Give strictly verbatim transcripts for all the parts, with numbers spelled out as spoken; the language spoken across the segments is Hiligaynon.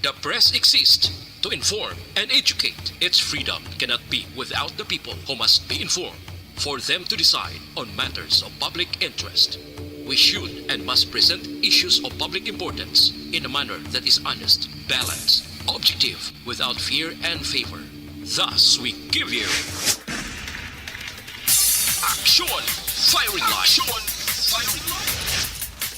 The press exists to inform and educate. Its freedom cannot be without the people, who must be informed for them to decide on matters of public interest. We should and must present issues of public importance in a manner that is honest, balanced, objective, without fear and favor. Thus, we give you Action Firing Line. Action Firing Line.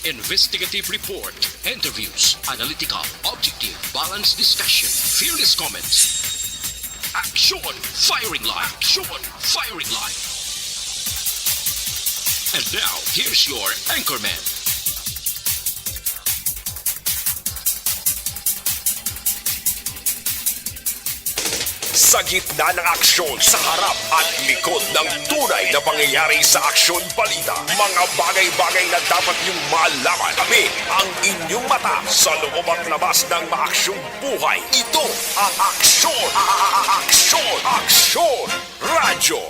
Investigative report, interviews, analytical, objective, balanced discussion, fearless comments. Action Firing Line. Action Firing Line. And now, here's your anchorman. Sa gitna ng aksyon, sa harap at likod ng tunay na pangyayari sa Aksyon Balita, mga bagay-bagay na dapat niyong malaman. Kami ang inyong mata sa loob at labas ng maaksyong buhay. Ito ang Aksyon, a- a- a- Aksyon, Aksyon Radyo.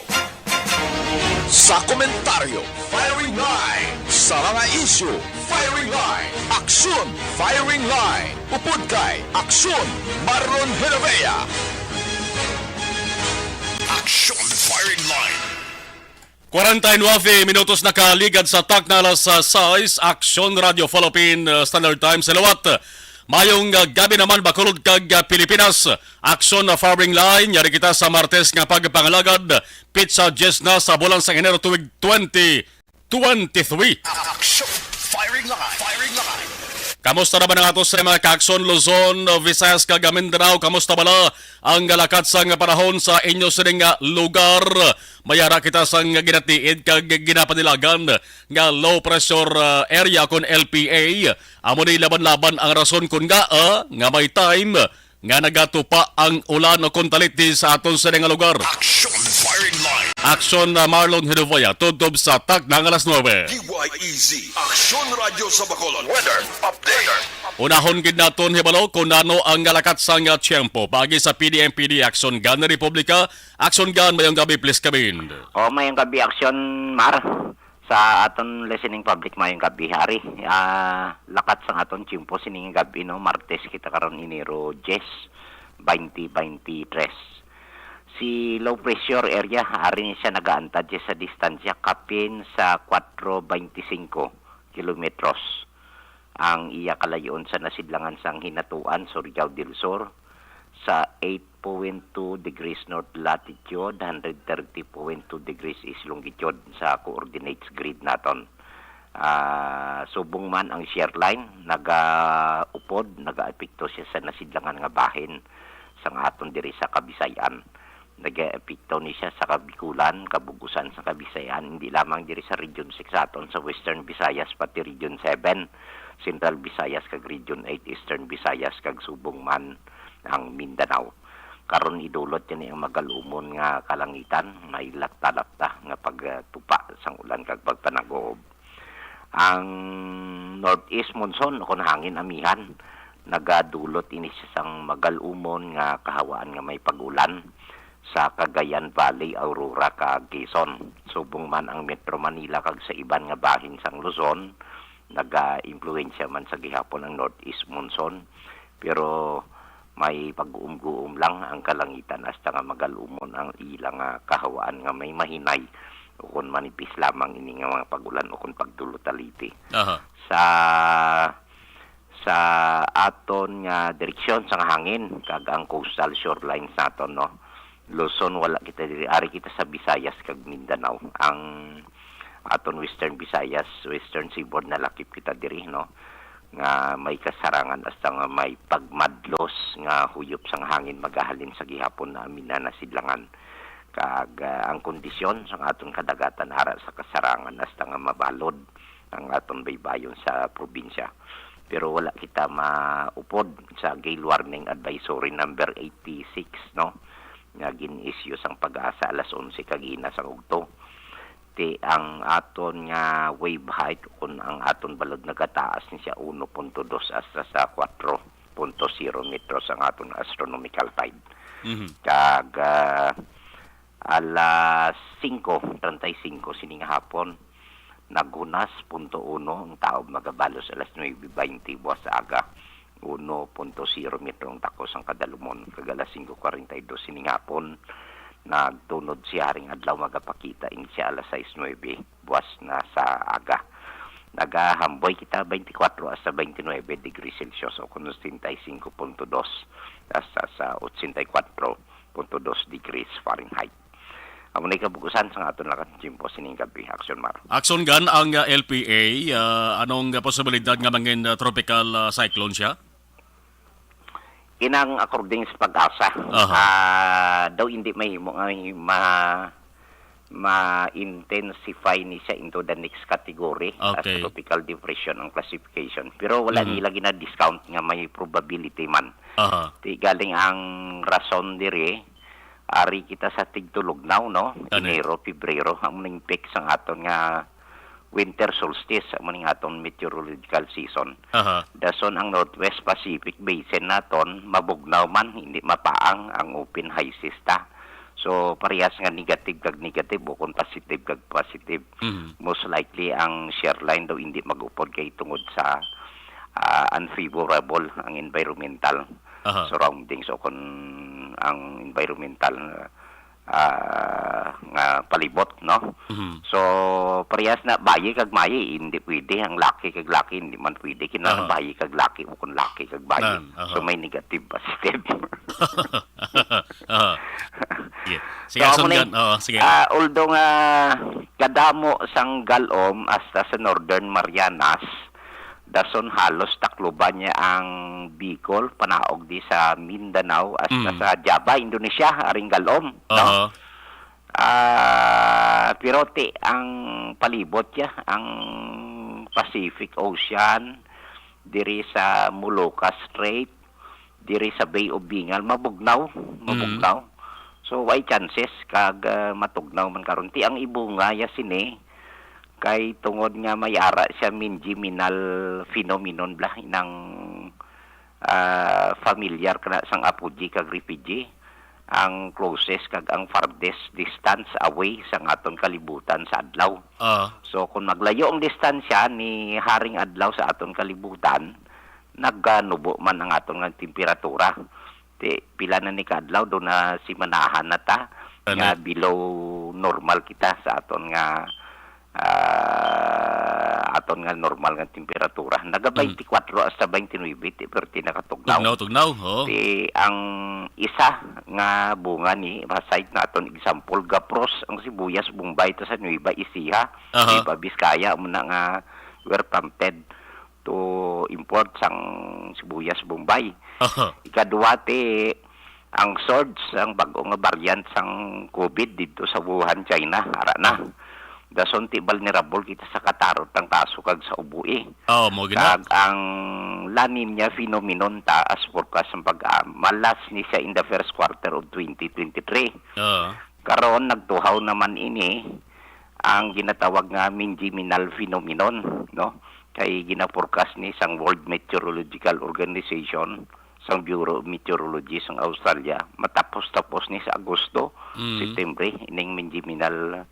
Sa komentaryo, Firing Line. Sa mga isyu, Firing Line. Aksyon, Firing Line. Upod kay Aksyon, Marlon Genovea. Aksyon Firing Line. Kwarenta y nuebe minutos nakaligad sa takna alas sais, Aksyon Radyo Philippine, uh, Standard Time sa liwat. Mayong, uh, gabi naman, Bacolod kag, uh, Pilipinas. Aksyon na Firing Line, yari kita sa Martes nga pagpangalagad, pitsa diyes na sa bulan sa Enero tuig twenty twenty-three. Action Firing Line. Firing Line. Kamusta naman ang ato sa mga kaaksyon, Luzon, Visayas, kag Mindanao? Kamusta bala ang lakat sang panahon sa inyo sining nga lugar? May ara kita sang ginatiid kag ginapanilagan nga low pressure, ah, area kon L P A. Amo ni laban-laban ang rason kon ngaa nga may time nga nagatupa ang ulan o kon taliti sa aton sini nga lugar. Action Firing Line. Aksyon na Marlon Hinovaya, tubtob sa takna nga alas nuebe. D Y E Z, Aksyon Radyo sa Bacolod. Weather update. Unahon gid naton hibalo kon ano ang lakat sang tiyempo. Paagi sa P D M P D Action Gun Republika, Action Gun, mayong gabi, please come in. Oh, mayong gabi, Action Mar. Sa aton listening public, mayong gabi. Ari, ah, lakat sang aton tiyempo sining gabi, no, Martes kita karon, Enero diyes, twenty twenty-three. Si low pressure area, ari ni siya nagaantad siya sa distansya kapin sa kwatro beintisinko kilometros ang iya kalayon sa nasidlangan sang Hinatuan, Surigao del Sur, sa eight point two degrees north latitude, hundred thirty point two degrees east longitude sa coordinates grid naton. Ah, subong man ang shear line, nagaupod, nagaepekto siya sa nasidlangan nga bahin sang aton diri sa Kabisayan. Nagaepekto ni siya sa Kabikulan, Kabug-usan sa Kabisayan, hindi lamang diri sa Region six aton, sa Western Visayas, pati Region seven, Central Visayas, kag Region eight, Eastern Visayas, kag subong man ang Mindanao. Karon idulot ini ang magalumon nga kalangitan, may lapta-lapta nga pagtupa sang ulan kag pagpanag-uob. Ang northeast monsoon, o kon hangin amihan, nagadulot ini siya sang magalumon nga kahawaan nga may pag-ulan sa Cagayan Valley, Aurora, kag Quezon. Subong man ang Metro Manila kag sa iban nga bahin sang Luzon, nagaimpluwensya man sa gihapon ang northeast monsoon, pero may pag-uumguom lang ang kalangitan hasta nga magalumon ang ilang, ah, kahawaan nga may mahinay ukon manipis lamang ini nga mga pag-ulan ukon pagdulot taliti. Aha. Sa, sa aton nga direksyon sang hangin kag ang coastal shorelines naton, no, Luzon, wala kita diri. Ari kita sa Visayas kag Mindanao. Ang aton Western Visayas, Western Seaboard, nalakip kita diri, no, nga may kasarangan hasta nga may pagmadlos nga huyop sang hangin magahalin sa gihapon na amin na nasidlangan. Kag, ah, ang kondisyon sang aton kadagatan ara sa kasarangan hasta nga mabalod ang aton baybayon sa probinsya. Pero wala kita maupod sa gale warning advisory number eighty-six, no, nga gin-issue sang PAGASA alas onse kagina sang ugto. Ti ang aton nga wave height kun ang aton balod nagataas ni siya uno punto dos hasta sa kwatro punto zero metros ang aton astronomical tide. Mhm. Kag, ah, alas singko treinta y cinco sining hapon, naghunas punto uno ang taob, magabalos alas nuebe baynte buwas sa aga. uno punto zero metro ang takos sang kadalumon, kag alas singko kwarenta y dos sining hapon, nagtunod si Haring Adlaw, magapakita ini siya alas sais nuebe, buwas na sa aga. Nagahamboy kita twenty-four hasta twenty-nine degrees Celsius o kon ochenta y cinco punto dos hasta sa ochenta y cuatro punto dos degrees Fahrenheit. Amo na kabug-usan sang aton lakat tiyempo sining gab-i, Action Mar. Action Gun, ang, ah, L P A, ah, anong posibilidad nga mangin, ah, tropical, ah, cyclone siya? Inang according sa PAGASA, Aha. ah, daw hindi mahimo nga ma-, ma-intensify ni siya into the next category as Okay. tropical depression ang classification. Pero wala Mhm. nila gina-discount nga may probability man. Aha. Ti galing ang rason diri, ari kita sa tigtulugnaw, no? Gani. Enero, Pebrero, amo ning peak sang aton nga winter solstice, amo ning aton meteorological season. Aha. Dason ang Northwest Pacific Basin naton, mabugnaw man, hindi mapaang ang open high seas ta. So, parehas nga negative kag negative, o kung positive kag positive. Mhm. Most likely, ang shear line daw hindi mag-upod kay tungod sa, ah, unfavorable ang environmental Aha. surroundings o kung ang environmental, ah, nga palibot, no? Mhm. So, parehas na bayi kag mayi, hindi pwede. Ang laki kag laki, hindi man pwede. Kinahanglan Aha. bayi kag laki o kung laki kag bayi. Nan, aha. So, may negative, positive. Aha. Sige. Sige, So, amo sundon. ni, Oo, sige. ah, although nga kadamo sang galom hasta sa Northern Marianas, dason halos takluban niya ang Bicol, panaog di sa Mindanao, hasta Mm. sa Java, Indonesia, aring galom, no? Aha. Ah, pero ti ang palibot ya, ang Pacific Ocean, diri sa Molucas Strait, diri sa Bay of Bengal, mabugnaw, Mm. mabugnaw. So, way chances kag, ah, matugnaw man karon. Ti ang ibunga ya sini, kay tungod nga may ara siya mingheminal phenomenon bla, inang, ah, familiar kana sang apogee kag refugee, ang closest kag ang farthest distance away sa aton kalibutan sa adlaw. Ah. So, kung maglayo ang distansya ni Haring Adlaw sa aton kalibutan, naganubo man ang aton nga temperatura. Ti, pila na ni ka adlaw, do na simanahan na ta, Ano? nga below normal kita sa aton nga, ah, aton nga normal nga temperatura. Naga Mm. twenty-four hasta twenty-nine, ti, pero ti nakatugnaw. Tugnaw, tugnaw, oo. Ti, ang isa nga bunga ni, aside na aton example, gapros ang sibuyas, Bombay, ta sa Nueva Ecija, Aha. Nueva Vizcaya, amo na nga were prompted to import sang sibuyas Bombay. Aha. Ikaduha, ti ang surge, ang bag-o nga variant sang COVID didto sa Wuhan, China, ara na. Dason ti vulnerable kita sa katarot ang kaso kag sa ubo, eh. Oh, mo gina. Kag ang La Niña phenomenon ta as forecast sang pag-, ah, malas ni siya in the first quarter of twenty twenty-three. Oo. Karon, nagtuhaw naman ini ang ginatawag nga mingheminal phenomenon, no? Kay ginaforecast ni sang World Meteorological Organization, sang Bureau of Meteorology sang Australia, matapos-tapos ni sa Agosto, Mm. September, ining mingheminal,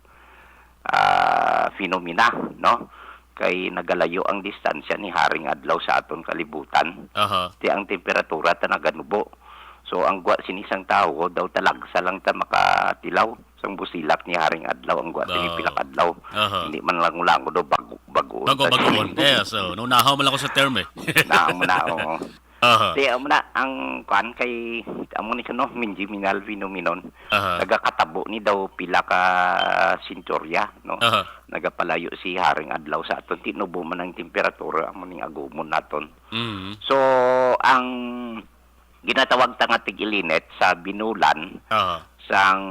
ah, phenomena, no? Kay nagalayo ang distansya ni Haring Adlaw sa aton kalibutan. Aha. Ti ang temperatura ta naganubo. So, ang gwa sini sang tawo, daw talagsa lang ta makatilaw sang busilak ni Haring Adlaw, ang gwa sini Oo. pila ka adlaw. Aha. Hindi man lang lango daw bago, bago. Bago, bago. Yes, so, naunahaw man lang ko sa term, eh. Naam na, oo. Aha. Ti, amo na, ang kuan kay, amo ni kuno, mingheminal phenomenon. Aha. Nagakatabo ni daw pila ka senturya, no? Aha. Nagapalayo si Haring Adlaw sa aton. Tinubo man ang temperatura, amo ning agumon naton. Mm. So, ang ginatawag ta nga tig-ilinit sa binulan, Aha. sang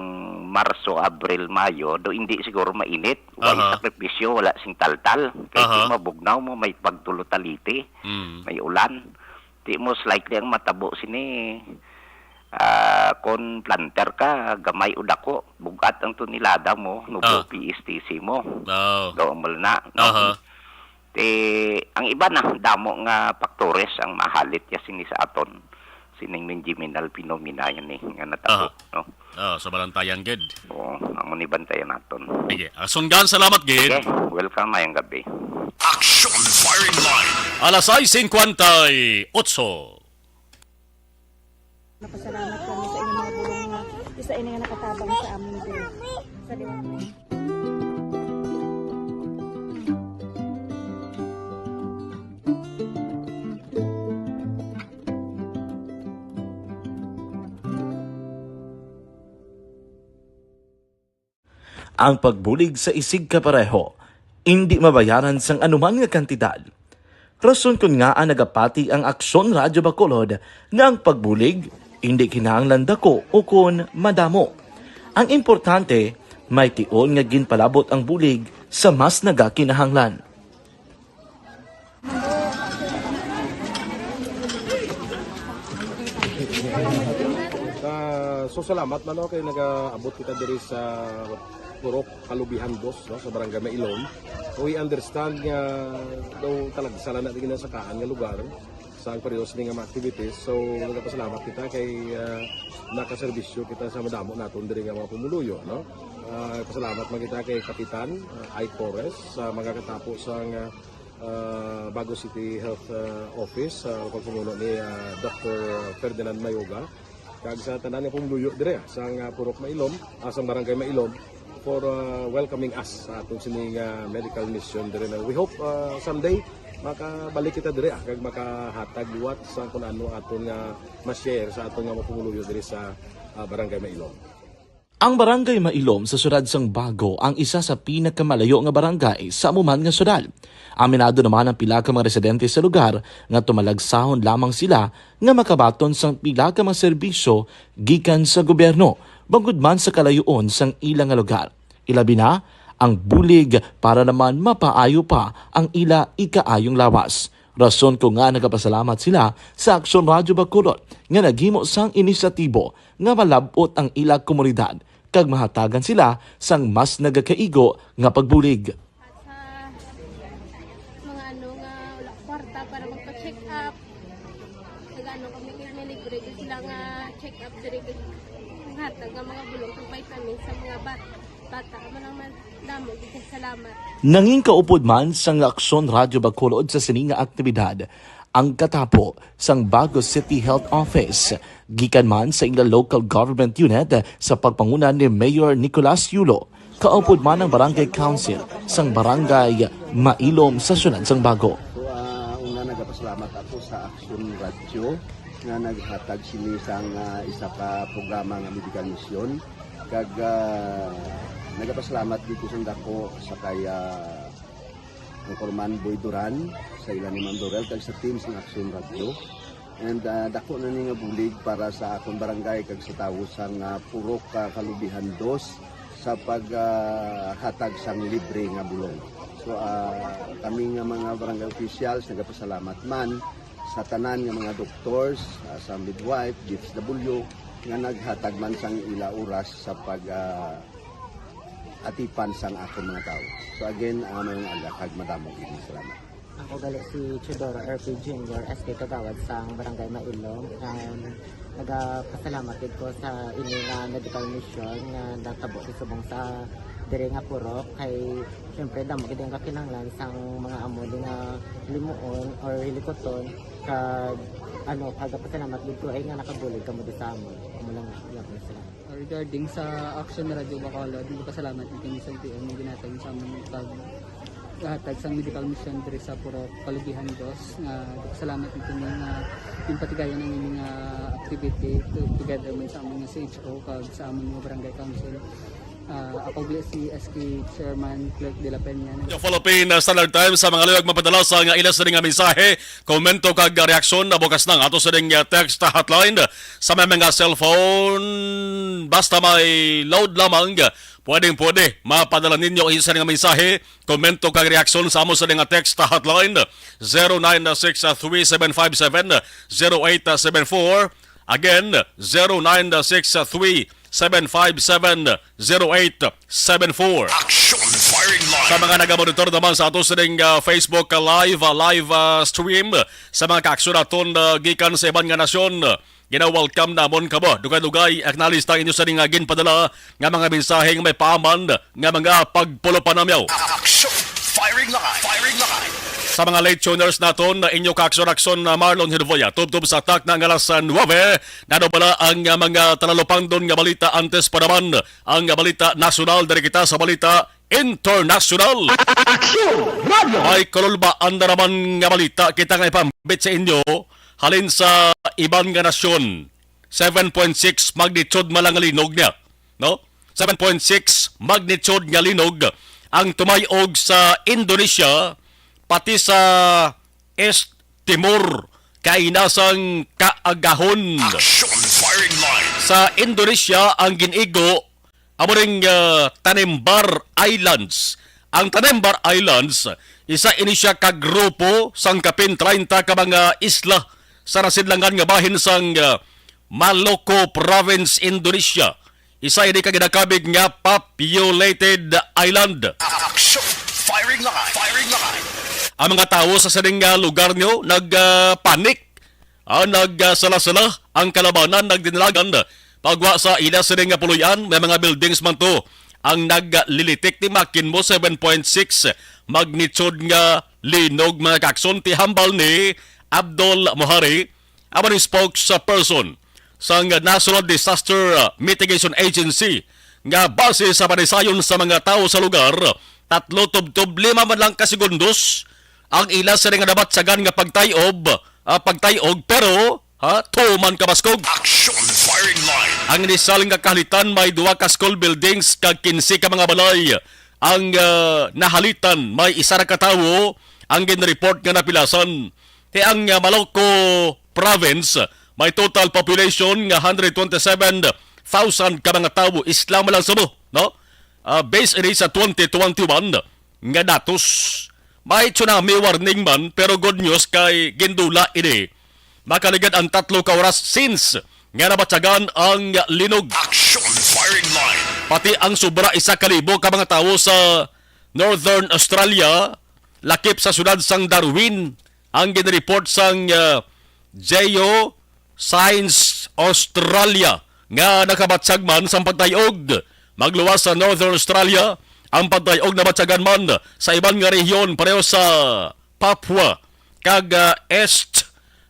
Marso, Abril, Mayo, do hindi siguro mainit, way Aha. sakripisyo, wala sing taltal. Kay Aha. di mabugnaw mo, may pagtulo taliti, Mm. may ulan. Di most likely ang matabo sini, ah, kon planter ka, gamay o dako, bug-at ang tonelada mo, nubo Ah. P S T C mo. Oh. Do, amo na, no? Aha. Ti, ang iba na, damo nga factors ang mahalit ya sini sa aton. Sining mingheminal phenomena yan eh, nga natabo, Aha. no? Oh, so balantayan gid. Oo, amo ni bantayan naton. Sige. Ah, Sunggan, salamat gid. Sige, welcome, mayang gabi. Action Firing Line. Alas sais singkwenta y otso. Napasalamat kami sa inyong mga bulong nga isa ini nga nakatabang sa amon diri. Sa liwat. Ang pagbulig sa isigkapareho indi mabayaran sang anuman nga kantidad. Rason kon ngaa nagapati ang Aksyon Radyo Bacolod nga ang pagbulig indi kinahanglan dako ukon madamo. Ang importante, may tion nga ginpalabot ang bulig sa mas nagakinahanglan. Ah, so salamat man, no, kay nagaabot kita diri sa Purok Kalubihan Dos, no, sa Barangay Mailom. We understand nga daw talagsa lang na di ginasakaan nga lugar sa ang pareho sini nga mga activities. So nagapasalamat kita kay, ah, nakaserbisyo kita sa madamo naton diri nga mga pumuluyo, no. Ah, pasalamat man kita kay Kapitan, ah, Ike Torres, sa mga katapo sa nga ah, Bago City Health, ah, Office, sa pagpamuno ni, ah, Doctor Ferdinand Mayoga, kag sa tanan nga pumuluyo dire, ah, sang, ah, Purok Mailom, ah, sang Barangay Mailom, for, ah, welcoming us sa atong sining, ah, medical mission dire na we hope, ah, someday makabalik kita dire, ah, kag makahatag liwat sa kun ano aton nga ma-share sa aton nga mga pumuluyo dire sa, ah, Barangay Mailom. Ang Barangay Mailom sa siyudad sang Bago ang isa sa pinakamalayo nga barangay sa amo man nga siyudad. Aminado naman ang pila ka mga residente sa lugar nga tumalagsahon lamang sila nga makabaton sang pila ka mga serbisyo gikan sa gobyerno, bangod man sa kalayoon sang ila nga lugar. Ilabi na ang bulig para naman mapaayo pa ang ila ikaayong lawas. Rason kon ngaa nagapasalamat sila sa Aksyon Radyo Bacolod nga naghimo sang inisyatibo nga malab-ot ang ila komunidad kag mahatagan sila sang mas nagakaigo nga pagbulig. Sa mga ano nga wala kwarta para magpa-check up, nag-ano kami, kay may libre gyud sila nga check up diri, kag hatag nga mga bulong kag vitamins sa mga ba-, bata. Amo lang man, damo gyud kay salamat. Nangin kaupod man sang Aksyon Radyo Bacolod sa sini nga aktibidad ang katapo sang Bago City Health Office, gikan man sa ila local government unit sa pagpanguna ni Mayor Nicolas Yulo. Kaupod man ang Barangay Council sang Barangay Mailom sa siyudad sang Bago. So, ah, una, nagapasalamat ako sa Aksyon Radyo nga naghatag sini sang, ah, isa ka programa nga medical mission. Kag, ah, nagapasalamat dito sa dako sa kay, ah, Anchorman Boy Duran, sa ila ni Ma'am Dorel, kag sa team sang Aksyon Radyo. And, ah, dako na ni nga bulig para sa akon barangay kag sa tawo sang, ah, Purok, ah, Kalubihan Dos sa pag, ah, hatag sang libre nga bulong. So, ah, kami nga mga barangay officials nagapasalamat man sa tanan nga mga doctors, ah, sa midwife, D S W, nga naghatag man sang ila oras sa pag, ah, atipan sang akon mga tawo. So again, ah, maayong aga kag madamo gid nga salamat. Ako gali si Teodoro R P Junior, S K Kagawad sang Barangay Mailom. Um, nagapasalamat gid ko sa ini nga medical mission nga natabo sa subong sa diri nga purok. Kay siyempre, damo gid ang kakinahanglan sang mga amo di nga limuon or hilikuton. Kag ano, nagapasalamat gid ko ay nga nakabulig kamo di sa amon. Amo lang, salamat. Regarding sa Action Radio Bacolod, nagpasalamat kami sa L T O nga ginhatag sa amon pag hatag sang medical mission diri sa Purok Kalubihan Dos. Nga nagpasalamat kami nga ginpatigayon ang ining, ah, activity to-, together man sa amon nga C H O kag sa amon nga barangay council. Ah, ako gali si S K Chairman Clerk de la Peña. Philippine Standard Times, sa mga luyag mapadala sa nga ila sini nga mensahe, komento kag reaksyon, bukas na ang ato sining, ah, text hotline. Sa may mga cellphone, basta may load lamang, pwedeng pwede mapadala ninyo ang isa nga mensahe, komento kag reaksyon sa amo sa nga text hotline, zero nine six three seven five seven zero eight seven four. Again, zero nine six three seven five seven zero eight seven four. Action Firing Line. Sa mga nagamonitor naman sa ato sining, ah, Facebook, ah, live, ah, live, ah, stream, sa mga kaaksyon naton, ah, gikan sa iban nga nasyon, gina-welcome namon kamo. Dugay-dugay, acknowledge ta inyo sa nga ginpadala nga mga mensaheng may paaman nga mga pagpulupanamyaw. Action Firing Line. Firing Line. Sa mga late tuners naton, na inyo kaakson-akson na Marlon Hervoya. Tubtob sa takna nga alas nuebe, nadubala ang, ah, mga talalupangdon nga balita. Antes pa naman ang, ah, balita nasyonal, diri kita sa balita internasyonal. Aksyon! Radyo! May kalulbaan na naman nga balita kita nga ipambit sa inyo halin sa iban nga nasyon. Seven point six magnitude man lang linog niya, no? Seven point six magnitude nga linog ang tumayog sa Indonesia, pati sa East Timor, kainasang kaagahon. Action firing line. Sa Indonesia, ang gin-igo amo ning, ah, Tanimbar Islands. Ang Tanimbar Islands, isa ini siya ka grupo sang kapin treinta ka mga isla sa nasidlangan nga bahin sang, ah, Maluku Province, Indonesia. Isa ini ka ginakabig nga populated island. Action! Firing line! Firing line! Ang mga tawo sa sining nga lugar nyo nag, ah, panic. Ah, nag, ah, sala-sala ang kalabanan, nagdinalagan. Pagwa sa ila sining nga puloy-an, may mga buildings man to ang naglilitik. Timakin mo, seven point six magnitude nga linog, mga kakson. Ti hambal ni Abdul Muhari, amo ni spokesperson sang National Disaster Mitigation Agency, nga base sa panisayon sa mga tawo sa lugar, tatlo tubtob lima man lang ka segundos ang ila sini nga nabatyagan nga pagtayob, ah, pagtayog, pero, ha, tuman kabaskog. Action firing line. Ang inisal nga kahalitan may duha ka school buildings kag kinse ka mga balay ang, ah, nahalitan. May isa ra ka tawo ang ginreport nga napilasan. Kay ang, ah, Maluku Province may total population nga hundred twenty-seven thousand ka mga tawo. Isla man lang sabo, no? Ah, based ini sa twenty twenty-one nga datos. May tsunami warning man, pero good news kay gindula ini. Makaligad ang tatlo ka oras since nga nabatyagan ang linog. Action firing line. Pati ang sobra isa ka libo ka mga tawo sa Northern Australia, lakip sa siyudad sang Darwin, ang ginreport sang, ah, Geoscience Australia nga nakabatyag man sang pagtayog. Magluwas sa Northern Australia, ang pagtayog nabatyagan man sa iban nga rehiyon pareho sa Papua kag, ah, East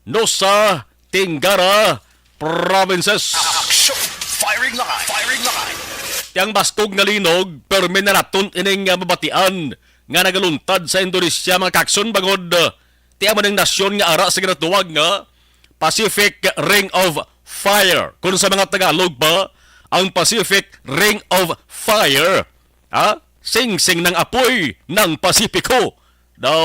Nusa Tenggara provinces. Action! Firing line! Firing line! Ti ang baskog nga linog, permi na naton ining, ah, mabatian nga nagaluntad sa Indonesia, mga kakson, bangod, ah, ti amo ning nasyon nga ara sa ginatawag nga Pacific Ring of Fire. Kung sa mga Tagalog pa, ang Pacific Ring of Fire, ha? Singsing ng apoy ng Pasipiko. Daw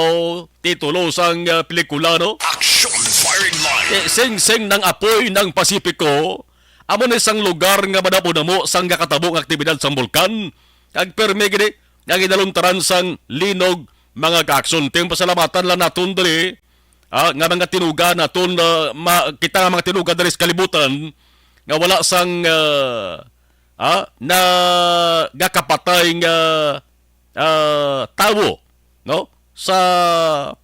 titulo sang, ah, pelikula, no? Action firing line. Eh, Singsing ng Apoy ng Pasipiko, amo ni sang lugar nga madamo-damo sang gakatabo nga aktibidad sang bulkan, kag permi gid nga ginaluntaran sang linog, mga kaakson. Ting pasalamatan lang naton diri, ah, nga mga tinuga naton, ah, ma-, kita nga mga tinuga diri sa kalibutan nga wala sang, ah, ah, nagakapatay nga, ah, tawo, no? Sa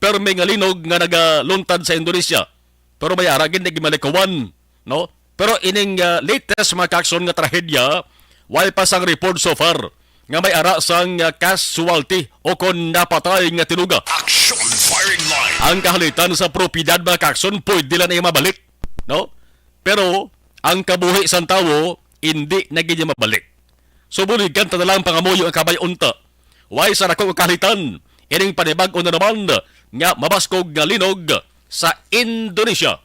permi nga linog nga nagaluntad sa Indonesia. Pero may ara gid, di gid malikawan, no? Pero ining, ah, latest, mga kakson, nga trahedya, way pa sang report so far nga may ara sang, ah, casualty o kon napatay nga tinuga. Action firing line. Ang kahalitan sa propiedad, mga kakson, pwede lang na mabalik, no? Pero ang kabuhi sang tawo, hindi na gid niya mabalik. So, buligan ta na lang pangamuyo ang kabay unta. Way sa dako nga kahalitan, ining panibag-o na naman nga mabaskog nga linog sa Indonesia.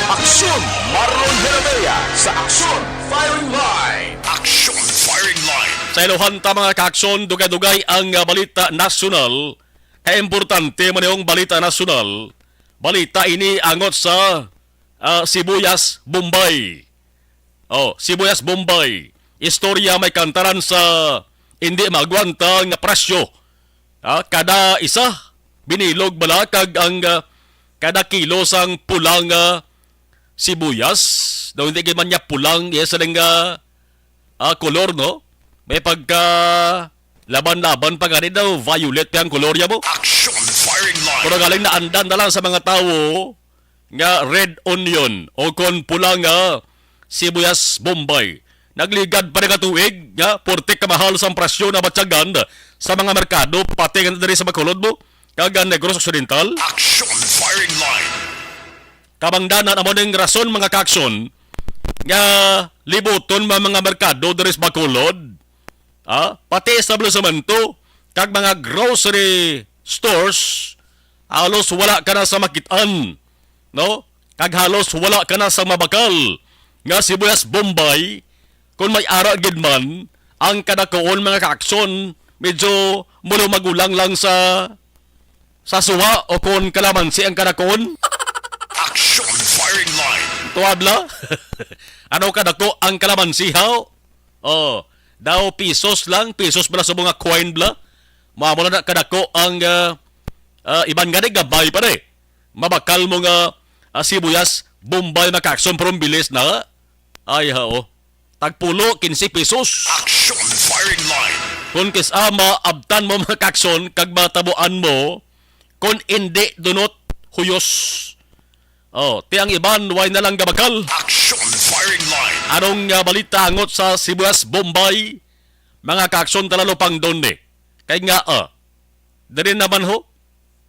Aksyon! Marlon Herabea sa Aksyon Firing Line! Aksyon Firing Line! Sa ilohan ta, mga kaaksyon, dugay-dugay ang, ah, balita nasyonal. Kay importante man yung balita nasyonal. Balita ini angot sa, ah, Sibuyas Bombay. Oh, Sibuyas Bombay. Istorya may kantaran sa hindi maagwanta nga presyo. Ah, kada isa, binilog bala kag ang, ah, kada kilo sang pula nga sibuyas, daw hindi gid man niya pulang iya sa nga, ah, kolor, no? May pagka laban-laban pa gani daw, violet pa ang kolor niya mo. Action firing line. Pero galing naandan na lang sa mga tawo nga red onion o kon pula nga sibuyas Bombay. Nagligad pa nga tuig nga puwerte kamahal sang presyo na batyagan sa mga merkado, pati nga diri sa Bacolod mo. kag, ah, Negros Occidental. Action Firing Line. Kabangdanan amo ning rason, mga kaaksyon, nga libuton ba mga merkado diri sa Bacolod, ah, pati establisemento kag mga grocery stores, halos wala ka na sa makit-an, no? Kag halos wala ka na sa mabakal nga sibuyas Bombay, kung may ara gid man. Ang kadakuon, mga kaaksyon, medyo magulang lang sa sa suha o kon kalamansi ang kadakon? Action Firing Line. Tuwa bala? Ano kadako ang kalamansi, haw? Oh, daw pesos lang, pesos bala sa mga coin bala. Mao na kadako ang, ah, ah, iban gani gabay pa, eh. Mabakal mo nga, ah, sibuyas Bombay, mga kaaksyon, pero ang bilis na. Ay, hao. Tagpulo, quince pesos. Action Firing Line. Kung kis-a maabtan mo, mga kaaksyon, kag matabuan mo, kung indi dunot, huyos. Oh, ti ang iban, way na lang gabakal. Action Firing Line. Anong, ah, balita angot sa sibuyas Bombay? Mga kaaksyon, talalupang donde. Kay nga, ah, diri naman ho,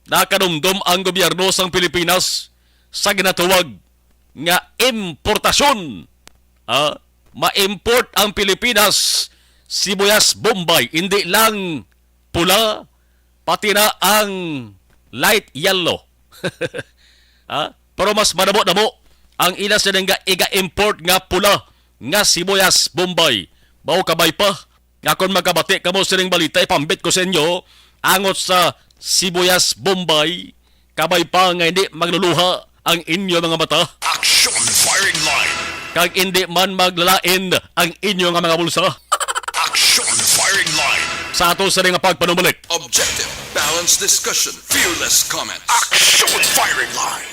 nakadumdom ang gobyerno sang Pilipinas sa ginatawag nga importasyon. Ah, ma-import ang Pilipinas sibuyas Bombay, hindi lang pula, pati na ang light yellow. Ah, pero mas madamo-damo ang ila sila nga iga-import nga pula nga sibuyas Bombay. Mao kabay pa nga kon magkabati kamo sining balita, ipambit ko sa inyo angot sa sibuyas Bombay, kabay pa nga hindi magluluha ang inyo mga mata. Action Firing Line. Kag hindi man maglalain ang inyo nga mga bulsa. Action Firing Line. Sa ato sa nga pagpanumbalik. Objective, balanced discussion, fearless comments. Action Firing Line.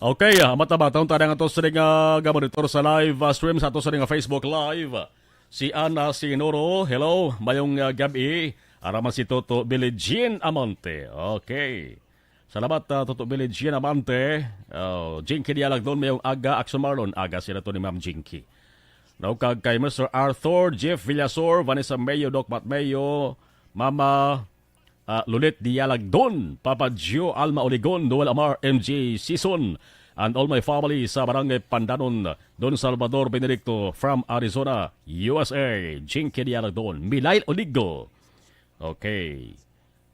Okay, ah, mata-mata, unta na nga to sa nga, ah, gamonitor sa live, ah, stream sa ato sa nga Facebook Live. Si Ana Sinuro, hello, mayong, ah, gab-i. Ara man si Toto Billie Jean Amante. Okay. Salamat, ah, Toto Billie Jean Amante. Oh, Jinky Dialagdon, mayong aga, Action Marlon. Aga sila to ni Ma'am Jinky. Now, kag kay Mister Arthur, Jeff Villasor, Vanessa Mayo, Doc Matt Mayo, Mama, ah, Lulit Dialagdon, Papa Gio, Alma Oligon, Noel Amar, M J Sison, and all my family sa Barangay Pandanon, Don Salvador Benedicto from Arizona, U S A, Jinky Dialagdon, Milail Oligo. Okay.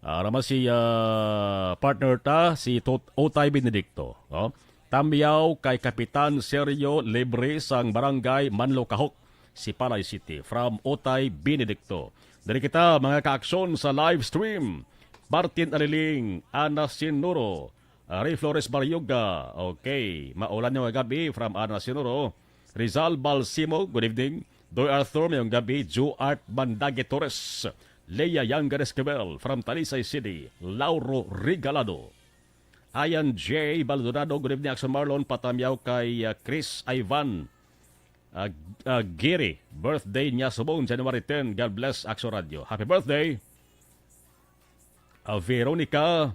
Ah, ara man si, ah, partner ta, si Tot-, Otay Benedicto, no? Tamyaw kay Kapitan Sergio Libre sang Barangay Manlocahok, Sipalay City. From Otay Benedicto. Diri kita, mga kaaksyon, sa live stream. Martin Aliling, Ana Sinuro, ah, Ray Flores Barrioga. Okay, maulan nga gab-i from Ana Sinuro. Rizal Balsimo, good evening. Doy Arthur, mayong gab-i. Juart Bandagi Torres, Lea Yangga Esquivel from Talisay City. Lauro Regalado. Ayan J Baldonado, good evening, Action Marlon. Patamyaw kay, ah, Chris Ivan, ah, ah, Giri. Birthday niya subong, January ten. God bless, Action Radio. Happy birthday. Ah, Veronica,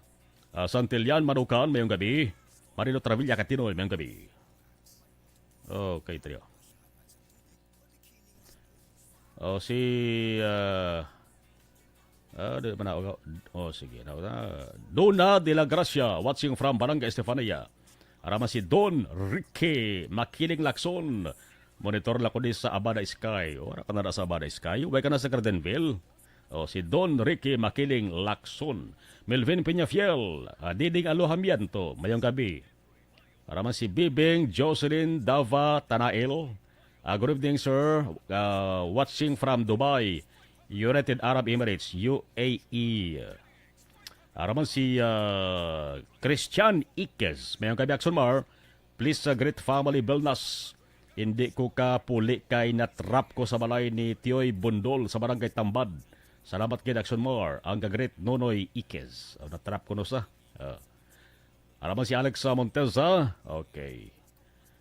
ah, Santillan Manukan, mayong gab-i. Marilo Travilla Catinoy, mayong gab-i. Okay, trio. Oh, si, ah, ah, di pa na, oh, sige, na, na. Dona de la Gracia, watching from Barangay Estefania. Ara man si Don Ricky Makiling Lacson. Monitor lang ko di sa Abada Sky. Wala ka na sa Abada Sky. Way ka na sa Gardenville. Oh, si Don Ricky Makiling Lacson. Melvin Peñafiel, ah, Diding Alohamiento. Mayong gab-i. Para man si Bibing Jocelyn Dava Tanail. Ah, good evening, sir. Ah, watching from Dubai, United Arab Emirates, U A E. Para man si, ah, Christian Iquez. Mayong gab-i, Action Mar. Please, ah, greet family Belnas. Hindi ko ka puli kay natrap ko sa balay ni Tioy Bundol sa Barangay Tambad. Salamat kay Action Mar. Ang gagreet Nonoy Iquez. Oh, natrap ko no sa. Ah. Ara man si Alex, ah, Monteza. Okay.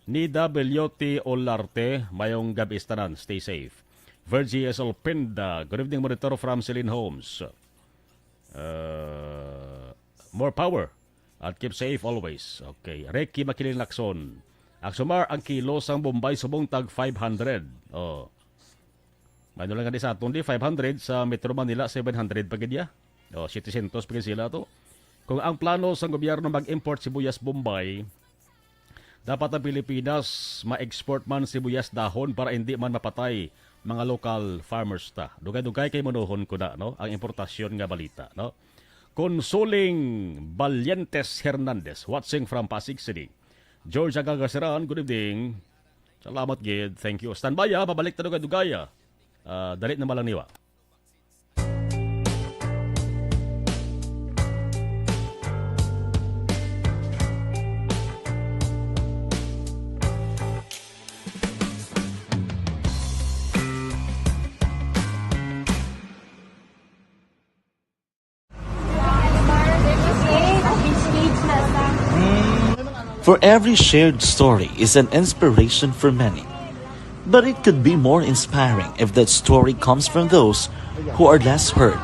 Nida Bellotti Olarte, mayong gab-i sa tanan. Stay safe. Virgie S L Pinda, good evening, monitor from Celine Homes. Uh, more power and keep safe always. Okay. Ricky Makiling Lacson. Axomar, ang kilo sang Bombay subong tag five hundred. Oh. May lang gani sa aton di, five hundred, sa Metro Manila, seven hundred pa gid ya. Oh, setecientos pa gid sila to. Kung ang plano sang gobyerno mag-import sibuyas Bombay, dapat ang Pilipinas ma-export man sibuyas dahon para hindi man mapatay mga local farmers ta. Dugay-dugay kay manuhon ko na, no, ang importasyon nga balita, no. Consoling Valientes Hernandez, watching from Pasig City. George Agagasiran, good evening. Salamat gid. Thank you. Standby, ah. Pabalik ta dugay-dugay, ah. Ah, dali na malangniwa. For every shared story is an inspiration for many. But it could be more inspiring if that story comes from those who are less heard.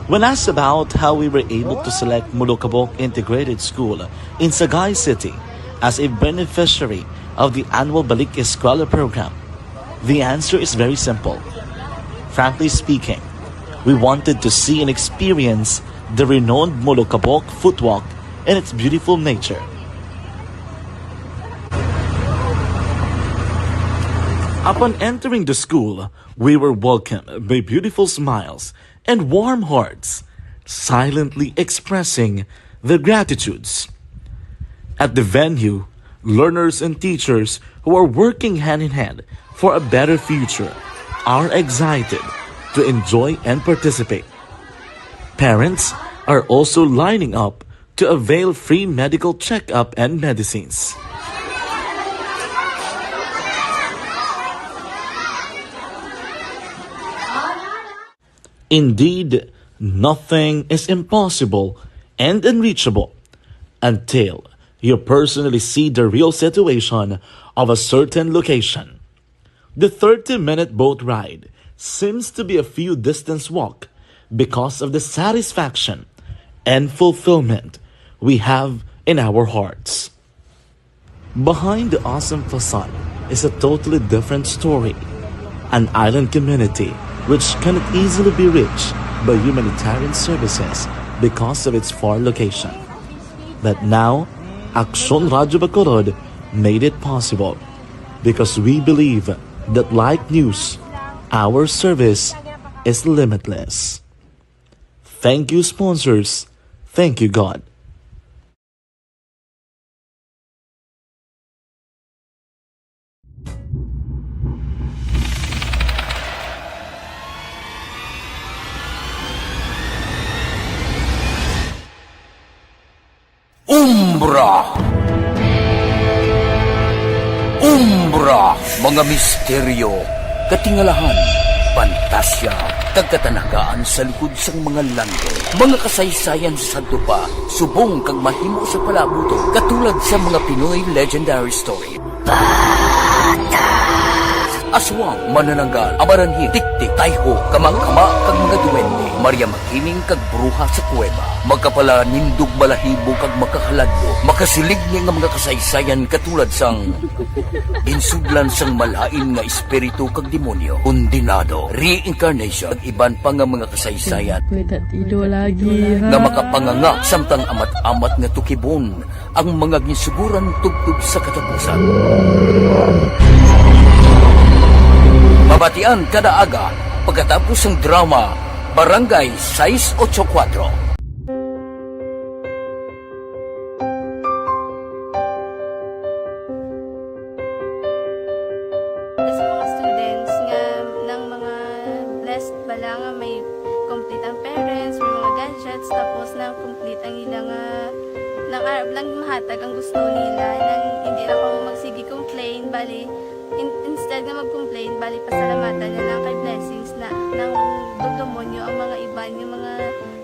When asked about how we were able to select Mulukabok Integrated School in Sagay City as a beneficiary of the annual Balik Eskwela program, the answer is very simple. Frankly speaking, we wanted to see and experience the renowned Mulukabok footwalk and its beautiful nature. Upon entering the school, we were welcomed by beautiful smiles and warm hearts, silently expressing their gratitudes. At the venue, learners and teachers who are working hand in hand for a better future are excited to enjoy and participate. Parents are also lining up to avail free medical checkup and medicines. Indeed, nothing is impossible and unreachable until you personally see the real situation of a certain location. The thirty-minute boat ride seems to be a few distance walk because of the satisfaction and fulfillment we have in our hearts. Behind the awesome facade is a totally different story. An island community which cannot easily be reached by humanitarian services because of its far location. But now, Aksyon Radyo Bacolod made it possible because we believe that like news, our service is limitless. Thank you, sponsors. Thank you, God. Umbra. Umbra, mga misteryo, katingalahan, pantasya, kag katanagaan sa likod sang mga langit. Mga kasaysayan sa sadto pa, subong kag mahimo sa palaabuton, katulad sa mga Pinoy legendary story. Aswang, manananggal, amaranhil, tiktik, tayho, kamangkama, kag mga duwende, Maria Makining kag bruha sa kuweba. Makapalanindog, balahibo, kag makahaladlo. Makasiling niya nga mga kasaysayan katulad sang ginsudlan sang malain nga espiritu kag demonyo, kondenado, reincarnation, kag iban pa nga mga kasaysayan May tatido lagi, ha? nga makapanganga samtang amat-amat nga tukibon ang mga ginsuguran tubtob sa katapusan. Mabatian kada aga pagkatapos sang drama Barangay sais ocho kuwatro. Sa mga students nga nang mga blessed bala nga may complete ang parents, may mga gadgets, tapos nang complete ang ila nga nang arab lang mahatag ang gusto nila, nang hindi na ko magsige complain, bali in, instead nga mag-complain, bali pasalamatan na lang kay blessings na nang dugdumonyo ang mga iban nga mga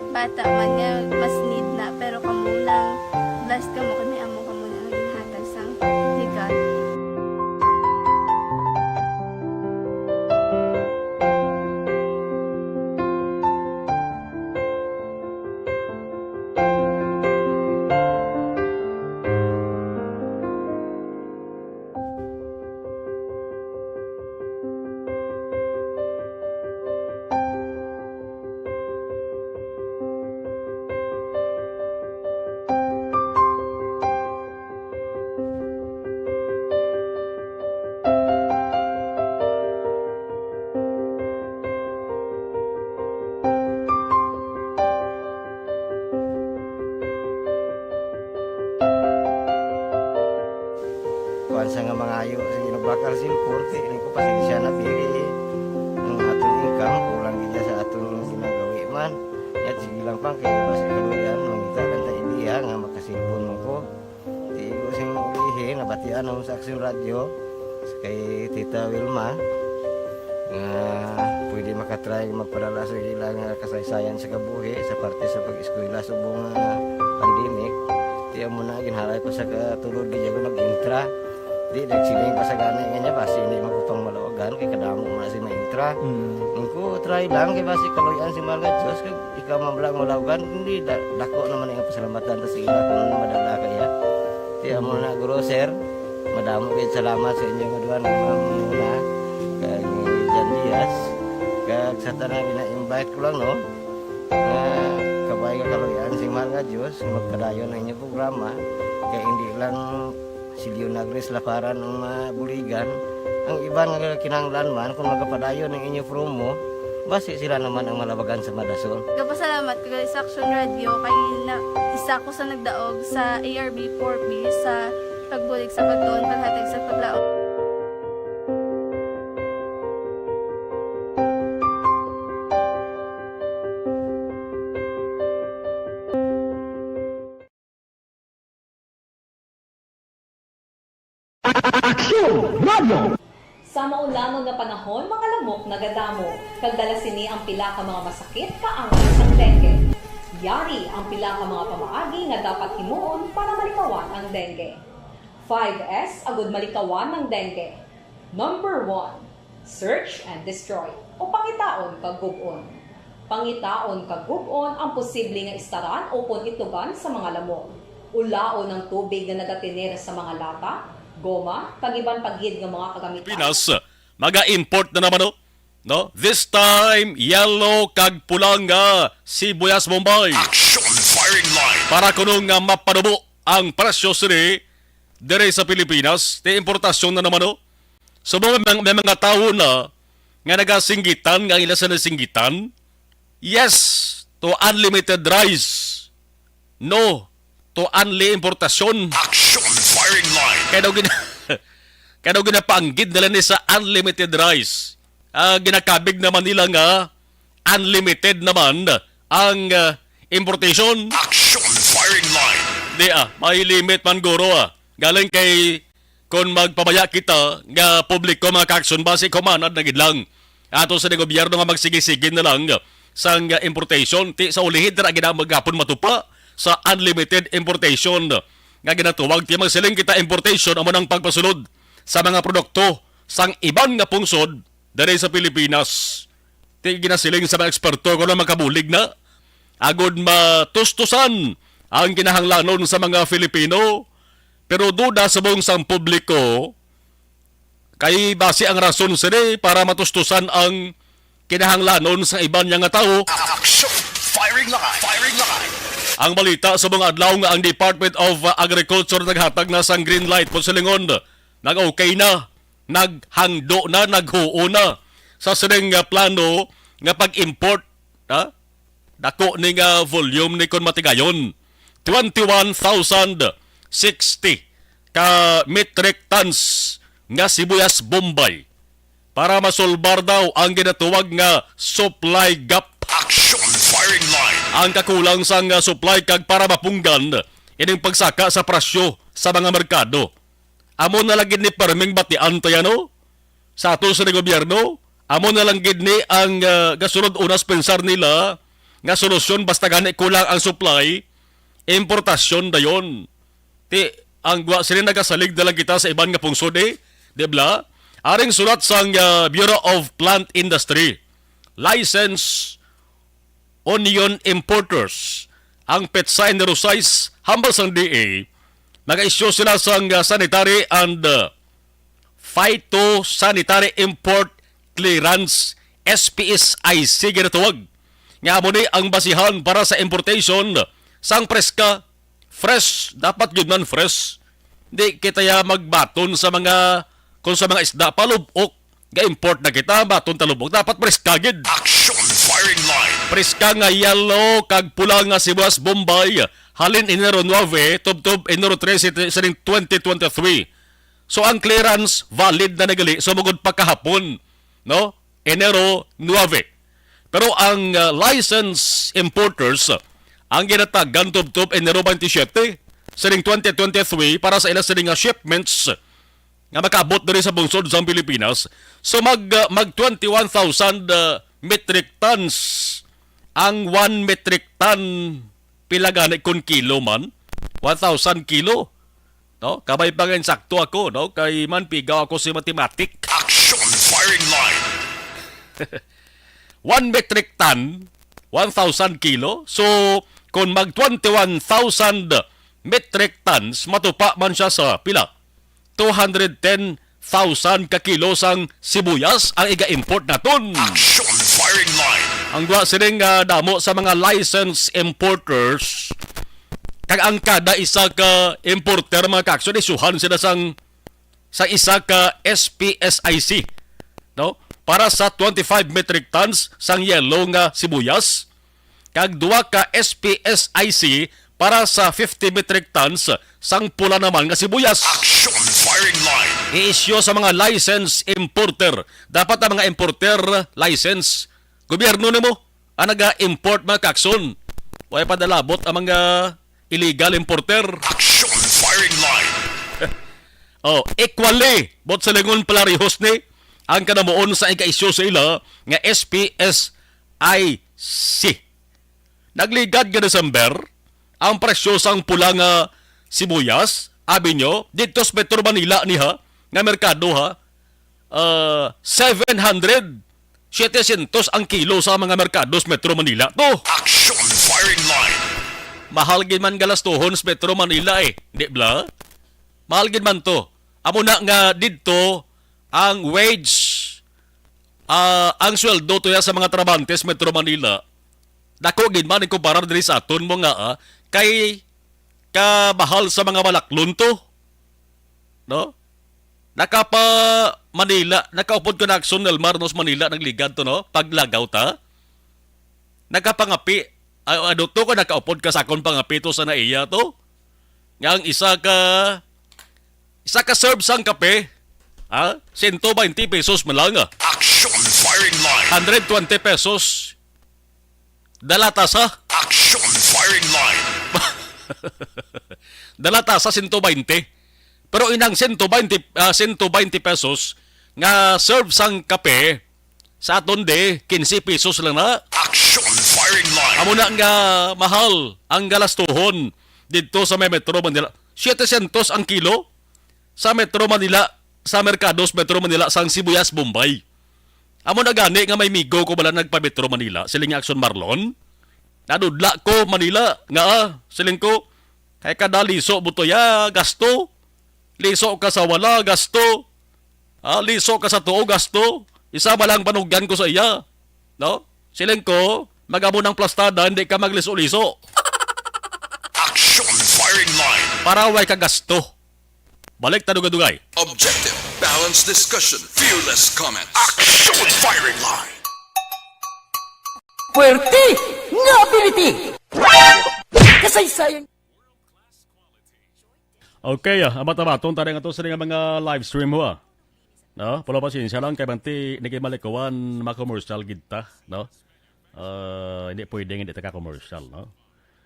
bata man nga mas need na, pero kamo lang blessed kamo kay may amo kamo nga ginhatag sang ni God. Ayo, sige, nagbakal cellphone, ti, ini ko, pasensya na, biri. Ang aton income, kulang gid sa aton ginagawi man. Yat, sige lang, pang, kay basi kaluyan, mangita lang ta idea nga makasilpon mo ko. Ti, ko sing ulihi, nabatian ako sa Action Radio, kay Tita Wilma, nga pwede makatry magpadala sa ila nga kasaysayan sa kabuhi sa parte sa pag-eskwela subong nga pandemic. Ti, amo na, ginhalay ko sa katulod, gid ako nag-intra. Di, nagsiling pa sa gani nga niya, basi hindi man ko pang malawagan, kay kadamo man si maintra. Mm. Ang ko, try lang, kay basi kaluyan si mga Diyos, kag ikaw man lang malawagan, hindi, da-, dako naman ang pasalamatan ta sa ila kung madala kaya. Ti, amo na, guro, sir, madamo kayo salamat sa inyo nga duha nga mga muna, kag ni Jan Diaz, kag sa tanan, gina-invite ko lang, no, nga kabay nga kaluyan si mahal nga Diyos, nga magpadayon ang inyong programa, kay hindi lang si Leonardo Laparan ang mabuligan. Ang iban nga kinahanglan man, kung magapadayon ang inyo promo, basi sila naman ang malabagan sa madason. Gapasalamat ko gali sa Action Radio kay na, isa ko sa nagdaog sa A R B four B sa pagbulig sa pagtuon, paghatag sa paglaom. Aksyon Radio! Sa maulangon nga panahon, mga lamok nagadamo, kag dala sini ang pila ka mga masakit kaangay sang dengue. Yari ang pila ka mga pamaagi nga dapat himuon para malikawan ang dengue. Five S agud malikawan ang dengue. Number one, search and destroy, o pangitaon kag gub-on. Pangitaon kag gub-on ang posible nga istaran ukon itugan sa mga lamok. Ulaon ang tubig nga nagatener sa mga lata, goma, kag iban pa gid nga mga kagamitan. Pinas, maga-import na naman, no? No? This time, yellow kag pula nga sibuyas Bombay. Action firing line. Para kuno nga mapanubo ang presyo sini diri sa Pilipinas, ti importasyon na naman, no? So, may, may, may mga tawo na nga nagasinggitan, nga ang ila sa nasinggitan, yes to unlimited rice, no to unli importasyon. Action firing line. Kaya daw gina-, kaya daw ginapanggid nila ni sa unlimited rice. Ah, ginakabig naman nila nga unlimited naman ang, ah, importation. Action firing line. Di, ah, may limit man, guro, ah. Galing kay, kung magpabaya kita nga publiko, mga ka-aksyon, basi kumanad na gid lang ato sa gobyerno nga magsige-sige na lang sang importation. Ti sa ulihi, dira gid ang maghapon matupa sa unlimited importation nga ginatuwag. Ti magsiling kita, importation amo nang pagpasulod sa mga produkto sang iban nga pungsod diri sa Pilipinas. Ti ginasiling sa mga eksperto, kuno makabulig na, agud matustusan ang kinahanglanon sa mga Filipino. Pero duda subong sang publiko, kay basi ang rason sini para matustusan ang kinahanglanon sa iban niya nga tawo. Action! Firing line! Firing line! Ang balita sa mga adlaw nga ang Department of Agriculture naghatag na sang green light, po silingon, nag-okay na, naghangdo na, naghuo na sa sining nga plano nga pag-import, ha? Dako ni nga volume ni, kon matigayon, twenty-one thousand sixty ka metric tons nga sibuyas Bombay para masolbar daw ang ginatuwag nga supply gap. Action firing line. Ang kakulang sang, ah, supply kag para mapunggan ining pagsaka sa presyo sa mga merkado. Amo na lang gid ni perming batian ta yan, no? Sa aton sa gobyerno, amo na lang gid ni ang, ah, gasunod unas pensar nila nga solusyon, basta gani kulang ang supply, importasyon dayon. Ti, ang gwa sini nagasalig na lang kita sa iban nga pungsod, eh, di bala? Aring sulat sang, ah, Bureau of Plant Industry, license onion importers, ang petsa Enero sais, hambal sang D A, nag-issue sila sang, ah, sanitary and, ah, phytosanitary import clearance, S P S I C ginatawag, nga amo ni ang basihan para sa importation sang preska, fresh, dapat gyud man fresh. Di kita ya magbaton sa mga, kung sa mga isda, palubok, ga-import na kita, baton ta lubok, dapat preska gid. Action firing line. Preska nga yellow kag pula nga sibuyas Bombay, halin Enero nuebe, tubtob Enero trese sining twenty twenty-three. So, ang clearance valid na nagali sumugod pa kahapon, no? Enero nuebe. Pero ang, ah, license importers, ang ginatagan tubtob Enero twenty-seven sining twenty twenty-three para sa ila sini nga shipments nga makaabot diri sa bungsod sang Pilipinas. So, mag, ah, mag twenty-one thousand, ah, metric tons ang one metric ton. Pila gani kun kilo man? One thousand kilo. No? Kabay pa nga insakto ako, no? Kay man pigaw ako si matematik. Action firing line. One metric ton, one thousand kilo. So, kung mag twenty-one thousand metric tons, matupa man siya sa pila? Two hundred ten thousand ka kilo sang sibuyas ang iga-import naton. Action firing line. Ang gwa sining, ah, damo sa mga licensed importers, kag ang kada isa ka importer, mga kaakson, isyuhan sila sang, sa isa ka S P S I C, no? Para sa twenty-five metric tons sang yellow nga sibuyas, kag duha ka S P S I C para sa fifty metric tons sang pula naman nga sibuyas. Action firing line. I-issue sa mga license importer. Dapat ang mga importer license, gobyerno nimo ang naga-import, mga kaakson. Way padalabot ang mga illegal importer. Action firing line. Oh, equally, buot silingon, parehas ni ang kanamuon sa iga-issue sa ila nga S P S I C. Nagligad nga December, ang presyo sang pula nga sibuyas, abi nyo, didto sa Metro Manila ni ha, nga merkado ha, ah, seven hundred, setecientos ang kilo sa mga merkado sa Metro Manila to. Action firing line. Mahal gid man galastuhon sa Metro Manila eh, di bala? Mahal gid man to. Amo na nga didto ang wage, ah, ang sweldo to ya sa mga trabahante sa Metro Manila. Dako gid man ikumparar diri sa aton mo nga, ah, kay kamahal sa mga balaklon to. No? Nakapa Manila, nakaupod ko na Action Nelmar, no, sa Manila, nagligad to, no? Paglagaw ta. Nakapangapi, ah, ano to, kung nakaupod ka sa akon pangapi to sa naiya to? Nga ang isa ka, isa ka serve sang kape, ha? Sento baynte pesos man lang, ah. Action firing line. Hundred twenty pesos. Dala ta sa Action firing line. Dala ta sa sento baynte. Pero inang sento baynte, ah, sento baynte pesos nga serve sang kape sa aton di, quince pesos lang na. Action firing line. Amo na nga mahal ang galastuhon didto sa may Metro Manila. Setecientos ang kilo sa Metro Manila, sa merkado sa Metro Manila, sang sibuyas Bombay. Amo na gani nga may migo ko bala nagpa Metro Manila, siling nga Action Marlon. Nadudla ko Manila nga, ah, siling ko, kay kada liso buto ya, gasto. Liso ka sa wala, gasto. Ah, liso ka sa tuo, gasto. Isa ba lang panugyan ko sa iya? No? Siling ko, magamo ng plastada, hindi ka magliso-liso. Action firing line. Para way ka gasto. Balik ta dugay-dugay. Objective, balanced discussion, fearless comments. Action firing line. Puwerte nga ability. Kasaysayan. Okay, ah, amat-amaton tayo nga to sa nga mga live stream ho, ah. No? Pero pasensya lang, kay manti, naging malikuan, ma-commercial gid ta, no? Ah, hindi pwedeng hindi ta ka-commercial, no?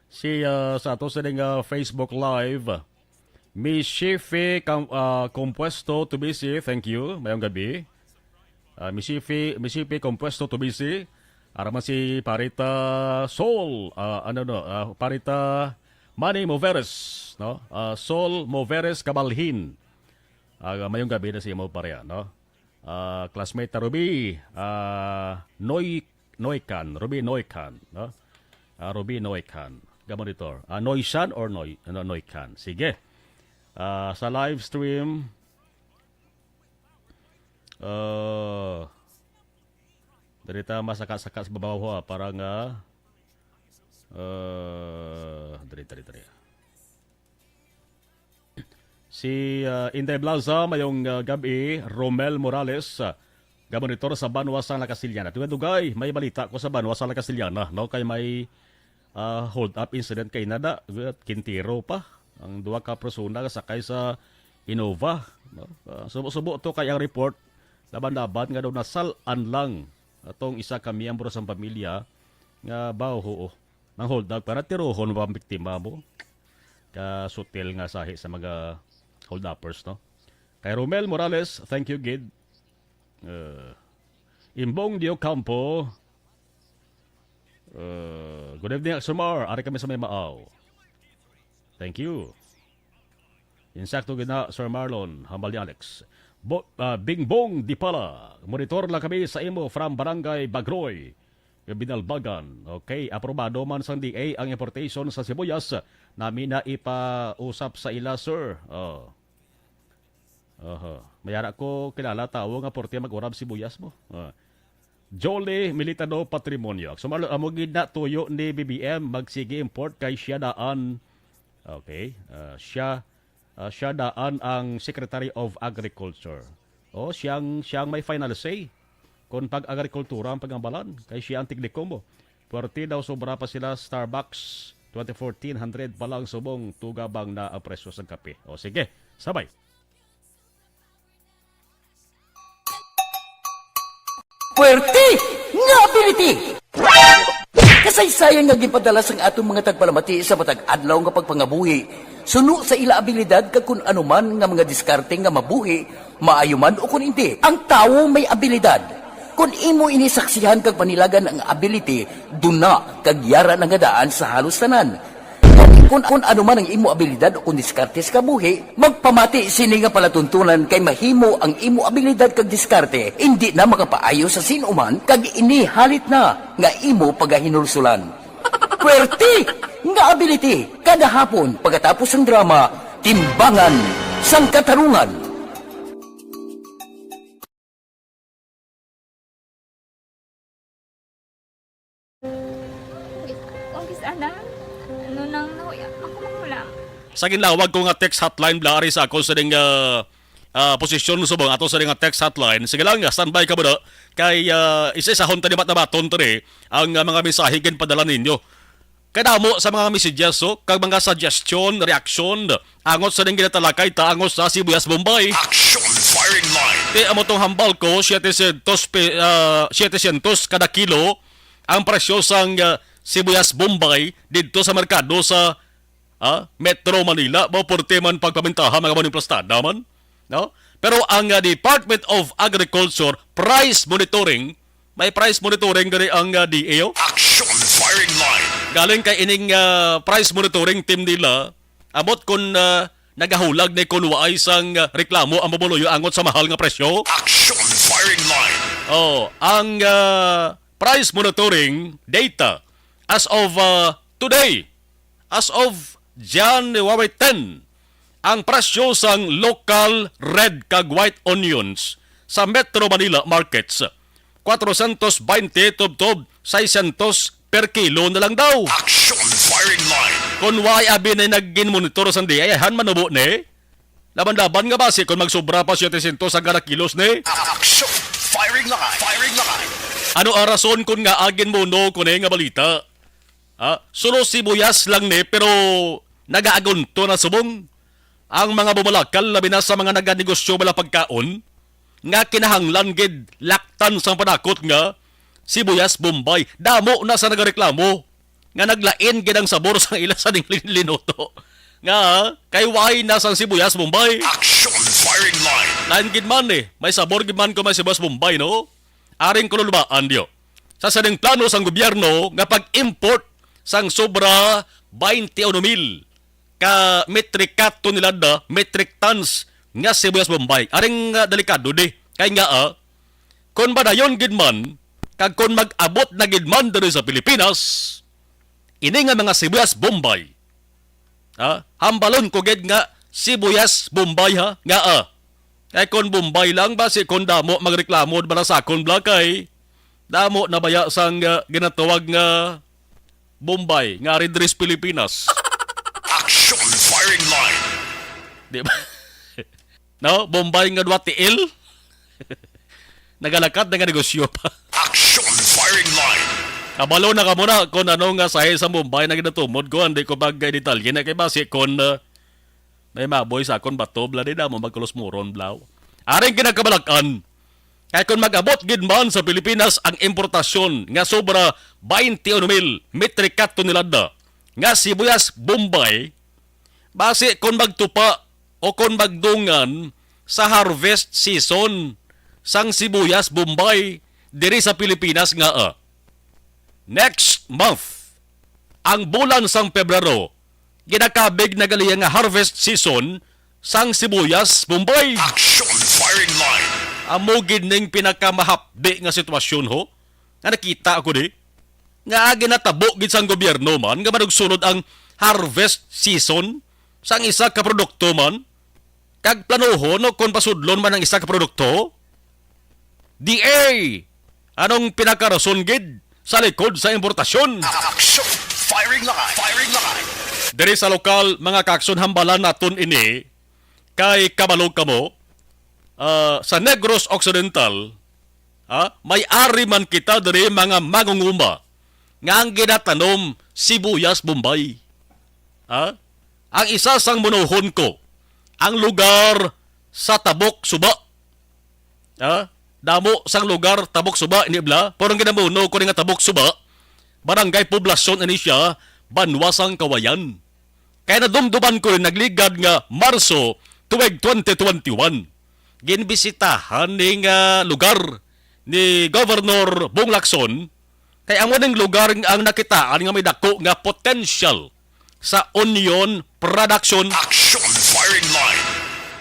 Si, ah, sa ato sa nga Facebook Live, Mishifi Cam-, ah, Compuesto Tubisi, thank you. Mayong gabi. Ah, Mishifi, Mishifi Compuesto Tubisi. Ara man si Parita Sol, ah, ano no, ah, Parita Manny Moveres, no? Ah, Sol Moveres Cabalhin. Ah, mayong gabi na sa imo, pareha, no? Ah, classmate ta Ruby, ah, Noy, Noycan, Ruby Noycan, no? Ah, Ruby Noycan. Ka-monitor. Ah, Noycan or Noy, ano, Noycan. Sige. Ah, sa live stream, ah, diri ta masaka-saka sa babaw, ha, para nga, ah, diri, diri, diri. Si, ah, Inday Blaza, mayong, ah, gabi, Romel Morales, ah, ga-monitor sa banwa sang La Castellana. Dugay-dugay, may balita ko sa banwa sang La Castellana, no? Kay may, ah, hold up incident kay nada, Quintero pa. Ang duha ka persona nga sakay sa Innova, no? Ah, subo-subo to kay ang report laban-laban nga daw nasal-an lang atong isa ka miyembro sang pamilya nga baw, oo, nang hold up, para tirohon ba ang biktima mo? Kasutil nga sahi sa mga hold-uppers, no? Kay Romel Morales, thank you, gid. Uh, Imbong Diocampo, uh, good evening, Axomar. Ari kami sa may Maaw. Thank you. Insakto gid na, Sir Marlon, hambal ni Alex. Bo-, ah, Bingbong Dipala, monitor lang kami sa imo from Barangay Bagroy, Binalbagan. Okay, aprobado man sang D A ang importation sa sibuyas. Nami na ipausap sa ila, sir. Oh. Aha. May ara ko kilala tawo nga porte mag-urab sibuyas mo. Ah. Jolly Militado Patrimonio. So, malo, amo gid na tuyo ni B B M, magsige import kay siya daan. Okay. Ah, siya, ah, siya daan ang Secretary of Agriculture. Oh, siyang, siyang may final say kung pag-agrikultura ang pagambalan, kay siya ang tignikom mo. Puwerte daw sobra pa sila Starbucks, twenty fourteen hundred pa lang subong tugabang na ang presyo sa kape. O sige, sabay. Puwerte nga ability! Kasaysayan nga ginpadala sang aton mga tagpalamati sa matag adlaw nga pagpangabuhi, suno sa ila abilidad kag kun ano man nga mga diskarte nga mabuhi, maayo man o kun indi. Ang tawo may abilidad. Kun imo ini saksihan kag panilagan ang ability, duna kag yara na nga daan sa halos tanan. Kun, kun ano man ang imo abilidad o kun diskarte sa kabuhi, magpamati sini nga palatuntunan kay mahimo ang imo abilidad kag diskarte indi na makapaayo sa sin-o man kag ini halit na nga imo pagahinulsulan. Puwerte nga ability kada hapon pagkatapos sang drama, Timbangan sang Katarungan. Uy, sana. Ano nang nahuya? Ako mahulam. Sa ginlawag ko nga text hotline, bla, ari sa ako sa ding, ah, ah, posisyon subong ato sa ding nga text hotline. Sige lang, standby ka muna. Kay, ah, isa-isahon ta ni, mat-, nabaton ta ni ang, ah, mga mensahe ginpadala ninyo. Kadamo sa mga messages, so, kag mga suggestion, reaction, angot sa ding ginatalakay ta, angot sa sibuyas Bombay. Action firing line. Ti amo tong hambal ko, siyete syentos pe-, ah, siyete syentos kada kilo ang presyo sang, ah, sibuyas Bombay didto sa merkado sa, ah, Metro Manila. Mao porte man pagpamintaha, mga maning plastada man, no? Pero ang, ah, Department of Agriculture price monitoring, may price monitoring gani ang, ah, D A, oh. Action firing line. Galing kay ining, ah, price monitoring team nila, amot kun, ah, nagahulag ni kun waay sang, ah, reklamo ang bumuluyo angot sa mahal nga presyo. Action firing line. Oh, ang, ah, price monitoring data as of, ah, today, as of January ten, ang presyo sang local red kag white onions sa Metro Manila markets, kwatrosyentos baynte tubtob seiscientos per kilo na lang daw. Action firing line. Kon wala abi na nagin-monitor sang D A, han manubo ni. Laban-laban nga basi kon magsubra pa siyete syentos ang kada kilos ni. Action firing line. Firing line. Ano ang rason kon ngaa ginmuno ko ni nga balita? Ha? Suno sibuyas lang ni, pero nagaagunto na subong ang mga bumalakal, labi na sa mga naganegosyo bala pagkaon, nga kinahanglan gid laktan sang panakot nga sibuyas Bombay. Damo na sa nagareklamo nga naglain gid ang sabor sang ila sa ning lin-, linuto. Nga, kay why na sang sibuyas Bombay? Action firing line. Lain gid man eh. May sabor gid man kung may sibuyas Bombay, no? Aring kululbaan diyo. Sa sining plano sang gobyerno nga pag-import sang sobra twenty-one mil ka metric tonelada, metric tons nga sibuyas Bombay. Aring, ah, delikado di. Kay nga, ah, kon madayon gid man, kag kon mag-abot na gid man diri sa Pilipinas, ini nga mga sibuyas Bombay, ha? Hambalon ko gid nga sibuyas Bombay, ha? Nga, ah. Kay kon Bombay lang ba, si kon damo magreklamo bala sa akon bala kay damo na baya sang, ah, ginatawag nga Bombay, nga ari diri sa Pilipinas. Action firing line. Di ba? No? Bombay nga duwa tiil. Nagalakad na nga negosyo pa. Action firing line. Kabalo na ka muna kung ano nga sahi sa Bombay na ginatumod ko, hindi ko pag-detalye na kay basi kung, uh, May maboy sa akon bato, bla, di na mo magkulos muron, blaw. Aring kinakabalak-an, kay kung mag-abot gid man sa Pilipinas ang importasyon nga sobra twenty-one mil metric tonelada nga sibuyas Bombay, basi kung magtupa o kung magdungan sa harvest season sang sibuyas Bombay diri sa Pilipinas nga, ah, next month, ang bulan sang Pebrero, ginakabig na gali nga harvest season sang sibuyas Bombay. Action firing line. Amo gid ning pinakamahapdi nga sitwasyon, ho, nga nakita ako di, nga ginatabo gid sang gobyerno man nga manugsulod ang harvest season sang isa ka produkto man, kag planuhon no kon pasudlon man ang isa ka produkto. D A, anong pinakarason gid sa likod sa importasyon? Action! Firing line! Firing line! Diri sa lokal, mga kaakson, hambalan naton ini kay kabalo kamo, ah, sa Negros Occidental, ah, may ari man kita diri, mga mangunguma, nga ang ginatanom sibuyas Bombay. Ah, ang isa sang munohon ko, ang lugar sa Tabok Suba. Ah, damo sang lugar, Tabok Suba, ini bla. Pero ang ginamuno ko ni nga Tabok Suba, Barangay Poblacion ini siya, Banwa sang Kawayan. Kaya nadumduman ko yung nagligad nga Marso tuig twenty twenty-one. Ginbisitahan ni nga lugar ni Governor Bong Lacson, kay amo ning lugar ang nakitaan nga may dako nga potential sa onion production. Action firing line.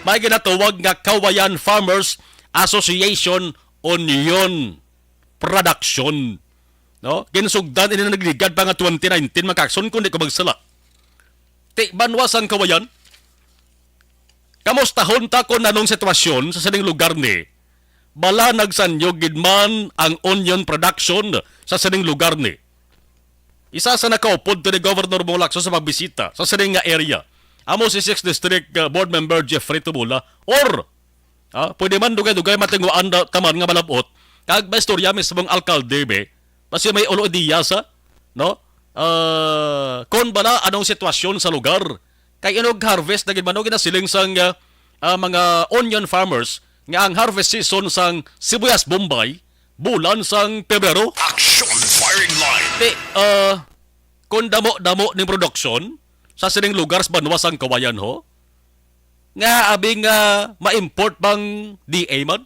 May ginatawag nga Kawayan Farmers Association Onion Production. No? Ginsugdan ini na nagligad pa nga twenty nineteen, mga kaakson, kung di ko magsala. Ti, Banwa sang Kawayan, kamustahon ta kung anong sitwasyon sa sining lugar ni. Bala nagsanyog gid man ang onion production sa sining lugar ni. Isa sa nakaupod to ni Governor Bong Lacson sa pagbisita sa sining nga area, amo si Sixth District, uh, Board Member Jeffrey Tumula, or, ah, pwede man dugay-dugay matinguan da, taman nga malabot, kag may istorya mismong alkalde, be, basi may ulo ideya sa, no? Ah, kon bala anong sitwasyon sa lugar. Kay inog harvest na gid man, no, ginasiling sang, ah, ah, mga onion farmers nga ang harvest season sang sibuyas Bombay bulan sang Pebrero. Action firing line. Ti, ah, kung damo-damo ning produksyon sa sining lugar sa Banwa sang Kawayan, ho, nga abi nga ma-import bang D A man?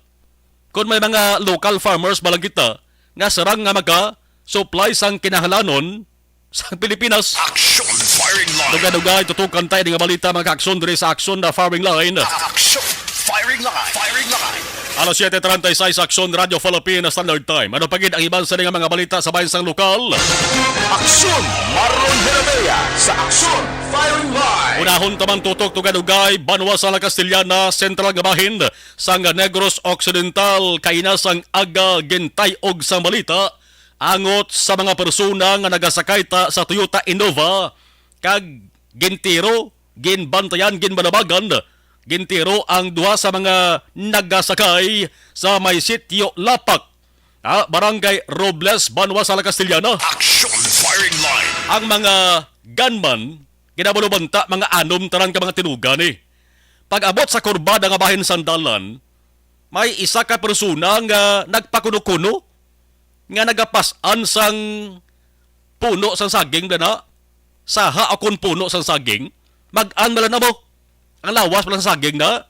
Kung may mga local farmers ba lang kita nga sarang nga maka-supply sang kinahanglanon sa Pilipinas? Action firing line. Dugay-dugay, tutukan tayo nga balita, mga kaakson, diri sa Action na Firing Line. Action firing line. Firing line. Alas siyete treinta y seis, Action Radio Philippine Standard Time. Ano pa gid ang iban sa mga balita sa bayan sang lokal? Aksyon! Marlon Herabea sa Aksyon Firing Line. Unahon ta man tutok, dugay-dugay, Banwa sa La Castellana, sentral nga bahin sang Negros Occidental, kaina sang aga gintay-og sang balita angot sa mga persona nga nagasakay ta sa Toyota Innova kag gintiro, ginbantayan, ginbalabagan, gintiro ang duha sa mga nagasakay sa may Sitio Lapak, ah, Barangay Robles, Banwa sa La Castellana. Action firing line. Ang mga gunman, ginabalubanta, mga anom tanan ka mga tinuga ni. Pag-abot sa kurbada nga bahin sang dalan, may isa ka persona nga nagpakuno-kuno nga nagapas-an sang puno sang saging, dana. Saha akon puno sang saging, mag-an man lang na mo. Ang lawas man lang sa saging na.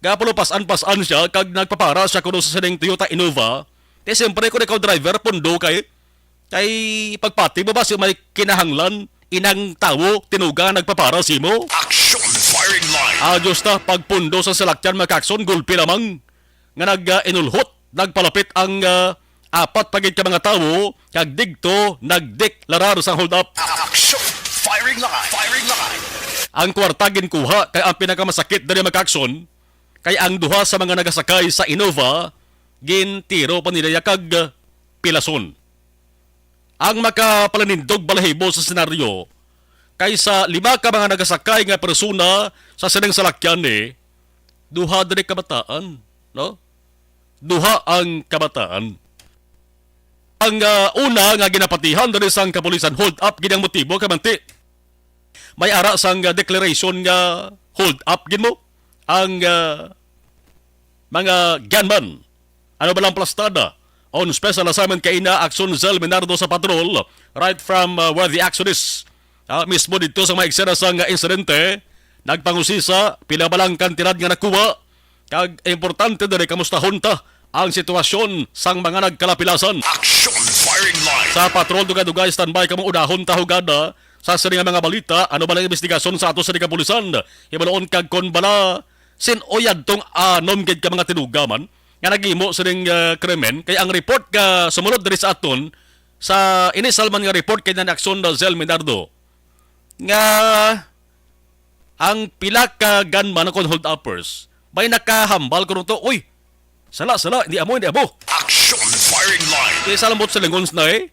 Gapulo pas-an-pas-an siya, kag nagpapara siya kuno sa sining Toyota Innova. Kay siyempre, kung ikaw driver, pundo kay, kay pagpati mo ba si may kinahanglan, inang tawo, tinuga nga nagpapara simo? Action firing line. Ah, Diyos ta, pagpundo sa salakyan, mga kaakson, gulpi lamang nga nag-inulhot, nagpalapit ang, ah, apat pa gid ka mga tawo, kag digto nagdeklarar sang hold up. Action! Firing line! Firing line! Ang kwarta ginkuha, kay ang pinakamasakit diri, mga kaakson, kay ang duha sa mga nagasakay sa Innova gintiro pa nila kag, ah, pilason. Ang makapalanindog balahibo sa senaryo, kay sa lima ka mga nagasakay nga persona sa sining salakyan ni, duha diri kabataan, no? Duha ang kabataan. Ang, ah, una nga ginapatihan diri sang kapulisan, hold up gid ang motibo, kamanti may ara sang, ah, declaration nga hold up gid mo ang, ah, mga gunman. Ano ba lang plastada? On special assignment kay ina Action Cell Minardo sa patrol, right from, ah, where the action is. Ah, mismo dito sa mga eksena sang, ah, insidente, nagpangusisa pila ba lang kantidad nga nakuha, kag importante diri, kamustahon ta ang sitwasyon sang mga nagkalapilasan. Action firing line. Sa patrol, dugay-dugay, standby kamo, unahon ta hugada sa sini nga mga balita. Ano ba lang investigasyon sa ato sa kapulisan? Hibaluon kag kon bala sin-o yadtong anom gid ka mga tinugaman nga naghimo sining, ah, krimen, kay ang report nga sumulod diri sa aton, sa inisal man nga report kay Nana Action Cell Minardo, nga ang pila ka gunman kon hold-uppers may nakahambal kuno to, "Uy, sala, sala, hindi amo, hindi amo." Action firing line. Kay sa lambot sa lingon na, eh,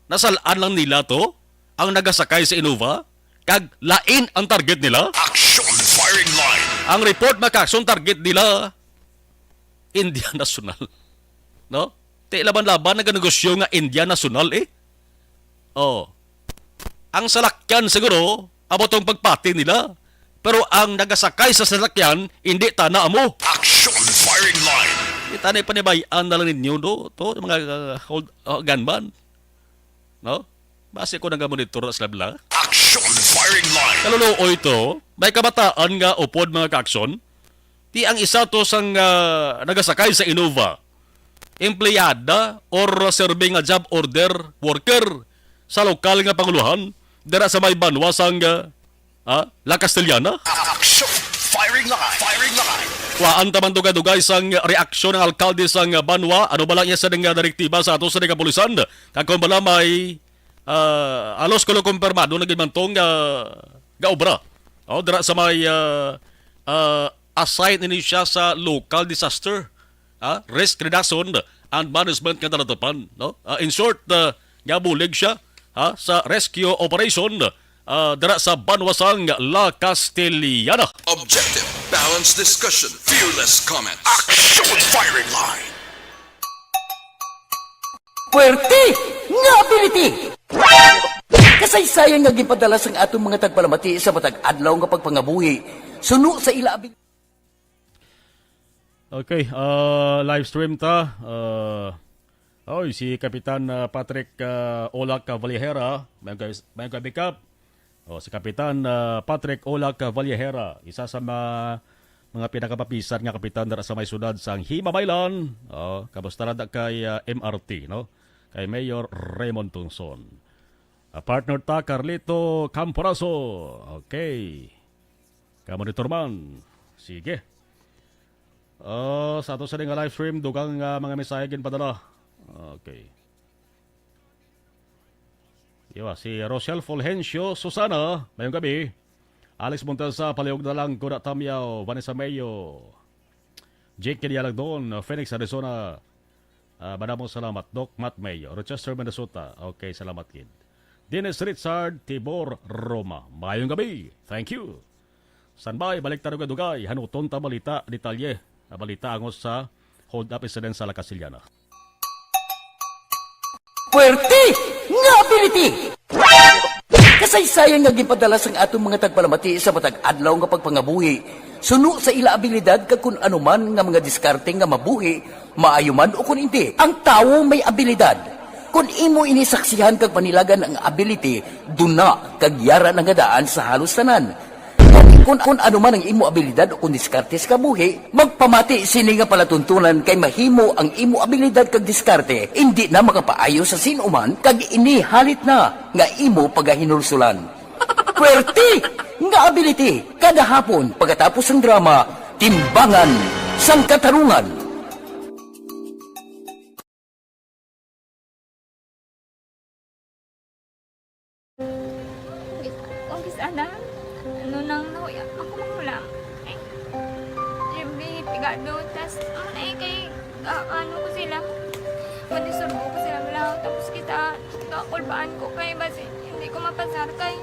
nasal-an lang nila to, ang nagasakay sa Innova, kag lain ang target nila. Action firing line. Ang report, mga ka-action, target nila India National. No? Ti laban-laban naganegosyo nga India National, eh. Oh. Ang salakyan siguro, amo tong pagpati nila. Pero ang nagasakay sa salakyan, hindi tana amo. Action firing line. Kita na, ipanibayan na lang ninyo, no? To, mga, uh, hold, uh, gunman. No? Basi ko nag-monitor sa labla. Action firing line. Kaluluoy to, may kabataan nga upod, mga ka-action. Ti ang isa to sang, ah, nagasakay sa Innova, empleyada or serving nga job order worker sa lokal nga panguluhan dira sa may banwa sang, ah, ah, La Castellana. Action! Firing line! Firing line! Kuhaan ta man dugay-dugay sang reaksyon ang alkalde sang banwa. Ano ba lang iya sa nga direktiba sa ato sa kapulisan? Kag kung bala may, ah, alos kuno kumpirmado na gid man tong, ah, gaobra. Oh, dira sa may, ah, ah, assign ini siya sa local disaster, ah, risk reduction and management nga talatapan, no? Ah, in short, ah, nga bulig siya, ha, sa rescue operation, ah, dira sa banwa sang La Castellana. Objective, balanced discussion, fearless comment. Action firing line! Puwerte nga ability! Kasaysayan nga ginpadala sang aton mga tagpalamati sa matag adlaw nga pagpangabuhi suno sa ila ability. Okay, ah, live stream ta. Ah, oy, si Kapitan, ah, Patrick, ah, Olak Valleherra, may gab-, may gabi, Kap. Oh, si Kapitan, ah, Patrick Olak Valleherra, isa sa ma-, mga pinakamapisan nga kapitan dira sa may siyudad sang Himamaylan. Oh, kamusta na da kay, ah, M R T, no? Kay Mayor Raymond Tungson. Ah, partner ta, Carlito Camporaso. Okay. Ka-monitor man. Sige. Ah, sa ato sa nga live stream, dugang, ah, mga mensahe ginpadala. Okay. Diba, si Rochelle Fulgencio Susana, mayong gabi. Alex Montesa, palihog na lang, Kuda Tamyaw, Vanessa Mayo, Jake Kilialagdon, Phoenix, Arizona. Ah, madamo salamat, Doc Matt Mayo, Rochester, Minnesota. Okay, salamat gid. Dennis Richard, Tibor, Roma. Mayong gabi. Thank you. Standby, balik ta dugay-dugay. Hanuton ta balita, detalye. Ah, balita angos sa hold up incident sa La Castellana. Puwerte nga ability! Kasaysayan nga ginpadala sang aton mga tagpalamati sa matag adlaw nga pagpangabuhi, suno sa ila abilidad kag kun ano man nga mga diskarte nga mabuhi, maayo man o kun indi. Ang tawo may abilidad. Kun imo ini saksihan kag panilagan ang ability, duna kag yara na nga daan sa halos tanan. Gani, kun, kun ano man ang imo abilidad o kun diskarte sa kabuhi, magpamati sini nga palatuntunan, kay mahimo ang imo abilidad kag diskarte indi na makapaayo sa sin-o man, kag ini halit na nga imo pagahinulsulan. Puwerte nga ability, kada hapon pagkatapos sang drama, Timbangan sang Katarungan. Kung kis-, ana, ano nang nahuya, ako man lang. Ay, J B, pigado, tas, ano na eh, kay, ah, ano ko sila, kung isurbo ko sila, wala, tapos kita, kakulbaan ko kay, basi, hindi ko mapasar kay.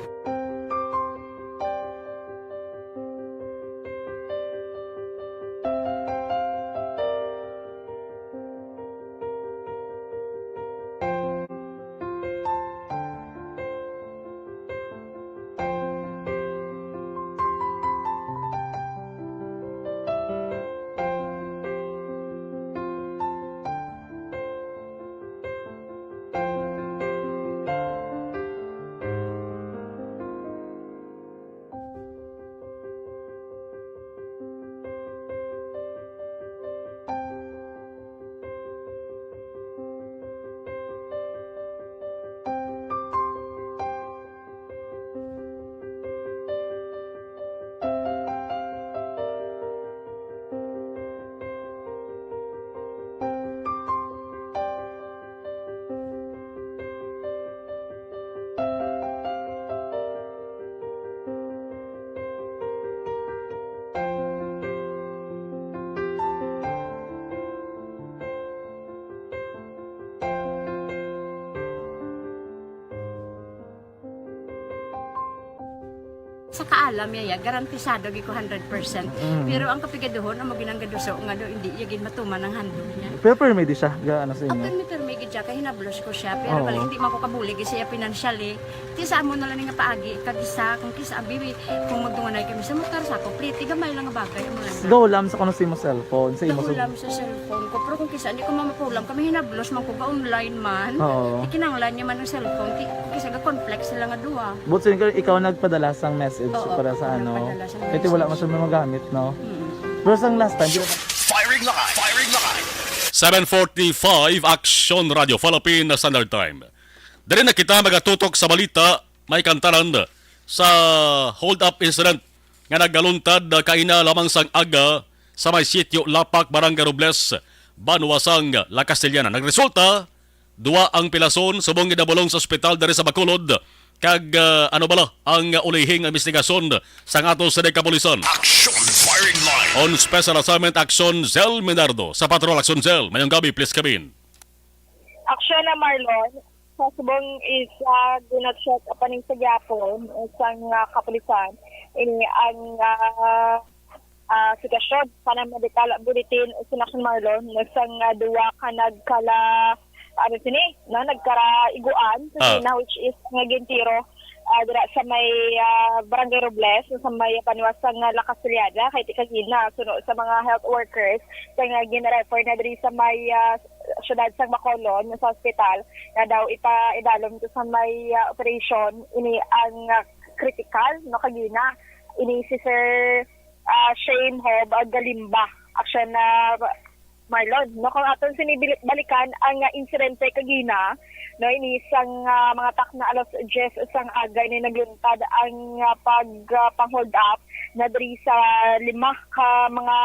Sa kaalam niya, ya, garantisado gid ko hundred percent. Mm. Pero ang kapigaduhon, amo ginang gaduso nga do, hindi niya gid matuman ang handog niya. Pero permi di siya, ga ano sa imo? Apil ni permi gid siya, kay hinablos ko siya. Pero Oo. bali, hindi man ko kabulig siya financially. Ti sa amo na lang nga paagi, kag isa, kung kisa, abi, kung magdunganay kami sa motor, sa ako, pliti, gamay lang nga bagay, amo lang. Gaw lang sa kuno sa imo cellphone, sa imo Nahulam sa cellphone ko. Pero kung kisa, hindi ko mamapulam, kami hinablos man ko, ga-online man. Oo. Ikinanglan niya man ang cellphone, ti, kung kisa, ga-conflict sila nga duha. But sin ikaw nagpadala sang message Oo, para sa ako ano. nagpadala sang Kasi wala man message. Siya magamit, no? Mm. Pero sang last time, di ba? Firing line. Firing line. seven forty-five Action Radio Philippine Standard Time. Diri na kita magatutok sa balita, may kantaran sa hold-up incident nga nagaluntad kaina lamang sang aga sa may sitio Lapak, Barangay Robles, Banwa sang La Castellana. Nagresulta, duwa ang pilason subong ginabulong sa ospital diri sa Bacolod. Kag ah, ano bala ang ulihing investigasyon sang ato sa kapulisan? Action. Firing line. On Special Assignment Action Cell Minardo sa Patrol Action Cell. Mayong gabi, please come in. Aksyon na, Marlon. Sa subong isa, ginatsyat paning sa gyapon sang ah, kapulisan ini ang ah, ah, sitwasyon. Sa mga detalye, bulletin sa Action, Marlon, sang ah, duwa ka nagkala, ano sini, no, nagkaraiguan sa Ah. China, which is nga gintiro ah, dira sa may ah, Barangay Robles, sa may Banwa sang La Castellana, kay ti kagina, suno sa mga health workers, kay nga gin-refer na diri sa may ah, syudad sang Bacolod, sa hospital, na daw ipaidalom to sa may ah, operation, ini ang ah, critical, no, kagina, ini si Sir ah, Shane Hob ah, Galimba. Aksyon na, Marlon, no, kung aton sini bili-, balikan ang ah, insidente kagina, no, ini sang ah, mga takna alas diyes sang aga ini nagluntad ang ah, pag ah, pang-hold up na diri sa lima ka mga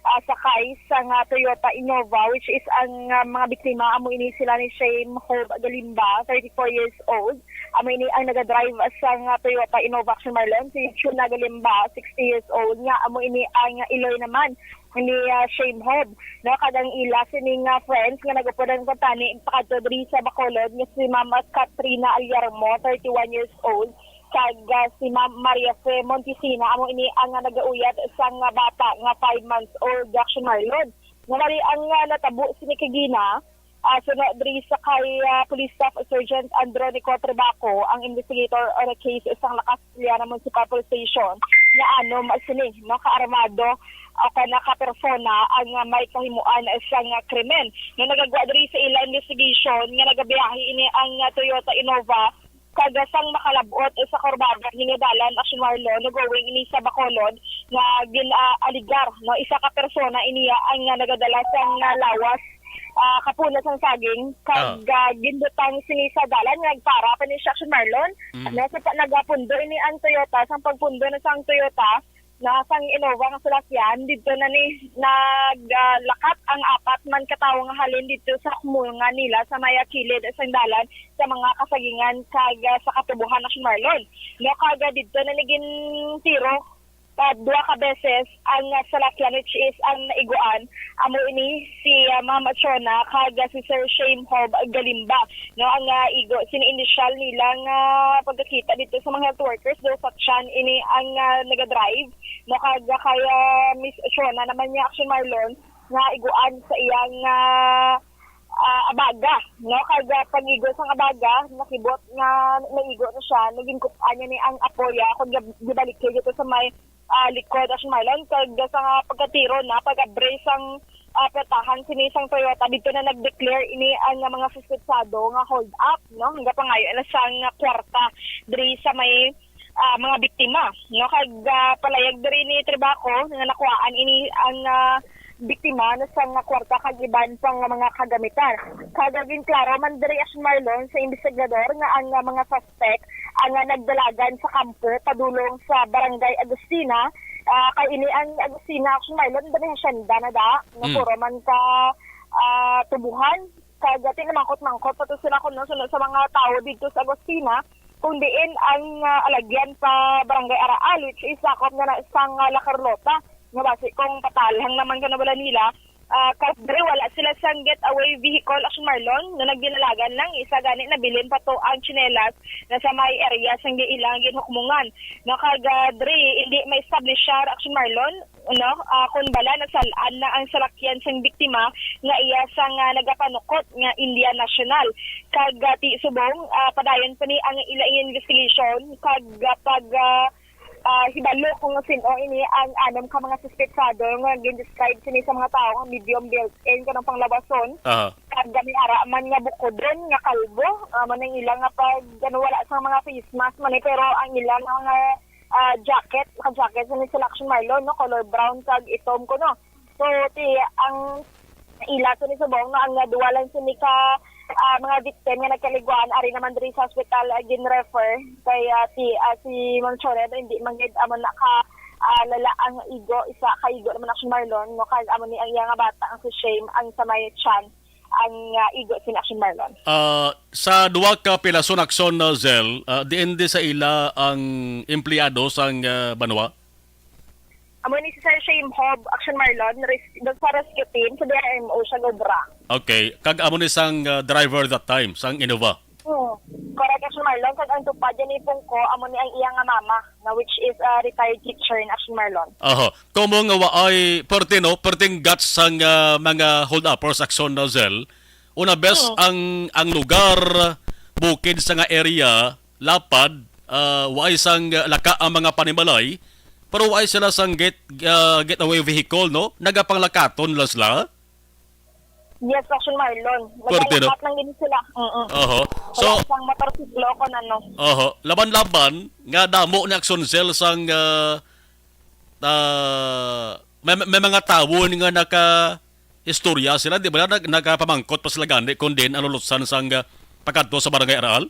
ah, sakay sang ah, Toyota Innova, which is ang ah, mga biktima amo ini sila ni Shane Hob Galimba, thirty-four years old. Amo ini ang nagadrive sang ah, Toyota Innova, Action, Marlon, si Chuna Galimba, sixty years old, nga amo ini ang iloy naman ni ah, Shane Hob, no, kag ang ila sini nga friends nga nag-upod ang kuntani pakadto diri sa Bacolod, nga si Ma'am Katrina Aliarmo, thirty-one years old, kag ah, si Ma'am Maria Fe Montesina, amo ini ang ah, nagauyat sang ah, bata nga five months old, Action, Marlon. Nga bali ang ah, natabo sini kagina, ah, suno diri sa kay ah, Police Staff Sergeant Andronico Tribaco, ang investigator on a case sang La Castellana Municipal Police Station, nga anom sini, no, kaarmado o kana ka persona ang ah, may kahimuan sang ah, krimen. No, nagagwa diri sa ila investigation nga nagabiyahe ini ang ah, Toyota Innova, kag sang makalab-ot sa kurbada nga dalan, Action, Marlon, no, going ini sa Bacolod, nga gin-aligar, no, isa ka persona iniya ang ah, nagadala sang ah, lawas, ah, kapunot sang saging, kag ah, ginbutang sini sa dalan nga nagpara pa ni siya, Action, Marlon. Mm. No, sa pa, nagapundo ini ang Toyota, sang pagpundo na sang Toyota, na sang Innova nga salakyan, didto na ni naglakat ang apat man ka tawo nga halin didto sa humulngan nila sa may kilid sang dalan sa mga kasagingan kag ah, sa katubohan, Action, Marlon. No, kag ah, didto na ni gintiro ah, duha ka beses ang ah, salakyan, which is ang naiguan amo ini si ah, Ma'am Chona kag ah, si Sir Shane Hob Galimba. No, ang ah, igo sini, initial nila nga pagkakita didto sa mga health workers, daw sa tiyan ini ang ah, nagadrive, no, kag ah, kay ah, Miss Shona naman niya, Action, Marlon, nga iguan sa iyang ah, ah, abaga, no, kag ah, pag-igo sang abaga, nakibot nga naigo na siya, naging kup-an niya ni ang apo niya, kag gib-, gibalik niya dito sa may ah, likod, Action, Marlon, kag sa nga pagkatiro na, pag-abre sang ah, pwertahan sini sang Toyota, dito na nag-declare ini ang ah, mga suspetsado nga hold up, no? Nga pangayo na sang ah, kwarta diri sa may ah, mga biktima, no? Kag ah, palayag diri ni Tribaco nga nakuhaan ini ang ah, biktima na sang ah, kwarta kag iban pang mga kagamitan. Kag ginklaro man diri, Action, Marlon, sa investigador nga ang ah, mga suspect ang ah, nagdalagan sa kampo padulong sa Barangay Agustina. Ah, kay ini ang Agustina, Action, Marlon, diri hacienda na da, nga Mm. puro man ka ah, tubuhan. Kag ati namangkot-mangkot pa to sila kuno suno sa mga tawo didto sa Agustina, kung diin ang ah, alagyan pa Barangay Araal, which is sakop na na sang ah, La Carlota, nga basi kung patalhang naman ka na wala nila, Ah, kag diri wala sila sang getaway vehicle, Action Marlon, no, nagdinalagan lang. Isa gani nabilin pa to ang tsinelas na sa may area sang ilang ginhukmongan. No, kag, ah, diri hindi ma-establishar, Action Marlon, no, ah, kung bala nasal-an na ang salakyan sang biktima nga iya sang, ah, nagapanukot nga Indian national. Kag, ah, ti subong, ah, padayon pa ni ang ilang investigation kag, ah, pag, ah, ah, hibalo kung sin-o ini ang anom ka mga suspetsado nga gin-describe sini sa mga tawo nga medium built-in kanang panglawason. Aha. Kag may ara man nga bukodon nga kalbo, ah, man ang ilang nga pag, ano, wala sa mga face mask man eh, pero ang ilang mga, ah, jacket, naka-jacket sini sila, Action Marlon, no, color brown kag itom kuno. So, ti, ang ila sini subong, no, ang, ah, duwa lang sini ka, ah, mga victim nga nagkaligwaan, ari naman diri sa hospital, ah, gin-refer kay, ah, si, ah, si Ma'am Chonette, hindi man gid amo na ka, ah, lala ang igo, isa ka igo naman, Action Marlon, no, kag amo ni ang iya nga bata, ang si Shame, ang sa may tiyan, ang, ah, igo sini, Action Marlon. Ah, sa duwa ka pilason, Action, uh, Zell, ah, diin di sa ila ang empleyado sang, ah, banwa? Amo ni si Sir Shame Hob, Action Marlon, res-, sa rescue team sa D R M O siya gobra. Okay. Kag amo ni sang, uh, driver that time, sang Innova? Hmm. Correct, Action Marlon. Kag ang tupad yan ni Pungko, amo ni ang iya nga mama, na which is a retired teacher in Action Marlon. Aha. Komo nga waay, perte, no? Perting guts sang, uh, mga hold-uppers, Action, no, Zell. Una, bes, Oo. ang, ang lugar, bukid sa nga area, lapad, ah, waay sang laka ang mga panimalay, pero waay sila sang get, ah, getaway vehicle, no? Nagapanglakaton lang sila. Yes, Action Marlon. Pwerte, no? Nagalakat lang din sila. Mm-mm. Oho. So, wala sang motorsiklo kon ano. Oho. Laban-laban nga damo ni Action Cell sang, ah, ah, may, may mga tawo ni nga naka istorya sila, di ba? Nag-, nagapamangkot pa sila gani kung din ang lulutsan sang, ah, pagkadto sa Barangay Araal?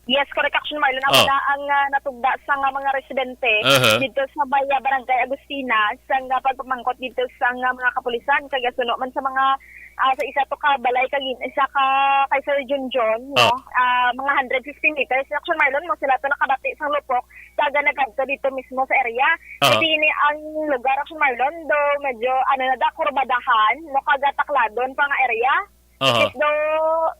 Yes, correct, Action Marlon. Ako Oh. na ang, ah, natugda sa nga mga residente Aha. dito sa may, ah, Barangay Agustina, sa nga pagpamangkot dito sa nga mga kapulisan, kay suno man sa mga, ah, sa isa to ka balay, kag isa ka kay Sir Junjun, no? Oh. Ah, mga hundred fifty meters. Action Marlon, mo sila to nakabati sa lupok, taga nagkadto dito mismo sa area. Oo. Kasi ini ang lugar, Action Marlon, do medyo, ano na da, kurbadahan, no, kagatakladon pa nga area. Aha. Yes, do,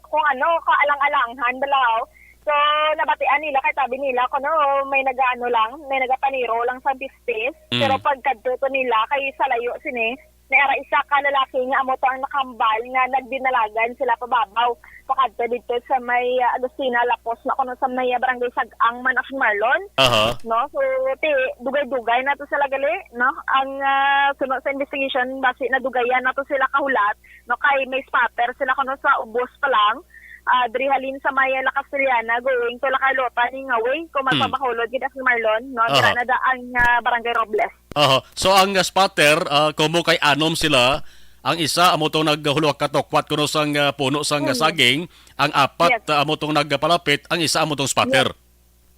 kung ano, kaalang-alanghan, balaw. So, nabatian nila, kay tabi nila, kuno, may nagaano lang, may nagapaniro lang sa pistis. Mm. Pero pagkadto to nila, kay sa layo sini, may ara isa ka lalaki nga amo to ang nakambal nga nagdinalagan sila pababaw. Pakadto dito sa may, ah, Agustina, Lapos na kuno sa may, ah, Barangay Sag-ang man, Action Marlon. Aha. No? So, ti, dugay-dugay na to sila gali, no? Ang, ah, suno sa investigation, basi nadugayan na to sila kahulat, no? Kay may spotter sila kuno sa ubos pa lang. Ah, diri halin sa may La Castellana, going to La Carlota ni nga way, kung Hmm. magpabakulod gid, Action Marlon, no? Dira Aha. na da ang, ah, Barangay Robles. Aha. So, ang, uh, spotter, uh, kumo kay anom sila. Ang isa amo tong naghulog katokwat kuno sang, uh, puno sang, uh, Mm. saging. Ang apat, Yes. uh, amo tong nagpalapit. Ang isa amo tong spotter.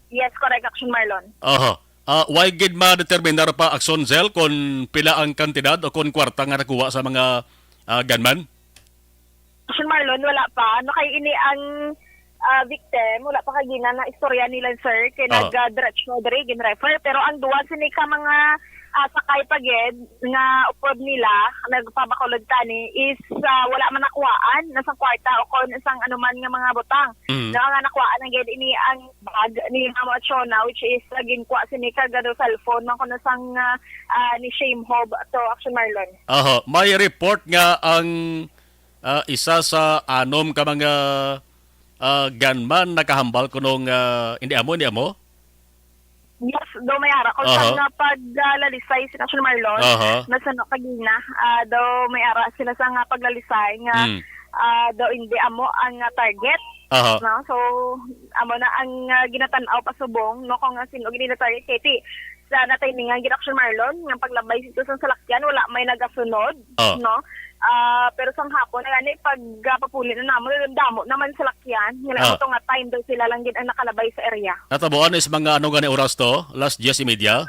Yes. Yes, correct, Action Marlon. Aha. Uh, way gid ma-determinar pa, Action Cell, kung pila ang kantidad o kung kwarta nga nakuha sa mga, uh, gunman? Action Marlon, wala pa. Ano kay ini ang, ah, victim? Wala pa kagina na istorya nila, sir. Kay Ah. nag, ah, diretso diri, gin-refer. Pero ang duwa sini ka mga, ah, sakay pa gid nga upod nila, nagpabakulod tani, is, ah, wala man nakuhaan na sa kwarta o kon isang anuman nga mga butang. Mm. Na nga nakuhaan ang gid ini ang bag ni Ma'am Achona, which is, ah, ginkuha sini ka gado cellphone man kuno sang, ah, ah, ni Shame Hob to, Action Marlon. Aha, may report nga ang ah, isa sa anom ka mga, ah, gunman nakahambal kuno nga, ah, hindi amo, hindi amo? Yes, daw may ara ko Aha. sa nga pag, ah, lalisay si Action Marlon. Aha. Nasuno kagina, ah, daw may ara sila sa nga paglalisay nga, Mm. ah, daw hindi amo ang, ah, target. Aha. No? So, amo na ang, ah, ginatan-aw pasubong, no, kung, ah, sino gid target. Kay ti, sa natimingan gid, Action Marlon, nga paglabay sito sa salakyan, wala may nagasunod, Oh. no? Ah, pero sang hapon na gani, pag, ah, papuli na namon, damo naman salakyan. Nga Oh. ito nga time daw sila lang gid ang nakalabay sa area. Natabuan is mga ano gani oras to? Last diyes y media?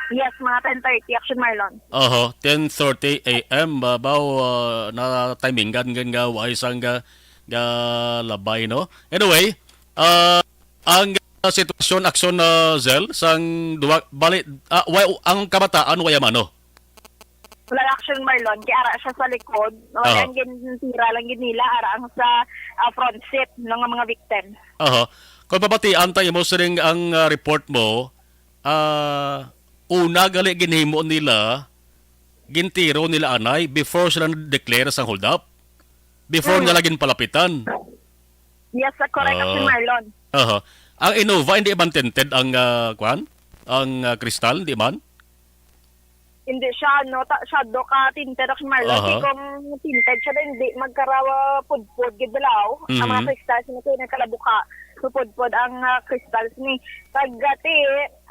Yes, mga ten thirty, Action Marlon. Oho, ten thirty a m, babaw, ah, na timingan gid nga way sang ga, ga labay, no? Anyway, ah, ang, ah, sitwasyon, Action, ah, Zell, sang duwa, bali, ah, way, ang kabataan, way amano? Wala, Action Marlon, kay ara siya sa likod. Wala, aha, ang gintira lang gid nila, ara ang sa, ah, front seat ng mga victim. Aha. Kung babatian ta imo siring ang, ah, report mo, ah, una gali ginhimo nila, gintiro nila anay before sila na-declare sang hold up. Before, mm, nila ginpalapitan. Yes, sa correct, Action, ah, Marlon. Aha. Ang Innova, hindi man tinted ang, ah, kwan? Ang, ah, kristal, hindi man? Hindi siya, no, ta-, siya do ka tinted, Action Marlon. Aha. Kay kung tinted siya, then di magkarawa pudpod gid balaw ang mga, mhm, crystals ni kay nagkalabuka. So, pudpod ang, ah, crystals ni. Pag, ah, ti,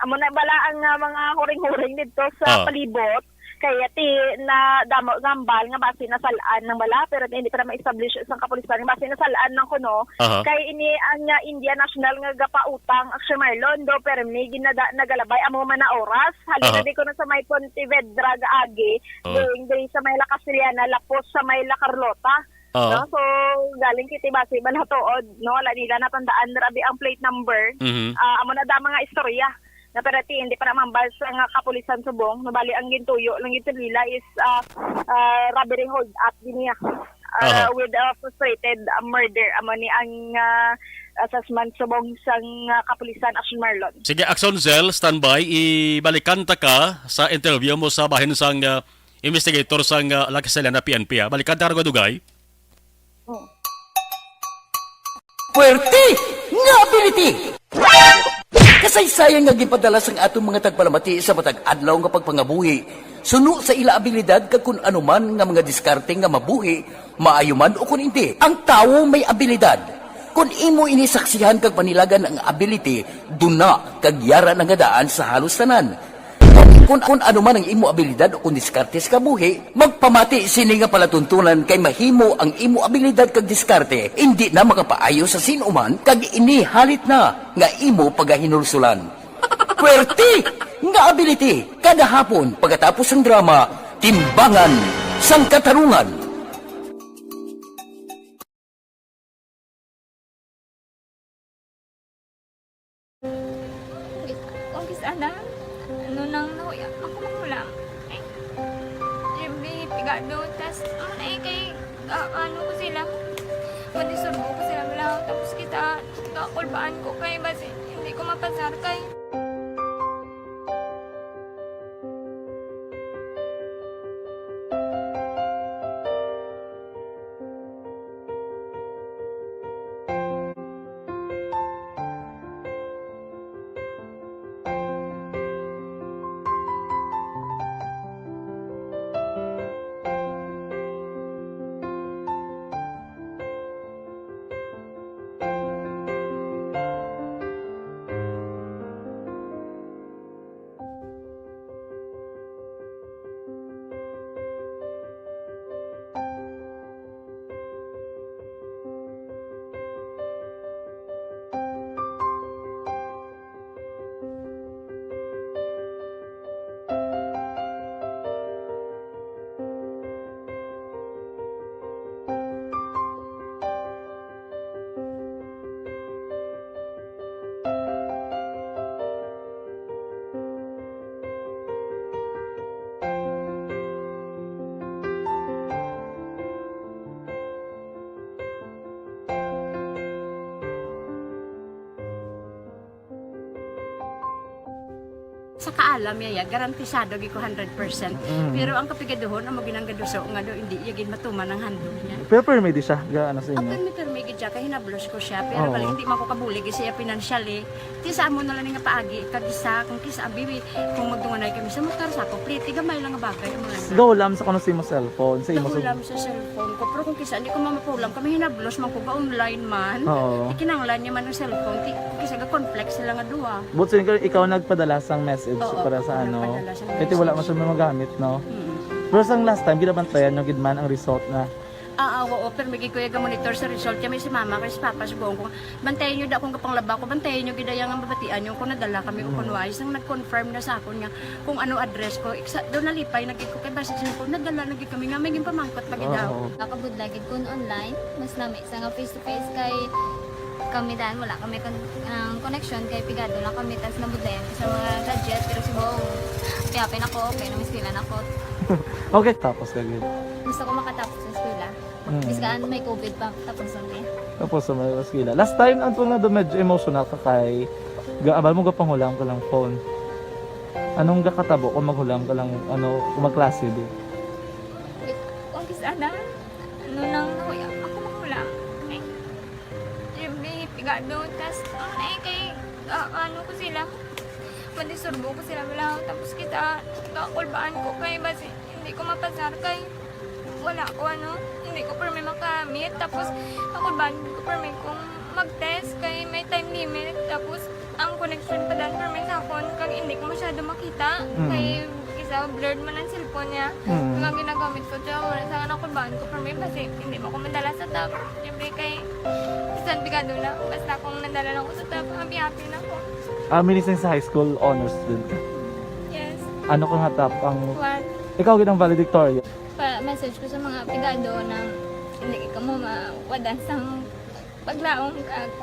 amo na bala ang, ah, mga huring-huring dito sa, ah, palibot. Kaya ti na damo gambal nga basi nasalaan ng bala, pero hindi pa na ma-establish sa kapulisan nga basi nasalaan ng kuno. Aha. Kay ini ang, ah, India national nga gapautang, Action Marlon, do permi ginada-, nagalabay amo man na oras. Halin, aha, na di ko na sa may Pontevedra gaagi, oo, going diri sa may La Castellana, lapos sa may La Carlota. Oo. No? So, galing kiti basi bala tuod, no? Wala nila natandaan, rabi ang plate number. Mhm. Ah, amo na da mga istorya. Na pero ti, hindi pa na mambal sa nga kapulisan subong. Nabali ang gintuyo lang gid nila is, ah, ah, robbery hold up din niya. Ah, aha, with, ah, frustrated, ah, murder. Amo ni ang, ah, assessment subong sang, ah, kapulisan, Action Marlon. Sige, Action Cell, standby. Ibalikan ta ka sa interview mo sa bahin sang, ah, investigator sang, ah, La Castellana P N P, ah. Balikan ta ka, dugay. Puwerte nga ability! Kasaysayan nga ginpadala sang aton mga tagpalamati sa matag adlaw nga pagpangabuhi, suno sa ila abilidad kag kun ano man nga mga diskarte nga mabuhi, maayo man o kun indi. Ang tawo may abilidad. Kun imo ini saksihan kag panilagan ang ability, duna kag yara na nga daan sa halos tanan. Kun, kun ano man ang imo abilidad o kun diskarte sa kabuhi, magpamati sini nga palatuntunan kay mahimo ang imo abilidad kag diskarte indi na makapaayo sa sin-o man kag ini halit na nga imo pagahinulsulan. Puwerte nga ability kada hapon pagkatapos sang drama, Timbangan sang Katarungan. Kung kis-, ana, ano nang nahuya, ako makulang. Ay, Jimmy, pigado, tas, ano na eh, kay, ah, ano ko sila, madisurbo ko sila, wala, tapos kita, kakulbaan ko kay, basi, hindi ko mapasar kay. Sa kaalam niya, ya, garantisado gid ko hundred percent. Mm. Pero ang kapigaduhon, amo ginang gaduso nga do, hindi iya gid matuman ang handog niya. Pero permi di siya, ga-, ano sa inyo? Ah, permi, permi gid siya, kay hinablos ko siya. Pero, oo, bali, hindi man ko kabulig siya financially. Ti sa amo na lang nga paagi, kag isa, kung kisa, abi, kung magdunganay kami sa motor, sa ako, pliti, gamay lang nga bagay, amo lang. Gahulam sa kuno sa imo cellphone, sa imo. Gahulam sa cellphone ko. Pero kung kisa, hindi ko mamapulam, kami hinablos man ko, ga-online man. Oo. Ikinanglan niya man ang cellphone, ti, kung kisa, ga-conflict sila nga duha. But so, ikaw, ikaw nagpadala sang message, oo, para sa, ako ano, nagpadala sang message. Kaya wala man siya magamit, no? Mm. Pero sang last time, ginabantayan nyo gid man ang result na. Ah, ah, oo, pero may gid ko iya ga-monitor sa result. Kaya may si mama, kay si papa, subong ko, bantayan nyo da akong gapanglaba ko, bantayan nyo gid iya nga mabatian nyo kung nadala kami o, mm, kung wala. Isang nag-confirm na sa akon nga kung ano address ko. Iksa, doon nalipay na gid ko kay basi siya ko, nadala na gid kami nga may ginpamangkot pa gid daw. Oo. Nakabudlay gid kun online, mas lami sa nga face to face kay kami dan wala kami kon-, ang connection kay pigado lang kami tas nabudlayan ko sa mga gadget pero subong kaya pa nako okay na mas pila nako. Okay, tapos ka gid. Gusto ko makatapos sa eskwela. Mm. Biskan may COVID pa, tapos ang eh. Tapos sa mga eskwela. Last time, ang tunga doon medyo emotional ka kay gaabal mo gapanghulam ka lang phone. Anong gakatabo kung maghulam ka lang, ano, kung magklase di? Kung kis ana, ano nang nakuya, ako mahulam. Ay, every pigado, tas ang na kay, ah, ano ko sila, madisturbo ko sila, wala, tapos kita, kakulbaan ko kay basi, hindi ko mapasar kay, wala ko ano, hindi ko permi makamit, tapos kakulbaan ko permi kung mag-test kay may time limit, tapos ang connection pa dan permi sa akon, kag hindi ko masyado makita, Mm. kay isa blurred man ang cellphone niya, Mm. kag ang ginagamit ko, siya mo sa nakulbaan ko permi, basi hindi mo ko madala sa top, siyempre kay, bisan pigado na, basta kung nadala lang ko sa top, happy-happy na ko. Ah, minising sa high school honors student ka. Yes. Ano ka nga top ang... One. Ikaw gid ang valedictorian. Pa message ko sa mga pigado na hindi ka mo mawadan sang paglaom, kag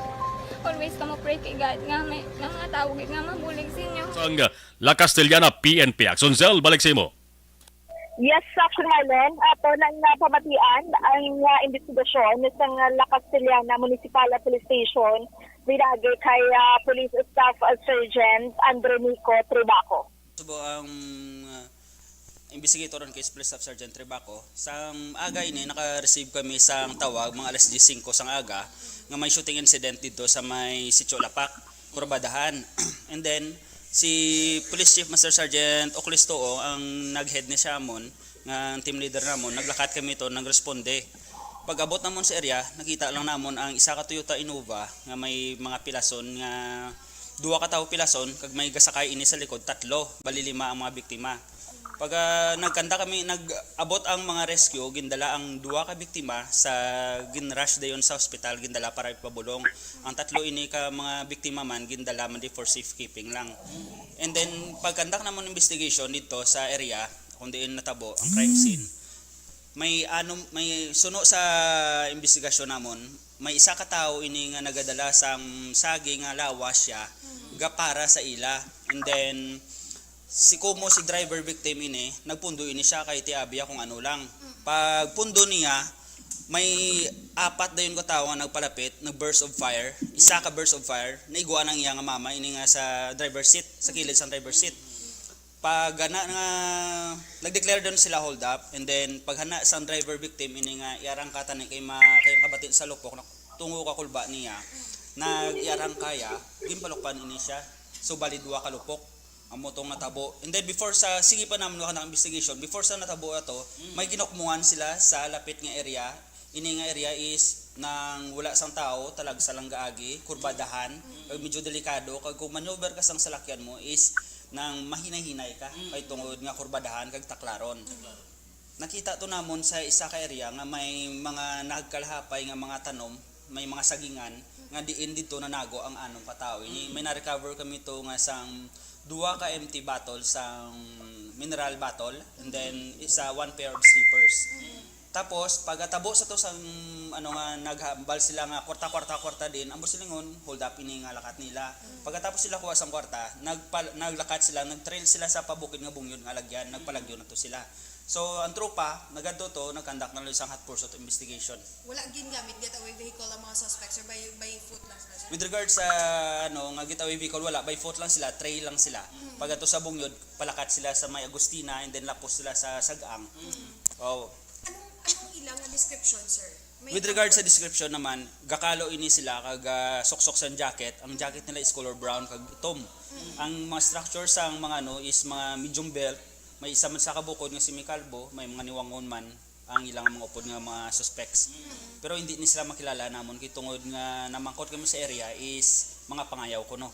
always ka mo pray kay God nga may nga mga tawo gid nga mabulig sa inyo. Sang La Castellana P N P Action Cell, balik sa imo. Yes, Action Marlon. Ato nang napamatian ang uh, investigasyon sa La Castellana Municipal Police Station, pinagi kay uh, Police Staff Sergeant Andronico Tribaco. Subo ang uh, investigator on case Police Staff Sergeant Tribaco. Sang aga ini, naka-receive kami sang tawag mga alas diez singko sang aga nga may shooting incident dito sa may Sitio Lapak, Kurbadahan. And then, si Police Chief Master Sergeant Ocles Tuo ang nag-head ni siya amon, nga ang team leader namon, naglakat kami to, nagresponde. Pag-abot namon sa area, nakita lang namon ang isa ka Toyota Innova nga may mga pilason nga duha ka tawo pilason, kag may gasakay ini sa likod, tatlo, bali lima ang mga biktima. Pag ah, nagkanta kami, nag-abot ang mga rescue, gindala ang duha ka biktima sa ginrush dayon sa ospital, gindala para ipabulong. Ang tatlo ini ka mga biktima man gindala man di for safekeeping lang. And then pagkanta namon investigation dito sa area kung diin natabo ang crime scene, may ano, may suno sa investigasyon namon, may isa ka tawo ini nga nagadala sang saging nga lawas siya ga para sa ila. And then si kumo si driver victim ini, nagpundo ini siya kay tiabi kung ano lang. Pag pundo niya, may apat dayon ka tawo nga nagpalapit, nag burst of fire, isa ka burst of fire, naiguan ang iya nga mama ini nga sa driver seat, sa kilid sang driver seat. Pag ana nga nag-declare dayon sila hold up, and then pag hana sang driver victim ini nga iarang ka tani kay ma kay kabati sa lupok na tungo ka kulba niya, nag-iarang kaya, ginpalukpan ini siya. So bali duha ka lupok. Amo tong natabo. And then before sa, sige pa naman ang investigation, before sa natabo ato, may ginukmuhan sila sa lapit nga area. Ini nga area is nang wala sang tao, talagsa lang gaagi, kurbadahan, kag medyo delikado, kag kung maneuver ka sang salakyan mo is nang mahinay-hinay ka, kay tungod nga kurbadahan kag taklaron. Nakita to namon sa isa ka area nga may mga nagkalahapay nga mga tanom, may mga sagingan nga diin dito nanago ang anom ka tawo. Ini, may na-recover kami to nga sang duha ka empty bottle sang mineral bottle, and then isa, one pair of slippers. Tapos pagkatabo sa to sang ano nga naghambal sila nga kwarta, kwarta, kwarta din, ang silingon, hold up ini nga lakat nila. Pagkatapos sila kuha sang kwarta, nagpal- naglakat sila, nag-trail sila sa pabukid nga bungyon nga lagyan, nagpalagyo na to sila. So ang tropa nagadto to, nag-conduct na lang sang hot pursuit investigation. Wala gingamit getaway vehicle ang mga suspects, or by, by foot lang sila, sir? With regards sa ano nga getaway vehicle, wala, by foot lang sila, trail lang sila. Pag ato sa Bungyon, palakat sila sa may Agustina, and then lapos sila sa Sagaang. Oh. Anong, anong ilang nga description, sir? May With regards sa description naman, gakalo ini sila kag ah, suksok sa jacket. Ang jacket nila is color brown kag itom. Ang mga structure sa mga ano is mga medium built. May isa man sa kabukod nga semikalbo, may mga niwangon man ang ilang mga upod nga mga suspects. Pero hindi ni sila makilala namon kay tungod nga namangkot kami sa area is mga pangayaw kuno.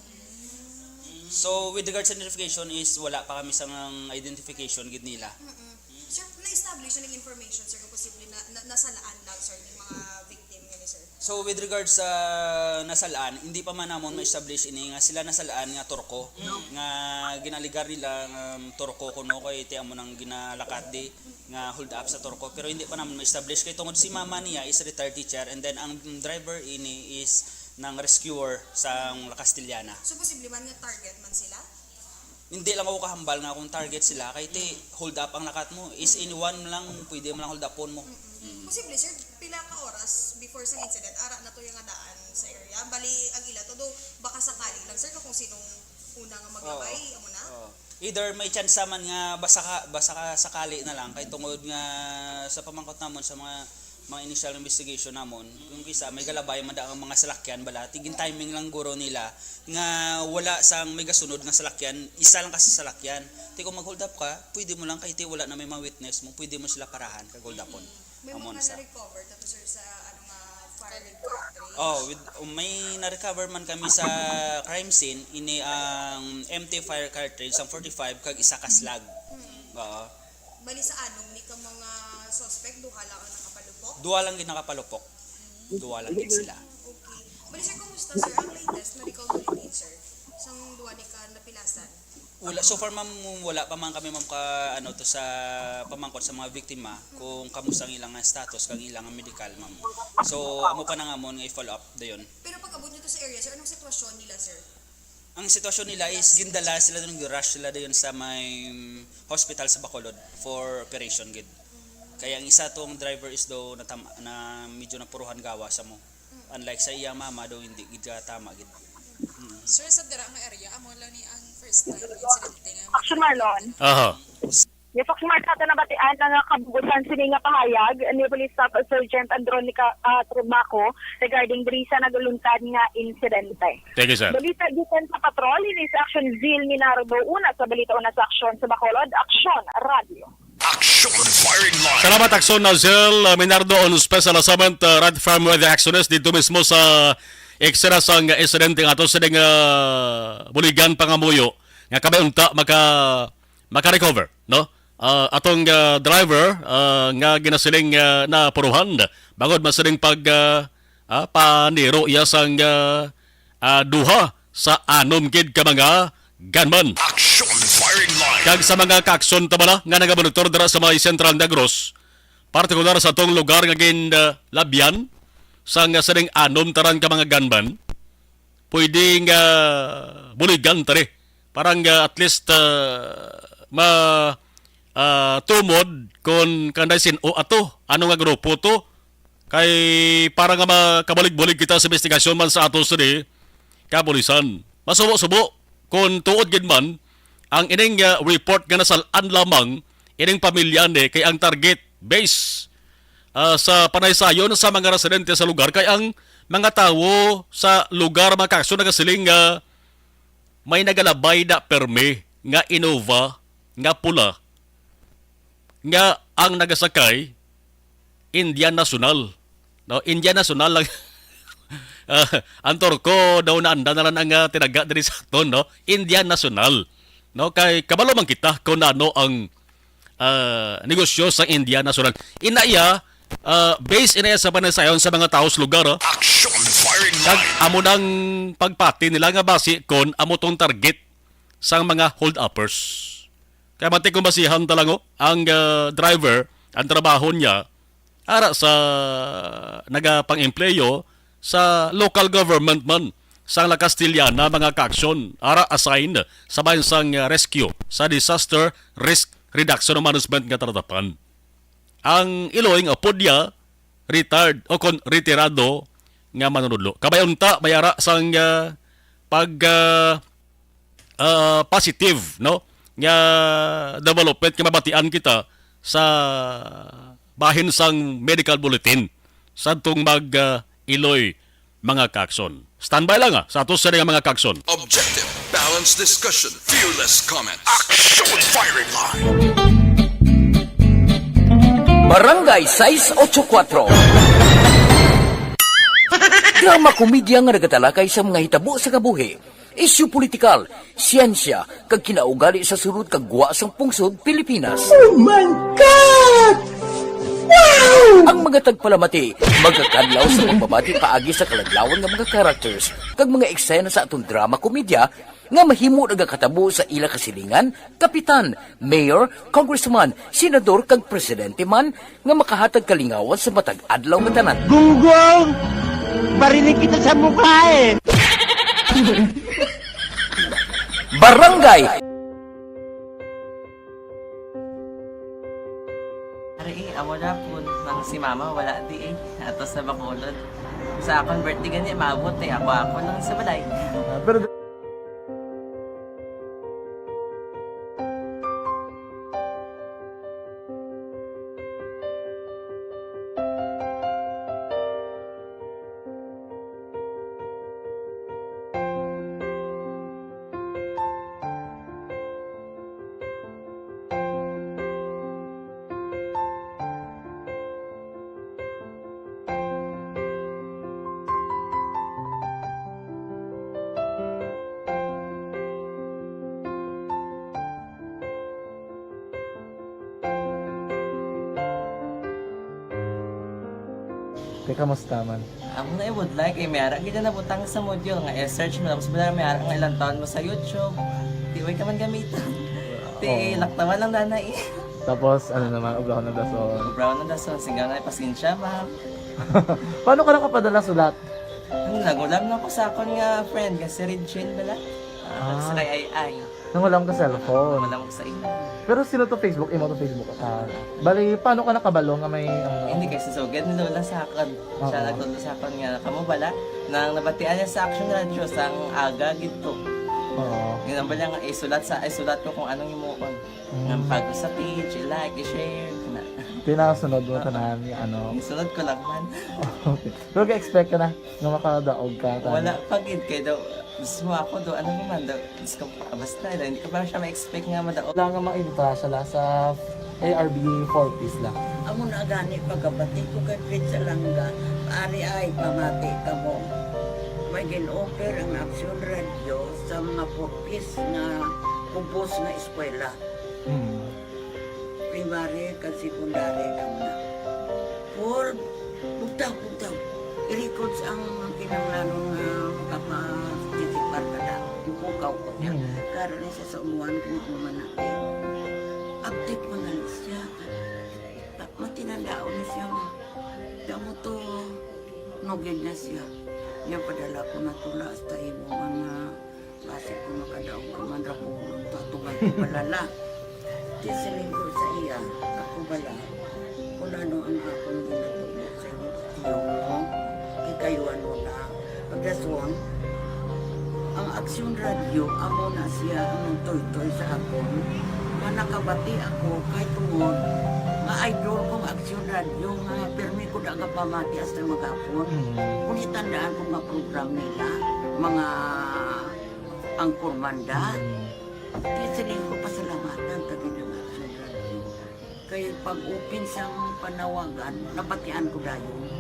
So with regards sa identification is wala pa kami sa nang identification gid nila. Sir, na-establish na yung information, sir, kung posible na, na nasalaan lang, sir, yung mga victim nga ni sir? So with regards sa nasalaan, hindi pa man namon ma-establish ini nga sila nasalaan nga Turko, nga ginaligar nila nga Turko kuno kay ti amo nang ginalakat di nga hold up sa Turko, pero hindi pa namon ma-establish kay tungod si mama niya is retired teacher, and then ang driver ini is nang rescuer sa La Castellana. So, posible man nga target man sila? Hindi lang ako kahambal nga kung target sila, kay ti hold up ang lakat mo. Is anyone lang, pwede mo lang hold upon mo. Mm. Posible, sir, pila ka oras before sa incident, ara na to yung daan sa area? Bali, ang ila to do, baka sakali lang, sir, kung sinong una nga maglabay, amo na? Oo. Either may tsansa man nga basta ka, basta ka sakali na lang, kay tungod nga sa pamangkot namon sa mga mga initial investigation namon, kung kisa may galabay man da ang mga salakyan bala, tigin timing lang guro nila nga wala sang may gasunod nga salakyan, isa lang kasi salakyan. Ti kung mag-hold up ka, pwede mo lang kay ti wala na may mga witness mo, pwede mo sila parahan kag hold upon. May Amon mga sa na-recover na to, sir, sa ano nga firing cartridge? Oh, with, may na-recover man kami sa crime scene, ini ang empty fire cartridge, ang forty-five, kag isa ka slug. Oo. Bali sa anom ni ka mga suspect, duha lang ang nakapalupok? Duha lang gid nakapalupok. Duha lang gid sila. Okay. Bali, sir, kumusta, sir, ang latest medical bulletin, sir? Sang duha ni ka napilasan? Wala, so far, ma'am, wala pa man kami, ma'am, ka ano to sa pamangkot sa mga biktima kung kamusta ang ilang status kag ilang medical, ma'am. So amo pa na nga mo nga i-follow up dayon. Pero pag abot nyo to sa area, sir, anong sitwasyon nila, sir? Ang sitwasyon nila is gindala sila dun, rush sila dayon sa may hospital sa Bacolod for operation gid. Kaya ang isa tong driver is daw natam na medyo napuruhan gawa sa mo. Unlike sa iya mama daw hindi gid ka tama gid. Sir, sa dira nga area, amo lang ni ang first time incident nga Action, Marlon. Aha. Yes, Fox Marlon, ato nabatian ang kabugutan sini nga pahayag ni Police Staff Sergeant Andronica ah, Trubaco regarding diri sa nagaluntad nga insidente. Thank you, sir. Balita gikan sa patrol, ini si Action Zil Minardo, una sa balita, una sa aksyon sa Bacolod, Aksyon Radio. Action firing line. Salamat, Aksyon Nazel uh, Minardo on special assignment uh, right from where the action is dito mismo sa eksena sang insidente nga ato sa ding uh, Buligan Pangamuyo nga kami unta maka maka-recover, no? Uh, atong uh, driver uh, nga ginasiling uh, na puruhan bangod masiling pag uh, ah, paniro iya sang uh, uh, duha sa anom gid ka mga gunman. Action firing line. Kag sa mga kaakson ta bala nga nagamonitor dira sa may Central Negros, partikular sa tong lugar nga ginlabyan sang sining anom tanan ka mga gunman, pwede nga buligan tani. Parang ah, at least ah, ma ah, tumod kon kanday sin-o ato, ano nga grupo to. Kay para nga makabulig-bulig kita sa investigasyon man sa ato sini, kapulisan. Masubo-subo kung tuod gid man ang ining ah, report nga nasal-an lamang ining pamilya ni kay ang target base ah, sa panaysayon sa mga residente sa lugar kay ang mga tawo sa lugar mga kaso nagasiling nga may nagalabay na permi nga Innova nga pula nga ang nagasakay Indian national. No, Indian national lang. Ah, ang Turko daw naanda na lang ang ah, tinaga diri sa aton, no? Indian national. No, kay kabalo man kita kung ano ang ah, negosyo sa Indian national. Ina iya, ah, base ina iya sa panaysayon sa mga tawo sa lugar, oh. Action firing Kag line. Amo nang pagpati nila nga basi kon amo tong target sang mga hold-uppers. Kaya mati kung basihan ta lang, oh, ang ah, driver, ang trabaho niya, ara sa nagapang-empleyo sa local government man sang La Castellana mga kaaksyon ara assigned sa bahin sang rescue sa disaster risk reduction o management nga tatapan. Ang iloy nga upod niya retired o kon retirado nga manunudlo. Kabay unta may ara sang ah, pag ah, ah, positive, no, nga development nga mabatian kita sa bahin sang medical bulletin sadtong mag ah, iloy mga kaakson. Standby lang ah, sa ato sini nga mga kaakson. Objective, balanced discussion, fearless comments. Action firing line. Barangay sais ocho kuatro. Drama komedya nga nagatalakay sa mga hitabo sa kabuhi, isyu politikal, siyensya, kag kinaugali sa sulod kag gwa sang pungsod Pilipinas. Oh my God! Wow! Ang mga tagpalamati magakadlaw sa pagbabati paagi sa kaladlawan nga mga characters kag mga eksena sa atong drama komedya nga mahimo nagakatabo sa ila kasilingan, kapitan, mayor, congressman, senador kag presidente man nga makahatag kalingawan sa matag adlaw nga tanan. Gunggong! Barinig kita sa mukha eh! Barangay Hapon, nang si mama wala di eh. Atos na Bacolod. Sa akon birthday gani, maabot eh. Ako, ako lang sa balay. Ah, pero Te, kamusta man? Amo na, I would like, eh, may ara gid na nabutang sa module nga i-search mo, tapos wala, may ara nga ilang taon mo sa YouTube. Di, way ka man gamiton. Ti, Oo. Laktawan lang na na eh. Tapos, ano naman, ubraw ng dason. Ubraw ng dason, singgaw na, pasensya, ma'am. Paano ka nakapadala sulat? Ano, nagulam na ko sa akon nga friend, nga si Regine bala. Ah, Ah. Sa kay Ay Ay. Nangulam ka cellphone. Wala ko sa imo. Pero sino to Facebook? Imo to Facebook? Ah, bali, paano ka nakabalo nga may, ano? Hindi, kay si Sugad ni Lola sa akon. Siya Oo. Nagtudlo sa akon nga, kamo bala, nang nabatian niya sa Action Radio, sang aga gid to. Oo. Yun ang bala nga, isulat sa, isulat ko kung anong himuon. Mm. Nga pag sa page, i-like, i-share, na. Tinasunod mo Oo. Tanan, ano? Isunod ko lang man. Okay. Pero ga-expect ka na nga makadaog ka, tanan? Wala pa gid, kay daw, gusto mo ako daw, ano mo man daw, Diyos ko, ah, basta, hindi ko pa siya ma-expect nga madaog. Wala nga ma-entra siya la sa A R B four Ps la. Amo na gani pagkabati ko kay Fred Salanga, ari ay pamati kamo. May gin-offer ang Aksyon Radio sa mga four Ps nga kubos nga eskwela. Hmm. Primary kag secondary lang na. Four, bugtaw, bugtaw. I-records ang kinahanglanon nga makaparticipar ka na. Ipukaw ko niya. Mm. Karon ni sa, sa umuan kung ano man natin. Active man na siya. Ta-, matinandaon na siya. Kamo to, nugid na siya. Niya padala ko na tula hasta imo mga Basi kung makadaog ka man ra ko, tatugan ko bala la. Di siling ko sa iya, ako bala, kung ano ang akong ginatubo sa imo, iyo mo, kikayuan mo na. Pagdason, ang Aksyon Radio, amo na siya ang nagtuytoy sa akon. Nga nakabati ako, kay tungod, nga idol kong Aksyon Radio, nga pirmi ko da nga pamati hasta maghapon. Mm. Kung itandaan ko nga program nila, mga Ang kurmanda, Mm. di siling ko pasalamatan ta gid ang Aksyon Radio. Kay pag-open sang panawagan, nabatian ko dayon.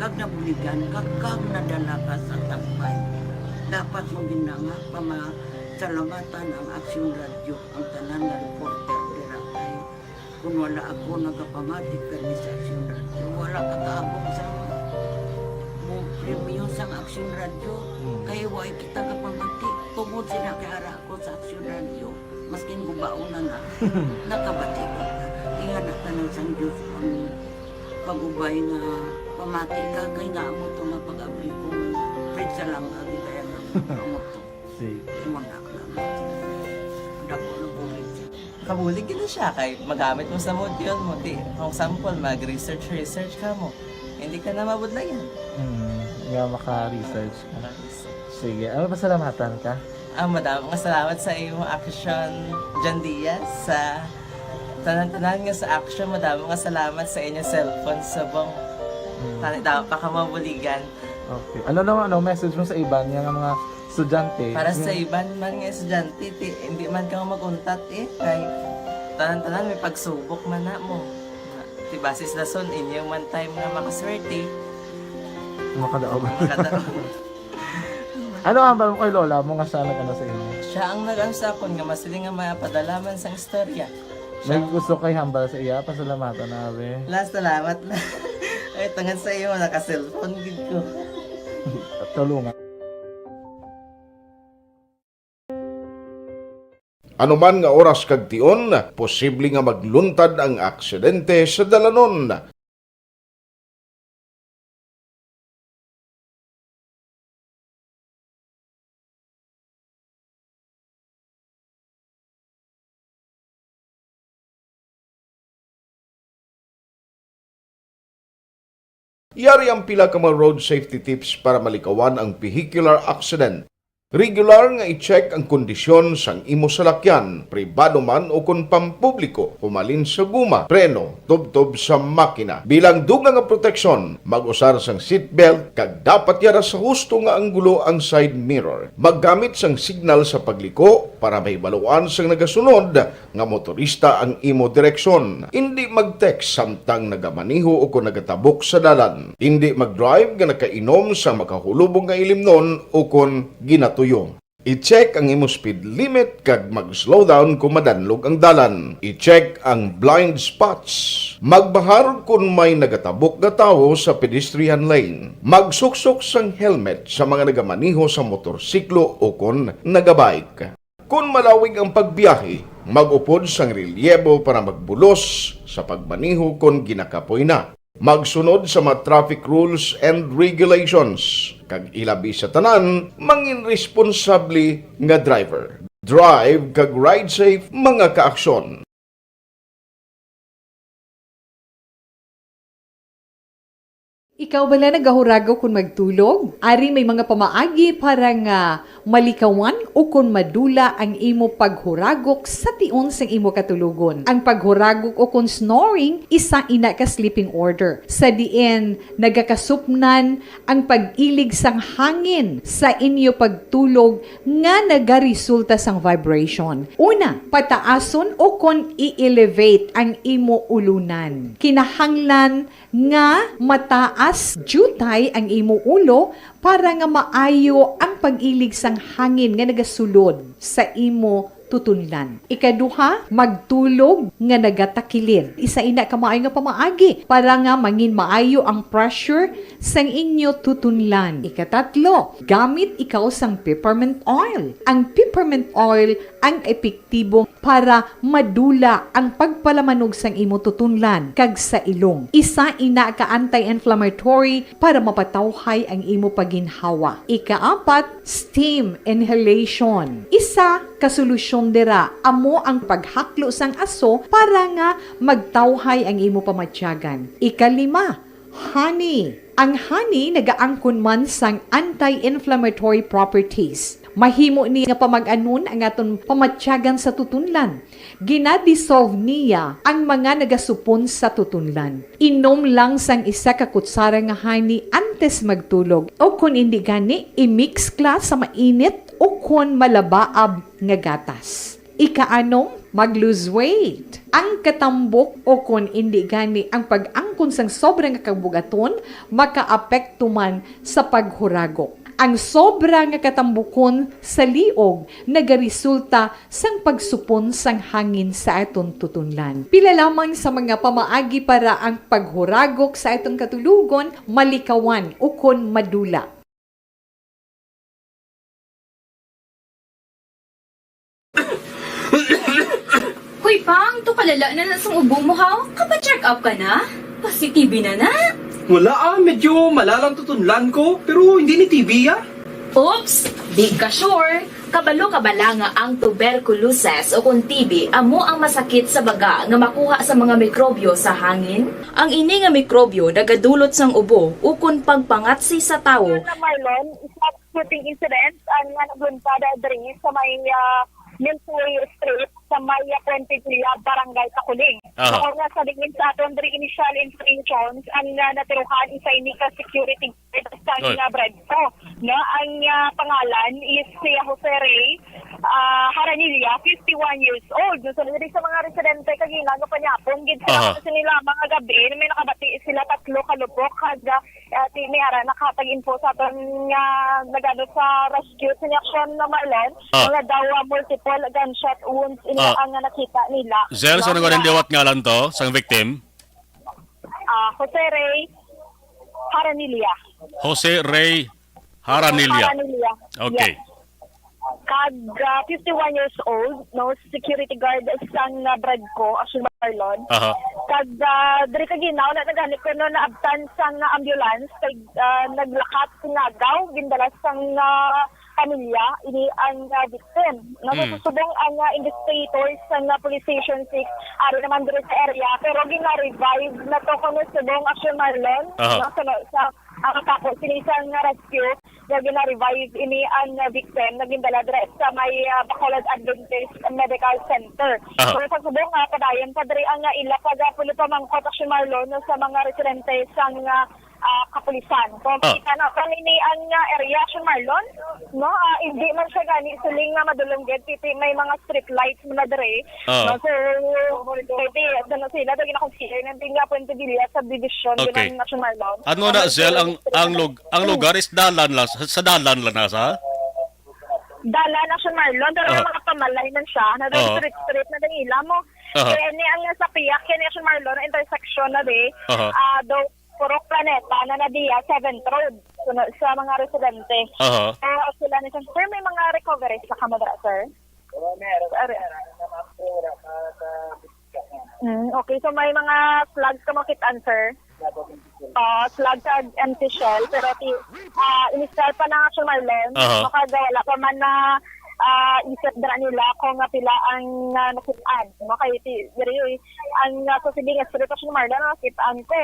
Kag nabuligan, kag, kag nadala ka sa tambay. Dapat mo gid na nga pamasalamatan ang Aksyon Radio, ang tanan nga reporter dira kay Kung wala ako nagapamati kani sa Aksyon Radio, wala ka kaabot sa mo premyo sang Aksyon Radio. Hmm. Kay wa kita kapamati. Tungod sila kay ara ako sa Aksyon Radio, maskin gubaon na na, nakabati ko. Ingana tanan sang Diyos ang pag-ubay nga pamati ka, kay nga amo to nga pag-abli ko, Fred Salanga, gitayan ang amo to. Sige. Imo na lang. Dako na bulig. Kabulig gid na siya kay magamit mo sa module mo. Di, kung sample, mag-research, research ka mo. Hindi ka na mabudlayan. Mm, nga maka-research ka. Maka-research. Sige, ano, pasalamatan ka? Ah, madamo nga salamat sa imo Action, John Diaz, sa tanan-tanan nga sa Action. Madamo nga salamat sa inyo cellphone subong. Mm. Tani daw pa ka mabuligan. Okay. Ano naman, ano, message mo sa iban nga mga estudyante? Para sa Yung iban man nga estudyante, ti, hindi man ka mag-untat eh. Kay tanan-tanan may pagsubok man na mo. Ti basis dason, inyo man time nga makaswerte. Makadaog. Makadaog. Ano ang hambal mo kay lola mo nga siya nag-ano sa imo? Siya ang nag-ano sa akon nga masiling nga mapadala man sang istorya. May gusto kay hambal sa iya, pasalamatan na, be. La, salamat na. Ay, tungod sa iyo, naka-cellphone gid ko. Tulungan. Anuman nga oras kag tion, posible nga magluntad ang aksidente sa dalanon. Yari ang pila ka mga road safety tips para malikawan ang vehicular accident. Regular nga i-check ang kondisyon sang imo salakyan, pribado man o kon pampubliko, humalin sa guma, preno, tubtob sa makina. Bilang dugang nga proteksyon, mag-usar sang seatbelt kag dapat yara sa husto nga anggulo ang side mirror. Maggamit sang signal sa pagliko para mahibaluan sang nagasunod nga motorista ang imo direksyon. Indi mag-text samtang nagamaneho o kon nagatabok sa dalan. Indi mag-drive nga nakainom sa makahulubong nga ilimnon o kon ginatuyo. I-check ang imo speed limit kag mag-slow down kon madanlog ang dalan. I-check ang blind spots. Magbahar kon may nagatabok nga tawo sa pedestrian lane. Magsuksok sang helmet sa mga nagamaneho sa motorsiklo o kon nagabike. Kon malawig ang pagbiyahe, mag-upod sang relyebo para magbulos sa pagmaneho kon ginakapoy na. Magsunod sa mga traffic rules and regulations, kag ilabi sa tanan, mangin responsable nga driver. Drive kag ride safe, mga kaaksyon. Ikaw bala nagahuragok kon magtulog? Ari may mga pamaagi para nga malikawan o kon madula ang imo paghuragok sa tion sang imo katulogon. Ang paghuragok o kon snoring, isa ina ka sleeping order, sa diin nagakasupnan ang pag-ilig sang hangin sa inyo pagtulog nga nagaresulta sang vibration. Una, pataason o kon i-elevate ang imo ulunan. Kinahanglan nga mataas diutay ang imo ulo para nga maayo ang pag-ilig sang hangin nga nagasulod sa imo tutunlan. Ikaduha, magtulog nga nagatakilid. Isa ina ka maayo nga pamaagi para nga mangin maayo ang pressure sang inyo tutunlan. Ikatatlo, gamit ikaw sang peppermint oil. Ang peppermint oil ang epektibo para madula ang pagpalamanog sang imo tutunlan kag sa ilong. Isa ina ka anti-inflammatory para mapatawhay ang imo pagginhawa. Ikaapat, steam inhalation. Isa ka solusyon dira amo ang paghaklo sang aso para nga magtawhay ang imo pamatyagan. Ikalima, honey. Ang honey nagaangkon man sang anti-inflammatory properties. Mahimo ni nga pamag-anon ang aton pamatyagan sa tutunlan. Ginadissolve niya ang mga nagasupon sa tutunlan. Inom lang sang isa ka kutsara nga honey antes magtulog, o kon indi gani, i-mix kla sa mainit o kon malabaab nga gatas. Ikaanom, mag-lose weight. Ang katambok o kon indi gani ang pag-angkon sang sobra nga kabugaton makaapekto man sa paghuragok. Ang sobra nga katambukon sa liog nagaresulta sang pagsupon sang hangin sa aton tutunlan. Pila lamang sa mga pamaagi para ang paghuragok sa aton katulogon malikawan ukon madula. Hoy, Pang, to kalala na na sang ubo mo, ha? Kapa-check up ka na? Positive na na? Wala, ah, medyo malalang tutunlan ko, pero hindi ni T B, ah. Oops, di ka sure. Kabalo ka bala nga ang tuberculosis o kung T B amo ang masakit sa baga nga makuha sa mga mikrobyo sa hangin? Ang ini nga mikrobyo nagadulot sang ubo ukon pagpangatsi sa tawo. Marlon, isa ka shooting incident ang nga nagluntada diri sa may, ah, Milky Street sa may, ah, Puente Villa, Barangay Taculing. Aha. Mao nga sa diin sa aton diri initial informations, ang, ah, natiruhan isa ini ka security guard sa, oy, nga BREDCO. No, ang, ah, pangalan is si Jose Ray, ah, Haranilla, fifty-one years old. So, diri sa mga residente kagina nga panyapon gid sila, aha, kasi nila mga gabi, may nakabati sila tatlo ka lupok, kada, ah, ti-, may ara nakahatag info sa aton nga nagano sa rescue sa aksyon na, Marlon, ah, nga daw, ah, multiple gunshot wounds ila, ah, ang nga nakita nila. Zel, sa nang liwat ngalan to, sang victim? Ah, Jose Ray Haranilla. Jose Ray Haranilla. Haranilla. Okay. Yes. Kag, ah, fifty-one years old, no, security guard sang, ah, BREDCO, Action Marlon. Aha. Kag, ah, diri kagina, wala na gani kuno naabtan sang, ah, ambulance, kag, ah, naglakat nga agaw, gindala sang, ah, pamilya ini ang, ah, victim. Nasa Mm. Subong ang, ah, investigators sa, ah, Police Station six, ari naman diri sa area, pero gina-revive na to kuno subong, Action Marlon, Aha. no, sa, sa, ang kapo, sini sa, ah, rescue, nga gina-revive ini ang, ah, victim, nga gindala dira sa may, ah, Bacolod Adventist Medical Center. Aha. So, sa subong, ah, padayon pa diri ang, ah, ila pag, ah, puli pamangkot, Action Marlon, no, sa mga residente sa, ah, ah, kapulisan. Kung Ah. kita na, kung ini ang, ah, area, Action Marlon, no, ah, hindi man siya gani siling nga madulong gid, titi may mga street lights man na diri. Ah. No, so, titi, ano sila, dagi na consider ng tinga Puente Villa subdivision, Okay. Bilang Action Marlon. Ano na, Ang Zell, ang, ang lug-, ang lugar is dalan lang, sa, sa dalan lang na sa? Dalan, Action Marlon, pero Ah. may mga pamalay man siya, na Ah. street, street na Danila mo. Aha. Kaya ni ang sa piyak, kaya ni Action Marlon, intersection na di. Aha. Ah, do, Purok Planeta na na diya, Seventh Road. Suno sa mga residente. Aha. Ah, sila ni sir, may mga recoveries na kamo dira, sir? Oo, meron. Are. Meron na, ma'am, pero wala pa sa Mm, okay, so may mga flags ka makit-an, sir? Ah, flag kag empty shell, pero ti, ah, initial pa lang, Action Marlon, Aha. Makagawala pa man na, ah, isip dira nila kung nga pila ang, ah, nakit-an. No, kay ti, diri, ang, ah, sa sige nga street, Action Marlon, nakit-an ko,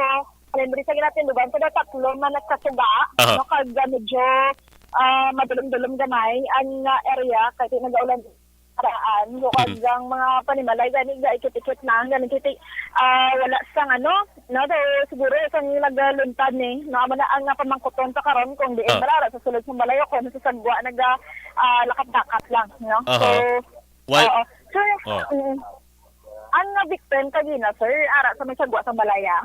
Alin diri sa ginatindugan ko, daw tatlo man nagkasuga, Aha. no, kag, ah, medyo, ah, madulom-dulom gamay ang, ah, area, kay nagaulan karaan. So, kag Mm. ang mga panimalay gani, gaikit-ikit na, gani, kiti, ah, wala sang ano, no, daw siguro sang nagluntad ni, no, amo na ang, ah, pamangkuton pa karon kung diin Ah. bala, ara sa sulod sang balay o kung sa sagwa naga, ah, lakat-lakat lang, no. Aha. So, Why? Oo. Sir, Oh. mm. Ang na-victim kagina, sir, ara sa may sagwa sa balaya.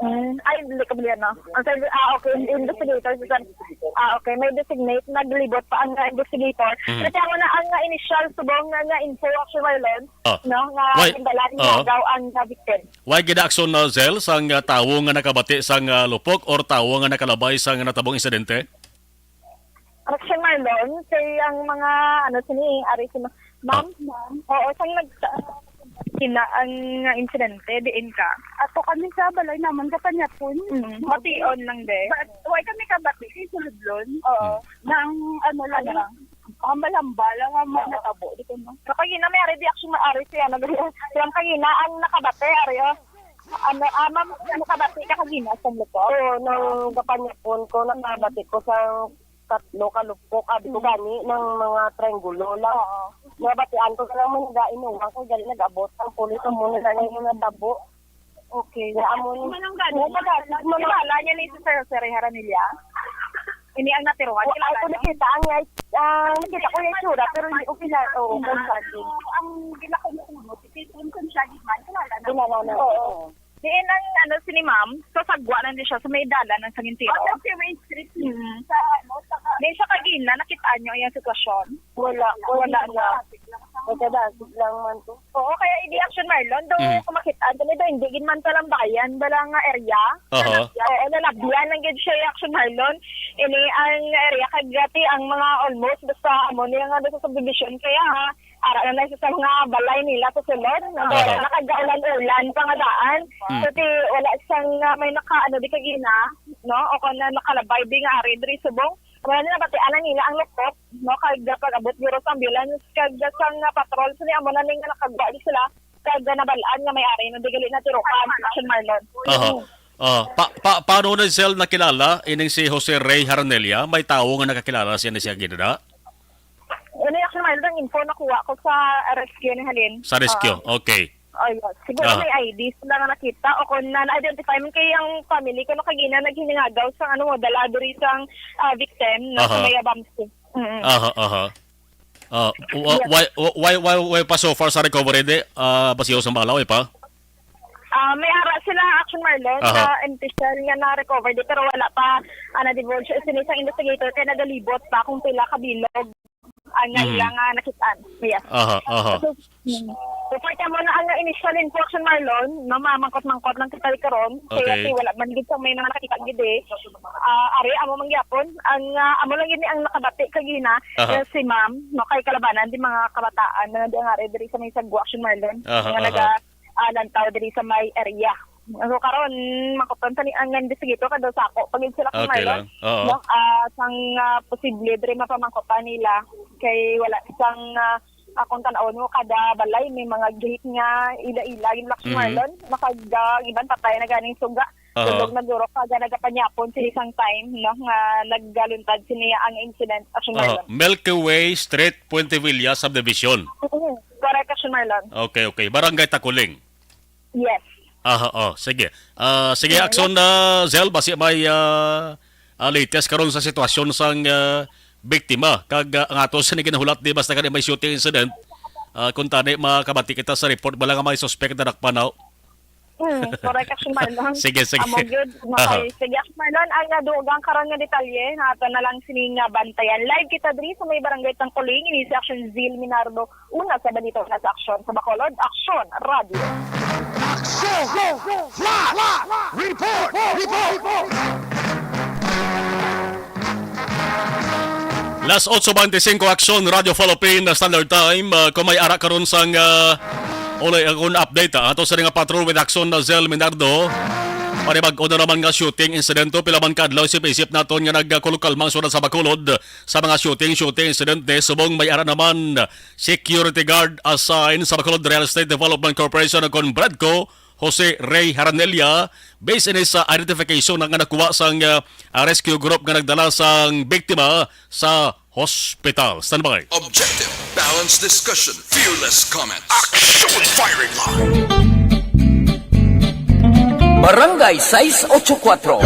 Mm. Ay, hindi ka ba yan, no? Ang sabi, ah, okay, investigator, si sir. Ah, okay, may designate, naglibot pa ang, ah, investigator. Mm. Kasi ako na ang, ah, initial subong nga, nga info, Action Marlon, Oh. no, nga Why? Pindala, Oh. Nagaw ang, ah, victim. Why gina-action na, Zell, sang, ah, tawo nga nakabati sang, ah, lupok or tawo nga nakalabay sang natabong insidente? Action Marlon, kay ang mga, ano, sini, ari si ma-, ma'am, Ah. ma'am. Oo, sang nag-, ina ang insidente, diin ka? Ato kami sa balay naman, Kapanyapon. Mm, bation lang, de. Ba-, why kami kabati? Kay sulod lon. Oo. Hmm. Nang, ano lang, Ano? lang. Hambal-hambal lang ang mga natabo, di ko, no? Pero kagina, may ari di action, may ari siya, ano, siya kagina ang nakabati, ari, oh. Ano, ah, ma'am, ano ka ba, ka kagina sa luto? Oo, nang Kapanyapon ko, nakabati ko sa tatlo ka lupok, abi ko Mm. gani, ng mga triangulo lang. Oo. Nabatian ko na lang man nag-inuwang ko, gani nag-abot ang pulis, ang muna na yung natabo. Okay, na amo ni. Manang gani, Manang gani. Kilala niya ni si Sir Jose Rey Haranilla? Ini ang natiruan, Oh, kilala ako niyo? Nakita ang, ah, nakita ko yung tsura, pero hindi ko kilala. Oo, Kilala. Gonzague. Ang gila ko mo, si Tito Gonzague man, kilala na. Kilala na. Oo. Diin ang, ano, sini ma'am, sa sagwa lang din siya, sa may dalan ng Sagintiyo. Oh, sa may street. Mm. Sa, ano, sa ka- Di siya kagina, nakita niyo yung sitwasyon? Wala, Wala wala na. na. Nagkadasig lang man to. Oo, kaya hindi Action Marlon, do Mm. kumakit-an kami do, hindi gid man talambayan, bala nga area. Aha. Oo, nalabyan lang gid siya, Action Marlon. Ini ang area kag dati ang mga almost basta amo niya nga sa subdivision kaya ha, ara na lang sa mga balay nila sa sulod. Aha. Nakagaulan-ulan pa nga daan. Mm. Kasi wala sang, ah, may naka, ano, di kagina, no? O kung na nakalabay di nga ari diri subong. Wala na nabatian na nila ang lukop, no? Kag pag-abot guro sa ambulance, kag sa nga patrol, sini amo na ning nakagwa di sila, kag nabal-an nga may ari na di gali na tirukan, Action Marlon. Aha. Ah, pa, pa, paano na, Zell, nakilala ining si Jose Rey Harnelia? May tawo nga nakakilala siya na siya ginada? Ano yung Action Marlon? Ang info nakuha ko sa rescue ni Halin. Sa rescue, Ah. okay. Oh, yes. Siguro Ah. may I D sila nga nakita o kung na-identify man kay ang family ko, no, kagina naghiningagaw sa, ano, dala diri sang, ah, victim na sa Aha. may Abamsi. Mm-mm. Aha, aha. Ah, wa-, Yes. why, wa-, why, why, why pa so far sa recovery di, ah, basiyo sa bala, why pa? Ah, may ara sila, Action Marlon, Aha. na official nga na-recover di, pero wala pa, ah, na-divulge. Sini sa investigator kay nagalibot pa kung pila ka bilog ang nga Mhm. iya nga nakitaan. Yes. Aha, aha. So, mm. So, far kamo na ang initial info, Action Marlon, no, mamangkot-mangkot lang kita karon. Kaya Okay. si wala man gid sa may mga nakita gid eh. Ah, ari, amo man gyapon. Ang, ah, amo lang gid ni ang nakabati kagina, Aha. eh, si ma'am, no, kay kalabanan di mga kabataan na di ang ari diri sa may sagwa, Action Marlon. Aha, Nga aha. naga, ah, lantaw diri sa may area. So, karon, mangkuton sa ni-, ang investigator, kada sako pa gid sila kung Okay Marlon. lang. Oo. No? Ah, sang, ah, posible diri mapamangkutan nila kay wala sang, ah, akong tan-awon mo, kada balay may mga gate nga ila-ila, yung Lux Mhm. Marlon, makag-, ah, ang iban patay na ganing suga. Aha. Tundog na duro ka, ga nagapanyapon sa isang time, no, nga nagkaluntad siniya ang incident, Action Aha. Marlon. Milky Way Street, Puente Villa Subdivision. Oo, correct, Action Marlon. Okay, okay. Barangay Takuling. Yes. Aha, oh, sige. Ah, sige, Yes. Action na, Zel, basi may, ah, ah, latest karon sa sitwasyon sang, ah, biktima. Kag, ah, ang ato sa ginahulat, di basta kani may shooting incident. Ah, kung tani, makabati kita sa report, bala nga may suspect na nakpanaw. Hmm, correct, Action Marlon. Sige, sige. Amo gyud, Aha. makay-, sige, Action Marlon, ang nadugang karon nga detalye, nga ato na lang sini nga bantayan. Live kita diri sa may barangay Tangkuling, ini si Action Zil Minardo, una sa balita, una sa aksyon sa Bacolod, Action Radio. Action! Flash! Report! Report! Las otso beintisinko, Aksyon, Radyo Philippine Standard Time. Ah, kung may ara karon sang, ah, ulay, ah, kung update, ah, ato sa nga patrol with Aksyon na Zel Minardo. Panibag-o na naman nga shooting insidente, pila man ka adlaw isip-isip naton nga nagkulukalma ang syudad sa Bacolod sa mga shooting, shooting incident ni subong may ara naman security guard assigned sa Bacolod Real Estate Development Corporation o kon BREDCO, Jose Rey Haranilla, based ini sa identification nga nakuha sang, ah, ah, rescue group nga nagdala sang biktima sa hospital. Standby. Objective, balanced discussion, fearless comments. Action firing line. Barangay sais ocho kuatro.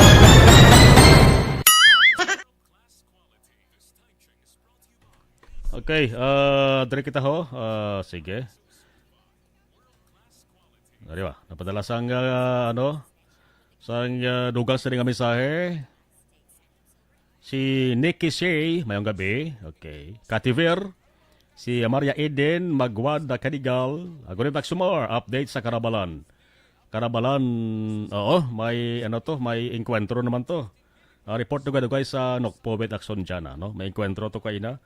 Okay, ah, diri kita ho. Ah, sige. Ari ba? Napadala sang, ah, ano? Sang, ah, dugang sa nga mensahe. Si Nikki Shea, mayong gabi. Okay. Kativer, si Maria Eden Magwad Cadigal. Ah, good evening, Aksyon, more update sa Karabalan. Karabalan, oo, may ano to, may engkwentro naman to. Ah, report dugay-dugay sa Nokpo with Aksyon dyan, ah, no? May engkwentro to kaina.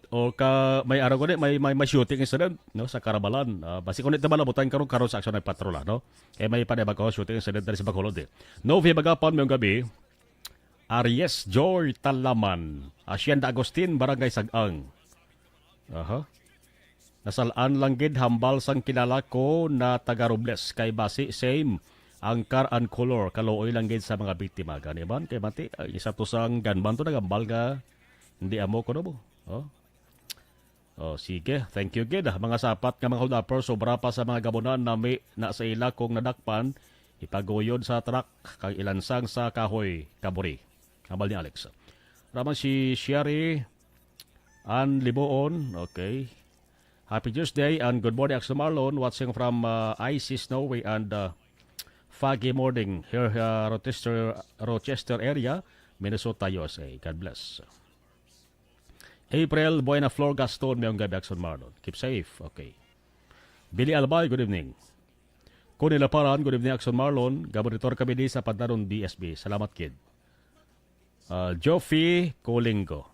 O ka, may araw ko di, may, may, may shooting incident, no, sa Karabalan. Ah, basi kung di ta malabutan karon, karon sa aksyon nagpatrola, no? Eh, may panibag ko shooting incident diri sa Bacolod, eh. Novi Bagapan, mayong gabi. Aries Joy Talaman, Hacienda Agustin, Barangay Sag-ang. Aha. Nasalaan lang gid hambal sang kilala ko na taga Robles, kay basi same ang car and color, kaluoy lang gid sa mga biktima. Gani man, kay mati, ah, isa to sang gunman to nagambal nga hindi amo kuno mo. Oh. Oh, sige. Thank you gid. Mga sapat nga mga holdupper, sobra pa sa mga gabunan nami na sa ila kung nadakpan, ipaguyod sa truck kag ilansang sa kahoy, kaburi. Hambal ni Alex. Raman si Sherry Ann Liboon. Okay. Happy Tuesday and good morning, Aksyon Marlon. Watching from, uh, icy, snowy, and, uh, foggy morning here, uh, Rochester, Rochester area, Minnesota, U S A. God bless. April Buena Flor Gaston, mayong gabi, Aksyon Marlon. Keep safe. Okay. Billy Albay, good evening. Connie Laparan, good evening, Aksyon Marlon. Gabonitor kami di sa Pantanon, B S B. Salamat, kid. Ah, Joffy Colingo.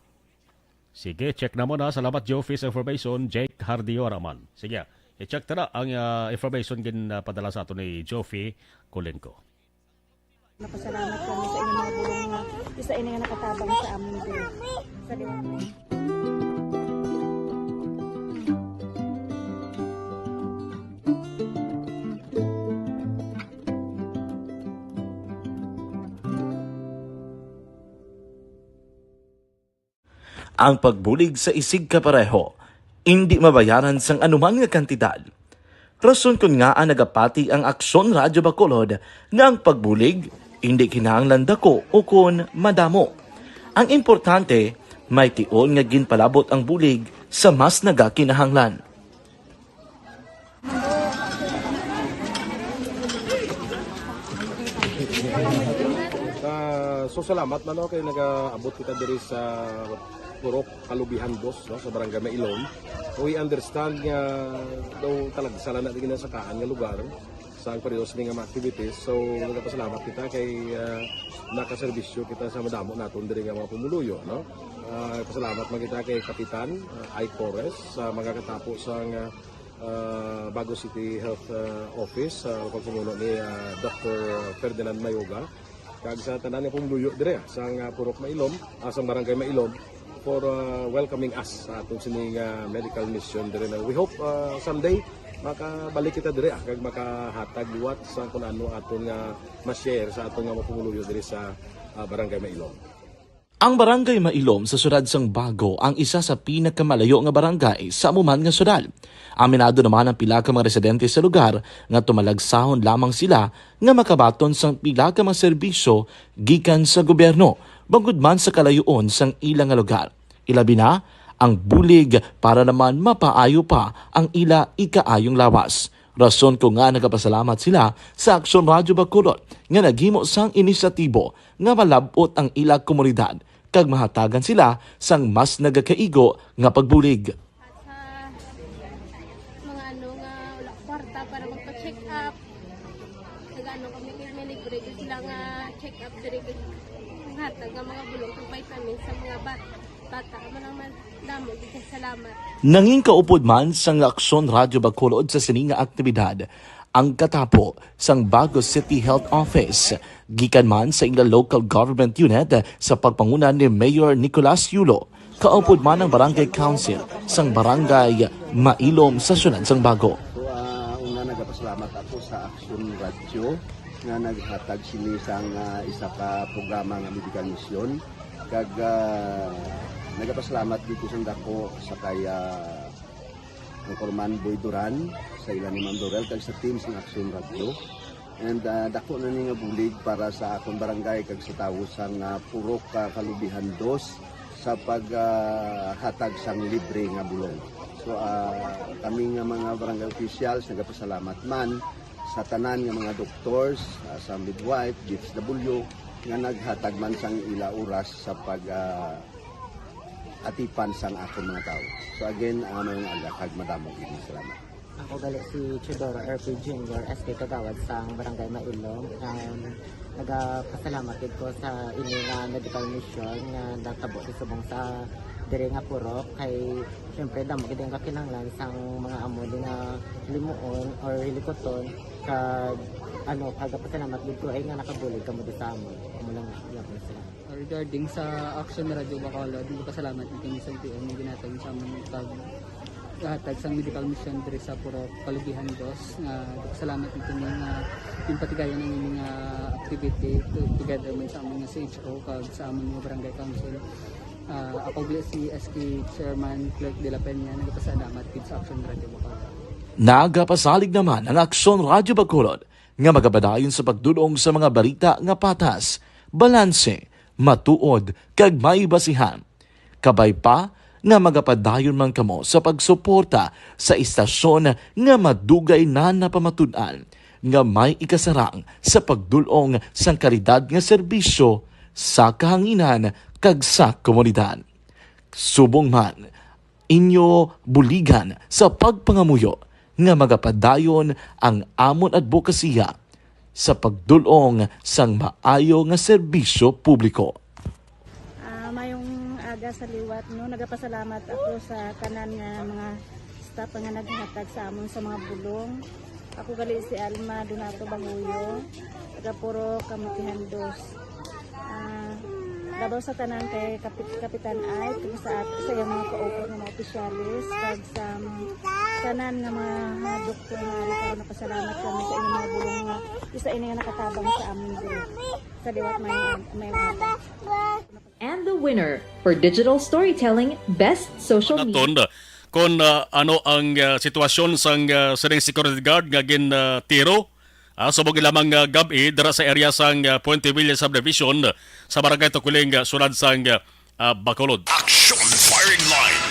Sige, check na mo na. Salamat, Joffy, sa information. Jake Hardio Raman. Sige, i-check ta na ang, ah, information gin, ah, padala sa ato ni Joffy Colingo. Napasalamat kami sa inyong mga bulong nga isa ini nga nakatabang sa amon diri. Sa liwat. Ang pagbulig sa isigkapareho, indi mabayaran sang anuman nga kantidad. Rason kon ngaa nagapati ang Aksyon Radyo Bacolod nga ang pagbulig indi kinahanglan dako o kon madamo. Ang importante, may tion nga ginpalabot ang bulig sa mas nagakinahanglan. Ah, so salamat man, no, kay nagaabot kita diri sa Purok Kalubihan, boss, no, sa Barangay Mailon. We understand nga daw talagsa lang na di ginasakaan nga lugar sa ang periodo sini nga mga activities. So, nagapasalamat kita kay, ah, nakaserbisyo kita sa madamo naton diri nga mga pumuluyo, no? Ah, pasalamat man kita kay Kapitan, ah, Ike Torres sa mga katapo sa nga ah, Bago City Health, ah, Office, ah, pagpamuno ni, ah, Doktor Ferdinand Mayoga, kag sa tanan nga pumuluyo dire, ah, sang, ah, Purok Mailom, ah, sang Barangay Mailom, for, ah, welcoming us sa aton sining, ah, medical mission dire. Na we hope, ah, someday makabalik kita dire, ah, kag makahatag liwat sa kun ano aton nga ma-share sa aton nga mga pumuluyo dire sa, ah, Barangay Mailom. Ang Barangay Mailom sa siyudad sang Bago ang isa sa pinakamalayo nga barangay sa amo man nga siyudad. Aminado naman ang pila ka mga residente sa lugar nga tumalagsahon lamang sila nga makabaton sang pila ka mga serbisyo gikan sa gobyerno, bangod man sa kalayoon sang ila nga lugar. Ilabi na ang bulig para naman mapaayo pa ang ila ikaayong lawas. Rason ko nga nagapasalamat sila sa Aksyon Radyo Bacolod nga naghimo sang inisyatibo nga malab-ot ang ila komunidad kag mahatagan sila sang mas nagakaigo nga pagbulig. At sa mga ano nga wala kwarta para magpa-check up, nag-ano kami, may libre gyud sila nga check up diri, kag hatag nga mga bulong kag vitamins sa mga bat-, bata. Amo lang man, damo gyud kay salamat. Nangin kaupod man sang Aksyon Radyo Bacolod sa sini nga aktibidad ang katapo sang Bago City Health Office, gikan man sa ila local government unit sa pagpanguna ni Mayor Nicolas Yulo, kaupod man ang Barangay Council sang Barangay Mailom sa siyudad sang Bago. So, ah, una, nagapasalamat ako sa Action Radio nga naghatag sini sang, ah, isa ka programa nga medical mission. Kag, ah, nagapasalamat dito sa dako sa kay, ah, Anchorman Boy Duran, sa ila ni Ma'am Dorel, kag sa team sang Action Radio. And, ah, dako na ni nga bulig para sa akon barangay kag sa tawo sang, ah, Purok, ah, Kalubihan Dos sa pag, ah, hatag sang libre nga bulong. So, ah, kami nga mga barangay officials nagapasalamat man sa tanan nga mga doctors, ah, sa midwife, D S W, nga naghatag man sang ila oras sa pag, ah, atipan sang akon mga tawo. So again, ah, mayong aga kag madamo gid nga salamat. Ako gali si Teodoro R P Junior, S K Kagawad sang Barangay Mailom. Um, nagapasalamat gid ko sa ini nga medical mission nga natabo sa subong sa diri nga purok, kay siyempre damo gid ang kakinahanglan sang mga amo ni nga limuon or hilikuton, kag ano, kagapasalamat gid ko ay nga nakabulig kamo di sa amon. Amo lang, wala ko na sila. Regarding sa Action Radio Bacolod, nagpasalamat kami sa L T O nga ginhatag sa amon pag hatag sang medical mission diri sa Purok Kalubihan Dos, nga nagpasalamat kami nga ginpatigayon ang ining, ah, activity to-, together man sa amon nga C H O kag sa amon nga barangay council. Ah, ako gali si S K Chairman Clerk de la Peña, nagpasalamat gid sa Action Radio Bacolod. Nagapasalig naman ang Aksyon Radio Bacolod nga magapadayon sa pagdul-ong sa mga balita nga patas, balanse, matuod, kag may basihan. Kabay pa nga magapadayon man kamo sa pagsuporta sa istasyon nga madugay na napamatud-an nga may ikasarang sa pagdul-ong sang kalidad nga serbisyo sa kahanginan kag sa komunidad. Subong man inyo buligan sa pagpangamuyo nga magapadayon ang amon adbokasiya sa pagdul-ong sang maayo nga serbisyo publiko. Ah, mayong aga sa liwat, no? Nagapasalamat ako sa tanan nga mga staff nga naghatag sa amon sa mga bulong. Ako gali si Alma Donato Bahuyo, taga Purok Kamutihan Dos. Ah, labaw sa tanan kay Kapit-, Kapitan Ike, kag sa at-, sa iyang mga kaupod nga mga opisyales, kag sa mga tanan nga mga, ah, doktor nga ari, karon napasalamat kami sa inyong mga bulong nga isa ini nga nakatabang sa amin diri. Sa liwat, may, may mga And the winner for digital storytelling, best social media. Naton, kung, ah, ano ang, ah, sitwasyon sang, ah, sining security guard nga gin, ah, tiro, ah, subong lamang, ah, gab-i dira sa area sang, ah, Puente Villa Subdivision, sa Barangay Tukuling, ah, Siyudad sang, ah, Bacolod. Action Firing Line.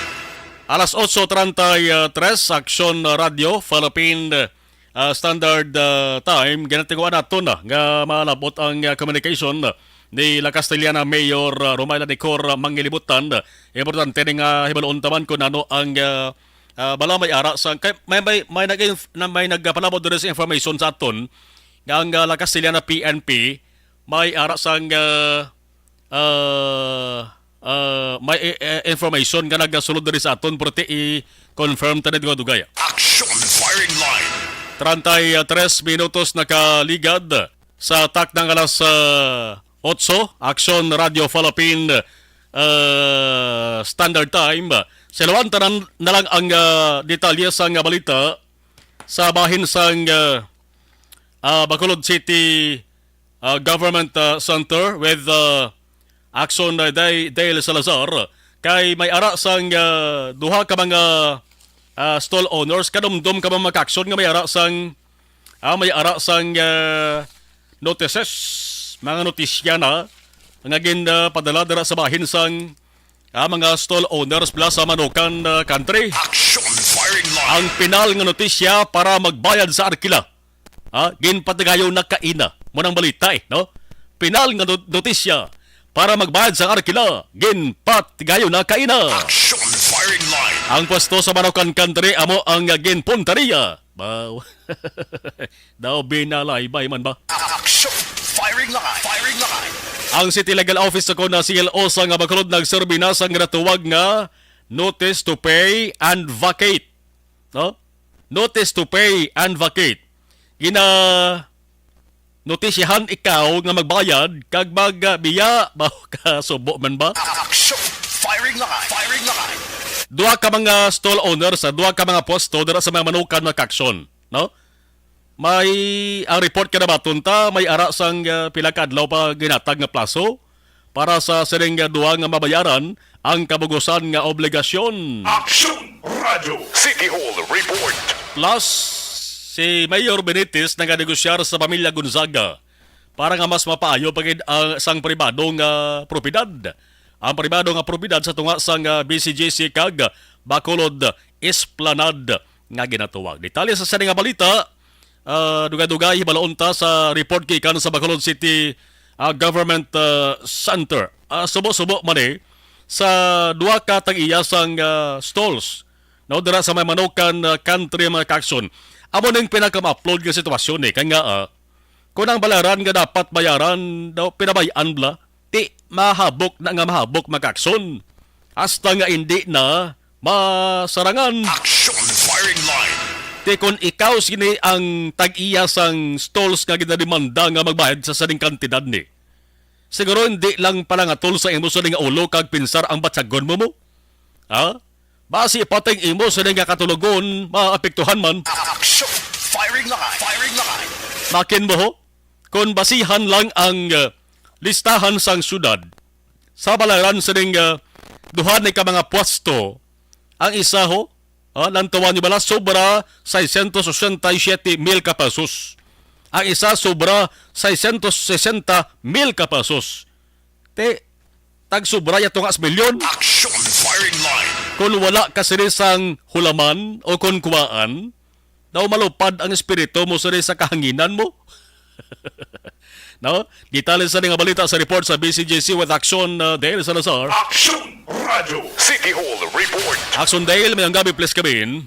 Alas otso treinta y tres, Action Radio Philippine, ah, Standard, ah, Time, ginatinguan naton nga malab-ot ang, ah, communication ni La Castellana Mayor, ah, Romayla Decor, ah, Mangilibutan. Importante ni nga hibaluon ta man kung ano ang, ah, ah, bala may ara sa, kay may, may, may nag-, na may nagpalabot diri sa information sa aton nga ang, ah, La Castellana P N P may ara sang, ah, ah, ah, may, eh, eh, information nga nagasulod diri sa aton, pero ti i-confirm ta na dugay-dugay. Action Treinta y tres minutos nakaligad sa takna nga alas, ah, otso, Aksyon Radio Philippine, ah, Standard Time. Sa ilawan, tanan na lang ang, ah, detalye sang balita sa bahin sang, ah, ah, Bacolod City, ah, Government, ah, Center with, ah, Action, ah, Day-, Dale Salazar. Kay may ara sang, ah, duha ka mga, ah, stall owners, kadumdom ka ba, mga ka-aksyon, nga may ara sang, ah, may ara sang, ah, notices, mga notisya na nga gin, ah, padala dira sa bahin sang, ah, mga stall owners bala sa Manukan, ah, Country. Action Firing Line. Ang pinal nga notisya para magbayad sa arkila. Ha? Ginpatigayon na kaina. Mo nang balita, eh, no? Pinal nga not-, notisya para magbayad sa arkila, ginpatigayon na kaina. Action Firing Line. Ang pwesto sa Manukan Country amo ang ginpuntariya. Baw. Daw binalaybay man ba? Action Firing Line. Firing Line. Ang City Legal Office sa kuna C L O sa nga Bacolod nagserbi na sang ginatawag nga notice to pay and vacate. No? Notice to pay and vacate. Gina notisyahan ikaw nga magbayad kag magbiya ba ka subo man ba? Action! Firing line! Firing line! Duha ka mga stall owners sa duha ka mga pwesto dira sa mga Manukan, mga ka-aksyon, no? May, ang report nga nabaton ta, may ara sang, ah, pila ka adlaw pa ginhatag nga plaso para sa sining, ah, duha nga mabayaran ang kabugusan nga obligasyon. Action Radio City Hall Report. Plus, si Mayor Benitez naganegosyar sa pamilya Gonzaga para nga mas mapaayo pa gid ang sang pribado nga propiedad. Ang pribado nga propiedad sa tunga sang, ah, B C G C kag Bacolod Esplanade nga ginatuwag. Detalye sa sini nga balita, ah, dugay-dugay hibaloon ta sa report gikan sa Bacolod City, ah, Government, ah, Center. Ah, subo-subo man, eh, sa duha ka tag-iya sang, ah, stalls, no, dira sa may Manukan, ah, Country, mga ka-aksyon. Amo ning pinaka-upload nga sitwasyon, eh, kay nga, ah, kung ang bayaran nga dapat bayaran daw pinabay-an bala, ti mahabok na nga mahabok, mga ka-aksyon. Hasta nga indi na masarangan. Action Firing Line. Ti kon ikaw sini ang tag-iya sang stalls nga ginademanda nga magbayad sa sining kantidad ni, siguro hindi lang palangatol sa imo sining nga ulo kag pinsar ang batyagon mo mo. Ha? Basi pati ang imo sining nga katulogon maapektuhan man. Action! Firing line! Firing line! Makin mo ho? Kon basihan lang ang, uh, listahan sang syudad, sa balaran sining, uh, duha ni ka mga pwesto, ang isa ho, ah, lantawan niyo bala, sobra seiscientos ochenta y siete mil ka pesos. Ang isa sobra seiscientos sesenta mil ka pesos. Ti, tag sobra ya tunga sa milyon. Action Firing Line. Kung wala ka sini sang hulaman o kung kuwaan, daw malupad ang espiritu mo sini sa kahanginan mo. No? Detalye sa nga balita sa report sa B C G C with Action, uh, Dale Salazar. Action Radio City Hall Report. Action Dale, may ang gabi, please, kabin.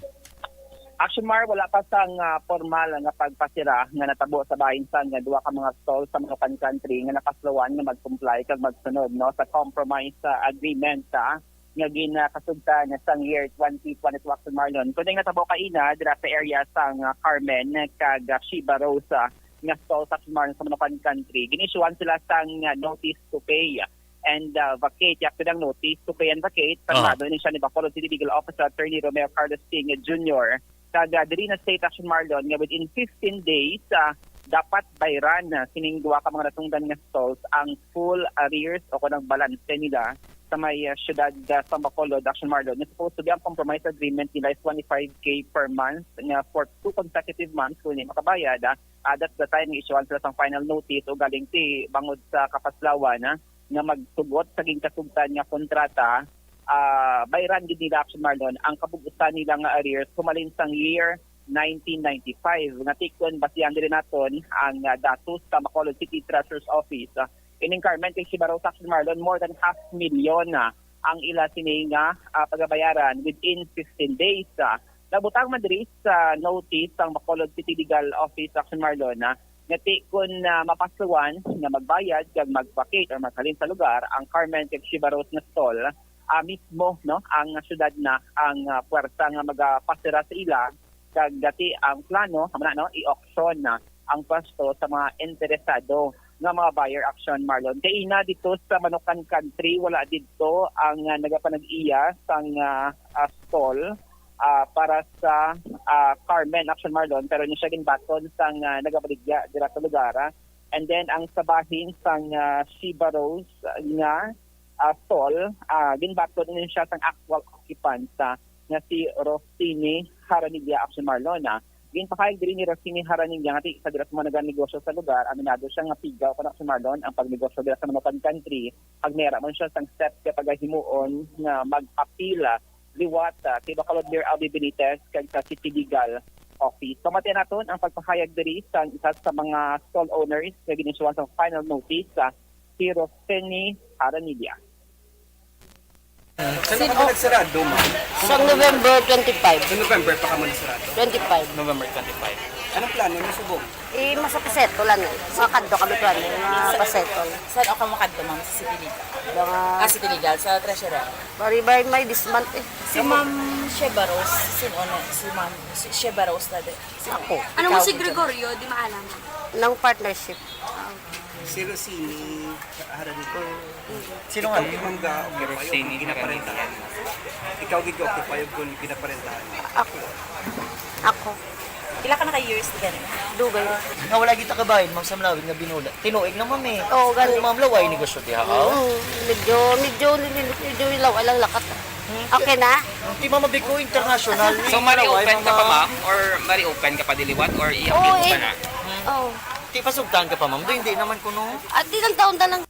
Action Mar, wala pa sang, ah, formal nga pagpasira nga natabo sa bahin sang, ah, duha ka mga stall sa Manukan Country nga napaslawan nga mag-comply kag magsunod, no, sa compromise, ah, agreement, ah, nga ginakasugtan sang year twenty twenty-two, Action Marlon. Kundi nga natabo kaina dira sa area sang, ah, Carmen kag, ah, Shiba Rose, ah, nga stall sa Action Marlon sa Manukan Country. Ginisyuhan sila sang, ah, notice to pay and, ah, vacate. Actually, ang notice to pay and vacate, Aha. Pirmado ni siya ni Bacolod City Legal Officer Attorney Romeo Carlos Singh Junior. Kag, ah, diri na state, Action Marlon, nga within fifteen days, ah, dapat bayran, ah, sining duha ka mga nasungdan nga stalls ang full arrears o kung ang balanse nila sa may, ah, siyudad, ah, sa Bacolod, Action Marlon. Nga supposed to be ang compromise agreement nila is twenty-five K per month nga for two consecutive months kung hindi makabayad, ah, ah, that's the time nga isyuhan sila sang final notice o galing ti bangod sa kapaslawan, ah, nga magsugot sa ginkasugtan nga kontrata, ah, bayran gid nila, Action Marlon, ang kabug-usan nila nga arrears humalin sang year nineteen ninety-five. Nga ti kon basihan diri naton ang, ah, datos sa Bacolod City Treasurer's Office, ah, ining Carmen kag Shiba Rose, Action Marlon, more than half million na ang ila sini nga, ah, pagabayaran within fifteen days. Ah, nabutang man diri sa notice ang Bacolod City Legal Office, Action Marlon, ah, nga ti kon, ah, mapasluan nga magbayad kag mag-vacate or maghalin sa lugar ang Carmen kag Shiba Rose nga stall, ah, mismo, no, ang siyudad na ang, ah, puwersa nga magapasira sa ila Kag dati ang plano, amo na, no, i-auction na ang pwesto sa mga interesado nga mga buyer, Action Marlon. Kay ina dito sa Manukan Country, wala dito ang, ah, nagapanag-iya sang, ah, ah, stall, ah, para sa, ah, Carmen, Action Marlon, pero ni siya ginbaton sang, ah, nagabaligya dira sa lugar, ah. And then ang sa bahin sang, ah, Shiba Rose nga, ah, stall, ah, ginbaton ni siya sang actual occupant, ah, nga si Rosini Haranilla, Action Marlon, ah. Ginpahayag diri ni Rosini Haranilla nga ti-, isa dira sa mga naganegosyo sa lugar, aminado siya nga pigaw ko na, Action Marlon, ang pagnegosyo dira sa Manukan Country, pag mera man siya sang step sa pagahimuon nga mag-apil, ah, liwat, ah, kay Bacolod Mayor Albee Benitez kag sa City Legal Office. Pamatian naton ang pagpahayag diri sang isa sa mga stall owners nga gin-issuehan sang final notice, ah, si Roseni Aranilla. Saan ka pa nagsarado, ma'am? Sa November twenty-five. Sa November pa ka mo nagsarado? Twenty-five. November twenty-five. Anong plano niyo subong? Eh, masapasettle lang eh. Makadto kami to, ano, mapasettle. Saan ka makadto, ma'am? Sa City Legal? Mga Ah, City Legal, sa Treasurer. Bari ba may this month eh? Si Ma'am Sheba Rose, sino na? Si Ma'am si Sheba Rose na din. Si Ako. Ano mo Ikaw, si Gregorio? Di maalam. Ng partnership. Si Rosini Haranito. Sino nga? Ikaw, ma'am, ga-occupy o Rosini kung ginaparentahan? Haranito. Ikaw, gig-occupy o kung ginaparentahan? Ako. Ako. Pila ka na ka years gani? Dugay. Nga wala kita kabahin, ma'am, sa Mlawig nga binula. Tinuig na, ma'am, eh. Oo, gani. Oo, ma'am, laway negosyo diha, aw. Oo, medyo, medyo, medyo laway lang lakat. Hmm. Okay na? Di, ma'am, mabig ko international. So, mari open ka pa, ma'am? Or mari open ka pa diliwat? Or i-appeal Oo, mo pa eh. na? Oo. Di, pasugtan ka pa, ma'am? Do, hindi naman kuno. At di lang taon na lang.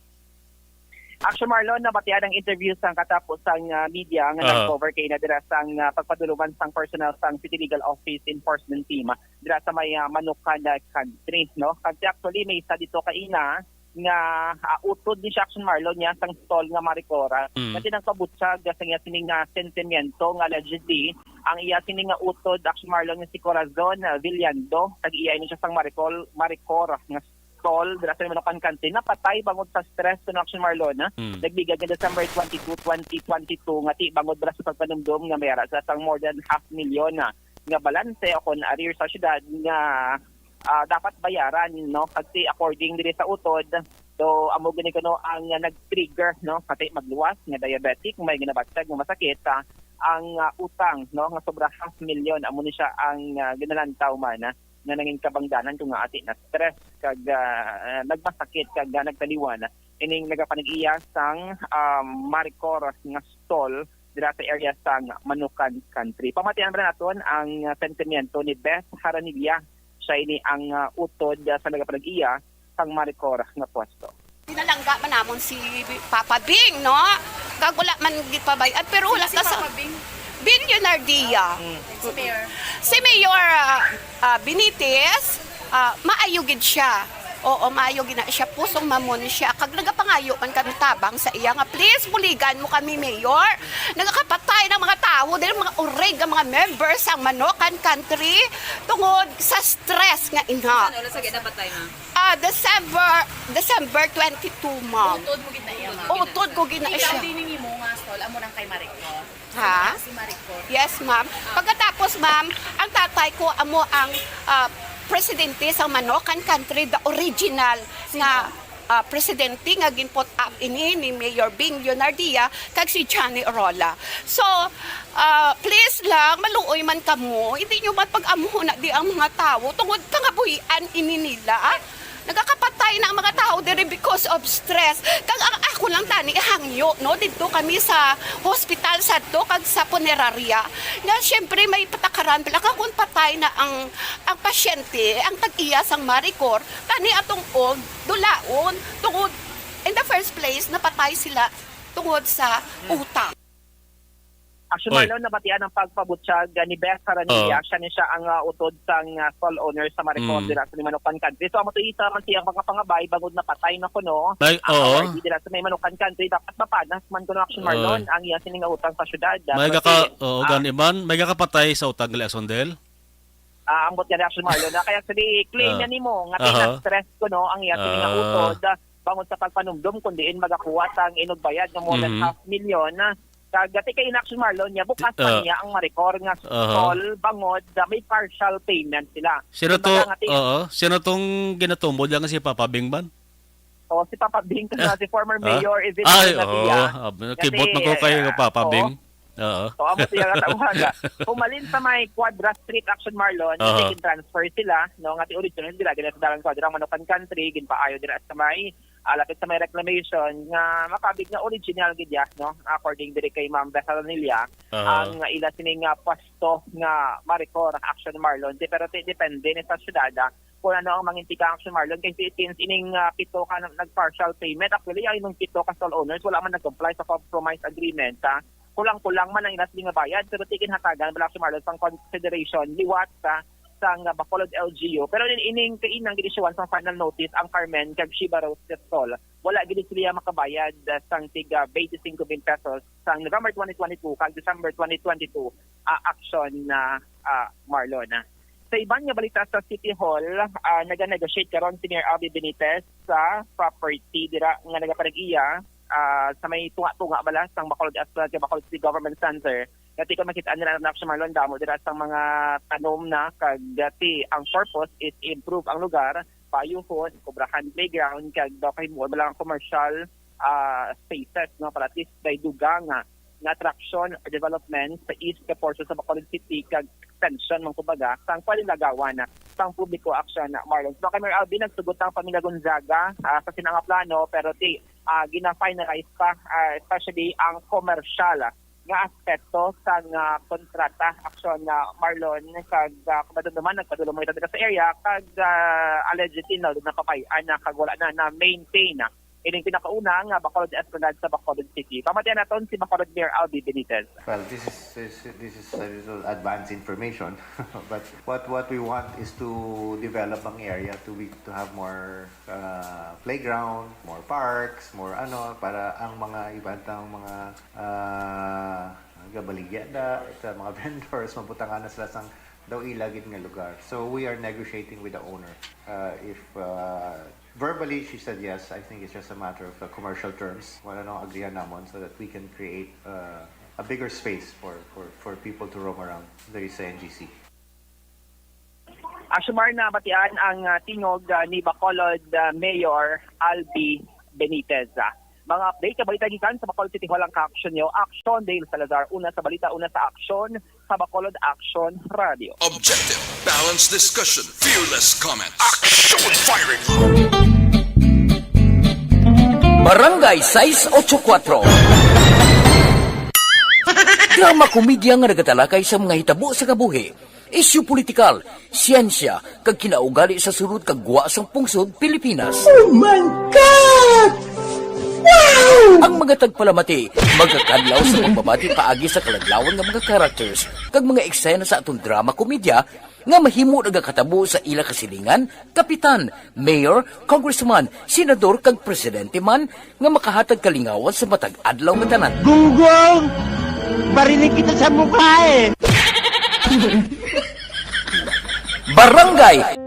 Action Marlon, nabatian ang interview sang katapos sang, ah, media nga Aha. nag-cover kay na dira sang, ah, pagpaduluman sang personnel sang City Legal Office Enforcement Team dira sa may, ah, Manukan, ah, Country, no? Kasi actually may isa dito kaina nga, ah, utod ni siya, Action Marlon, niya sang stall nga Maricor, ah, Mm. nga tinangkabutyag sa iya sining, ah, sentimiento nga allegedly ang iya sining nga utod, Action Marlon, nga si Corazon, ah, Villando, tag-iya ini siya sang Maricol, Maricor nga stall dira sa Manukan Country napatay bangod sa stress sa Action Marlon, ha? Hmm. Nagbigay nga December twenty-two, twenty twenty-two nga ti bangod dira sa pagpanumdom nga may ara sa sang more than half million na nga balanse o kon arrears sa syudad nga, ah, dapat bayaran, no? Kasi according diri sa utod, so amo gani kuno ang nag-trigger, no? Pati magluwas nga diabetic, may ginabatyag nga masakit, ah, ang, ah, utang, no? Nga sobra half million, amo ni siya ang, ah, ginalantaw man, ah, nga nangin kabangdanan kung nga ati na stress kag, ah, nagmasakit kag, ah, nagtaliwan ining nagapanag-iya sang, ah, Maricor nga stall dira sa area sang Manukan Country. Pamatian ba naton ang, ah, sentimiento ni Beth Haranilla. Siya ini ang, ah, utod, ah, sa nagapanag-iya sang Maricor nga pwesto. Pinalangga man namon si Papa Bing, no? Kag wala man gid pabay-an, pero wala Sino si ta sa Papa Bing? Bing Leonardia. Mm. Si Mayor. Si Mayor, ah, ah, Benitez, ah, maayo gid siya. Oo, maayo gid na siya. Pusong Mamon siya. Kag nagapangayo man kami tabang sa iya nga, "Please, buligan mo kami, Mayor. Nagakapatay ng mga tao, dili mga urig ang mga members sang Manukan Country tungod sa stress nga ina." Ano, ano sa gid napatay, ma'am? Ah, December, December twenty-two, ma'am. Utod mo gid na iya, ma'am. Utod ko gid na Ikaw siya. Din ang imo nga stall, amo nang kay Maricor. Ha? Si Maricor. Yes, ma'am. Pagkatapos, ma'am, ang tatay ko amo ang, ah, presidente sa Manukan Country, the original nga, ah, presidente nga gin-put up ini ni Mayor Bing Leonardia kag si Johnny Orola. So, ah, please lang, maluoy man kamo. Hindi nyo man pag-amhon na di ang mga tao tungod pangabuhian ini nila. Nagakapatay na ang mga tao diri because of stress. Kag ang ako lang tani hangyo, no, didto kami sa hospital sadto kag sa punerarya. Nga siyempre may patakaran pala kag kung patay na ang ang pasyente, ang tag-iya sang Maricor, tani atong og dulaon tungod in the first place napatay sila tungod sa utang. Action Oy. Marlon, nabatian ang pagpabutyag, ah, ni Beth Haranilla. Oo. Siya ni siya ang, ah, utod sang, ah, stall owner sa Maricor Mm. dira sa Manukan Country. So, amo to isa man siyang mga pangabay bangod napatay na kuno May, ang oo. awardee dira sa may Manukan Country. Dapat mapanas man kuno, Action Oo. Marlon, ang iya sining nga utang sa syudad. Ah, May kasi, gaka-, oo, ah, gani man, may gakapatay sa utang gali, Asondel? Ah, ambot gani, Action Marlon, na kaya sabi, claim Ah. niya nimo nga Aha. na-stress kuno ang iya sining nga Ah. utod, ah, bangod sa pagpanumdom, kung diin magakuha sang inugbayad nga more than Mhm. half million, ah, Kag, ah, ti kay in action, Marlon, niya, bukas Ti-, pa ah. niya ang Maricor nga Aha. stall, bangod, ah, may partial payment sila. Sino Kumbaga to? nga, ti- Oo. Sino tong ginatumod lang si Papa Bing man? Oh, si Papa Bing, Ah, si former ah? mayor, Evelyn Ay, Matiya. oo. Ah, Kasi, kibot man ko kay ah, Papa oo. Bing. Oo. So, amo siya nga tawag, ah. Humalin sa may Quadra Street action, Marlon, Aha. nag-transfer sila, no, nga ti original dira, gina sa Dalan Quadra, Manukan Country, ginpaayo dira sa may, ah, lapit sa may reclamation, nga makabig nga original gid ya, no, according diri kay Ma'am Beth Alonilla, Aha. ang ila sining, ah, pwesto nga Maricor action, Marlon. Di, pero ti-, depende ni sa syudad, ah, kung ano ang mangintika action, Marlon. Kay si-, since ining, ah, pito ka nag-, nag-partial payment, actually, ang ining pito ka stall owners, wala man nag-comply sa compromise agreement, ah. Kulang-kulang man ang ilas nga bayad, pero ti ginhatagan bala si Marlon sang consideration liwat sa, sang Bacolod L G U. Pero in-, ining kainang ginisyuhan sang final notice ang Carmen kag Shiba Rose Cristol. Wala gid sila makabayad, ah, sang tiga twenty-five mil pesos sang November twenty twenty-two kag December twenty twenty-two, ah, action na, ah, Marlon. Sa iban nga balita sa City Hall, ah, naganegotiate karon si Mayor Albee Benitez sa property dira nga nagapanag-iya, ah, sa may tunga-tunga bala sang Bacolod Esplanade kag Bacolod City Government Center. Kati kung makita nila na siya, Marlon, damo dira sang mga tanom na kag, ah, ti ang purpose is improve ang lugar, payuhon, kubrahan playground, kag daw kahimuon bala ang commercial, ah, spaces, no, para at least may dugang nga, nga attraction or development sa east nga portion sa Bacolod City kag extension man kumbaga sang pwedeng lagawan sang publiko action, Marlon. So, kay Mayor Albee, nagsugot ang pamilya Gonzaga, ah, sa sina nga plano, pero ti, ah, gina-finalize pa, ah, especially ang commercial, ah, nga aspeto sang, ah, kontrata action, Marlon, kag, ah, kung madumduman, nagpadulong mo ito dito sa area, kag, ah, allegedly, no, napapay-an na kag wala na na-maintain, ah, ining pinakauna nga Bacolod Esplanade sa Bacolod City. Pamatian naton si Bacolod Mayor Albee Benitez. Well, this is, this, this is a little advanced information, but what, what we want is to develop ang area to be, to have more, uh, playground, more parks, more ano, para ang mga iba tang mga, uh, gabaligya da, sa mga vendors, mabutangan na sila sang daw ila gid nga lugar. So we are negotiating with the owner. Uh, if, uh, verbally she said yes, I think it's just a matter of, uh, commercial terms. Wala nang agreehan namon so that we can create, uh, a bigger space for, for, for people to roam around diri sa N G C. Asumar na batian ang, ah, tingog, ah, ni Bacolod, ah, Mayor Albee Benitez. Ah, mga update ka balita gikan sa Bacolod City Hall ang ka-action niyo. Action, Dale Salazar. Una sa balita, una sa aksyon, sa Bacolod Action Radio. Objective, balanced discussion, fearless comments. Action firing! Barangay sais ocho kuatro. Drama komedya nga nagatalakay sa mga hitabo sa kabuhi, isyu politikal, siyensya, kag kinaugali sa sulod kag gwa sang pungsod Pilipinas. Oh my God! Wow! Ang mga tagpalamati magakadlaw sa pagbabati paagi sa kaladlawan nga mga characters kag mga eksena sa aton drama komedya nga mahimo nagakatabo sa ila kasilingan, kapitan, mayor, congressman, senador, kag presidente man nga makahatag kalingawan sa matag adlaw nga tanan. Gunggong! Barinig kita sa mukha eh! Barangay!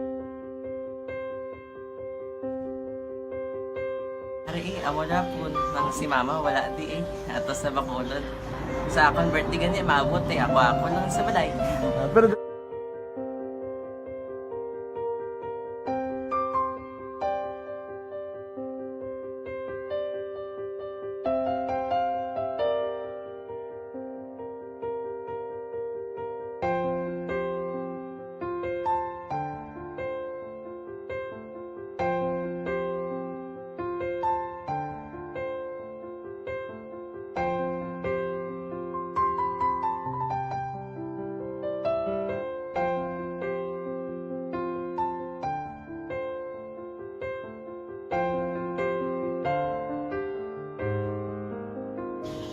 Ari, eh, amo na po. Nang si mama, wala di eh. Ato sa Bacolod. Sa akon birthday gani, maabot eh. Ako, ako lang sa balay. Ah, pero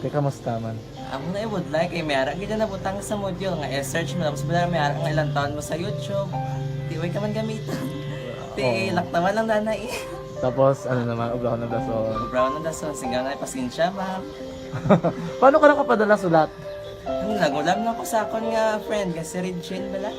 Te, kamusta man? Amo na, I would like, eh, may ara gid na nabutang sa module nga i-search mo, tapos wala may ara nga ilang taon mo sa YouTube. Di, way ka man gamiton. Ti, oo, laktawan lang, nanay. Tapos, ano naman, ubrahon ng dason. Ubrahon ng dason, singga na, pasensya, ma'am. Paano ka nakapadala sulat? Ano, nag-ulam lang ko sa akon nga friend, nga si Regine bala.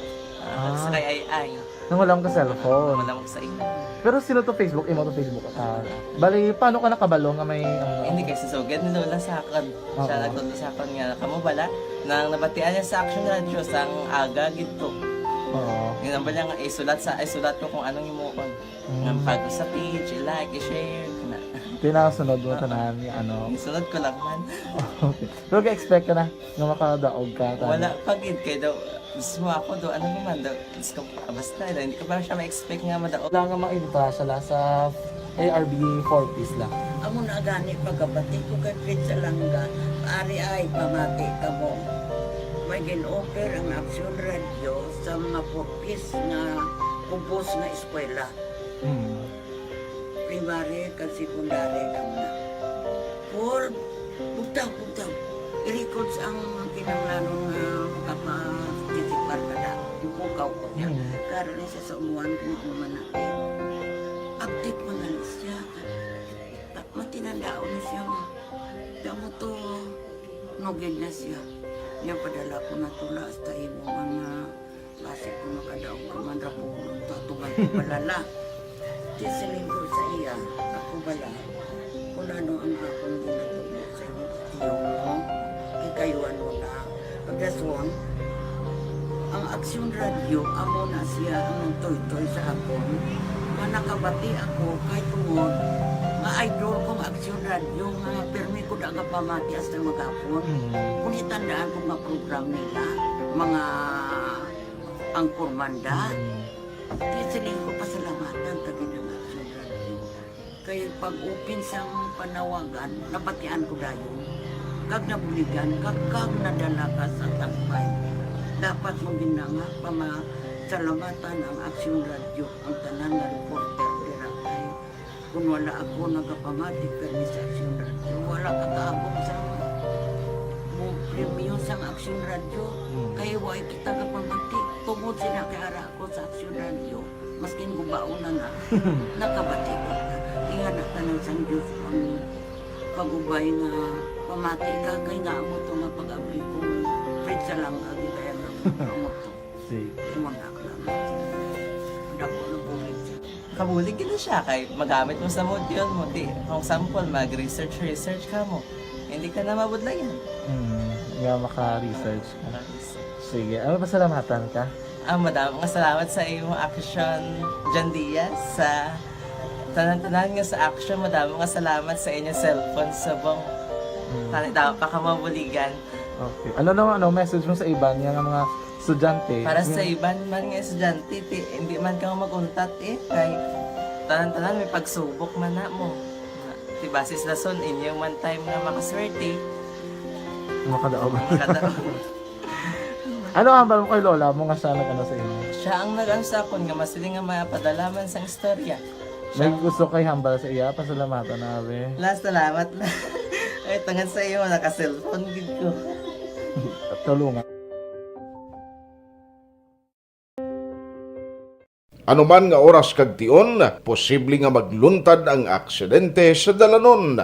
Ah, ah, sa kay Ai Ai. Nang wala ka cellphone. Wala ko sa ina. Pero sino to Facebook? Imo to Facebook? Ah, bali, paano ka nakabalo nga may, ano? Hindi kay si Sugad ni Lola sa akon. Oo. Siya nagtudlo sa akon nga, "Kamo bala, nang nabatian niya sa Action Radio, sang aga gid to." Oo. Yun ang bala nga, isulat sa, isulat ko kung anong imuon. Mm. Nga pag sa page, i-like, i-share, na. Tinasunod mo Oo. tanan, nga ano. Isunod ko lang man. Okay. Pero ga-expect ka na nga makadaog ka, tama? Wala pa gid, kay daw, mismo ako daw, ano naman daw, Diyos ko, basta, hindi ko pa siya ma-expect nga madaog. Wala nga ma-entra siya la sa A R B Fortis la. Amo na gani pagkabati ko kay Fred Salanga, ari ay pamati kamo. May gin-offer ang Action Radio sa mga Fortis nga kubos nga eskwela. Mm. Primary kag secondary lang na. For bugtaw, bugtaw. I-records ang kinahanglanon nga makapa-, participar ka na. Ipukaw ko niya. Mm. Karon ni siya sa umuan kung ano man na. Update man na siya. Ta-, matinandaon na siya. Kamo to, nugid na siya. Niya padala ko na tula hasta imo ang, ah, Basi ko makadaog ka man ra po, tatuman ko balala. Di siling ko sa iya, ako bala, kung ano ang akong ginatubo sa imong tiyo mo, kikayuan mo na. Pagdason, ang Aksyon Radio, amo na siya ang nagtoytoy sa akon. Nga nakabati ako, kay tungod, nga idol kong Aksyon Radio, nga pirmi ko da nga pamati hasta maghapon. Mm. Kung itandaan ko nga program nila, mga Ang kurmanda. Mm. Di siling ko pasalamatan ta gid ang Action Radio. Kay pag-open sang panawagan, nabatian ko dayon. Kag nabuligan, kag, kag nadala ka sa tagpay. Dapat mo gid na nga pamasalamatan ang Action Radio, ang tanan nga reporter dira kay Kung wala ako nagapamati permi sa Aksyon Radio, wala ka kaabot sa mo premyo sang Aksyon Radio. Hmm. Kay wa kita gapamati. Tungod sina kay ara ako sa Aksyon Radio, maskin gubaon na na, nakabati ko na. Ingana tanan sang Diyos ang pag-ubay nga pamati ka kay nga amo to nga pag-abli ko. Fred Salanga, gitayan ang amo to. Sige. Imo na ako lang. Dako na bulig siya. Kabulig gid na siya kay magamit mo sa module mo. Di, kung sample, mag-research, research ka mo. Hindi ka na mabudlayan. Hmm, nga maka-research ka. Maka-research. Sige, ano, pasalamatan ka? Ah, madamo nga salamat sa imo Action, John Diaz, sa tanan-tanan nga sa Action. Madamo nga salamat sa inyo cellphone subong. Hmm. Tani daw pa ka mabuligan. Okay. Ano naman, ano, message mo sa iban nga mga estudyante? Para sa Yung iban man nga estudyante, ti, hindi man ka mag-untat eh. Kay tanan-tanan may pagsubok man na mo. Ti basis lason, inyo man time nga makaswerte. Makadaog. Makadaog. Ano ang hambal mo kay lola mo nga siya nag-ano sa imo? Siya ang nag-ano sa akon nga masiling nga mapadala man sang istorya. May gusto kay hambal sa iya, pasalamatan na, be. La, salamat na. Ay, tungod sa iyo, naka-cellphone gid ko. Tulungan. Anuman nga oras kag tion, posible nga magluntad ang aksidente sa dalanon.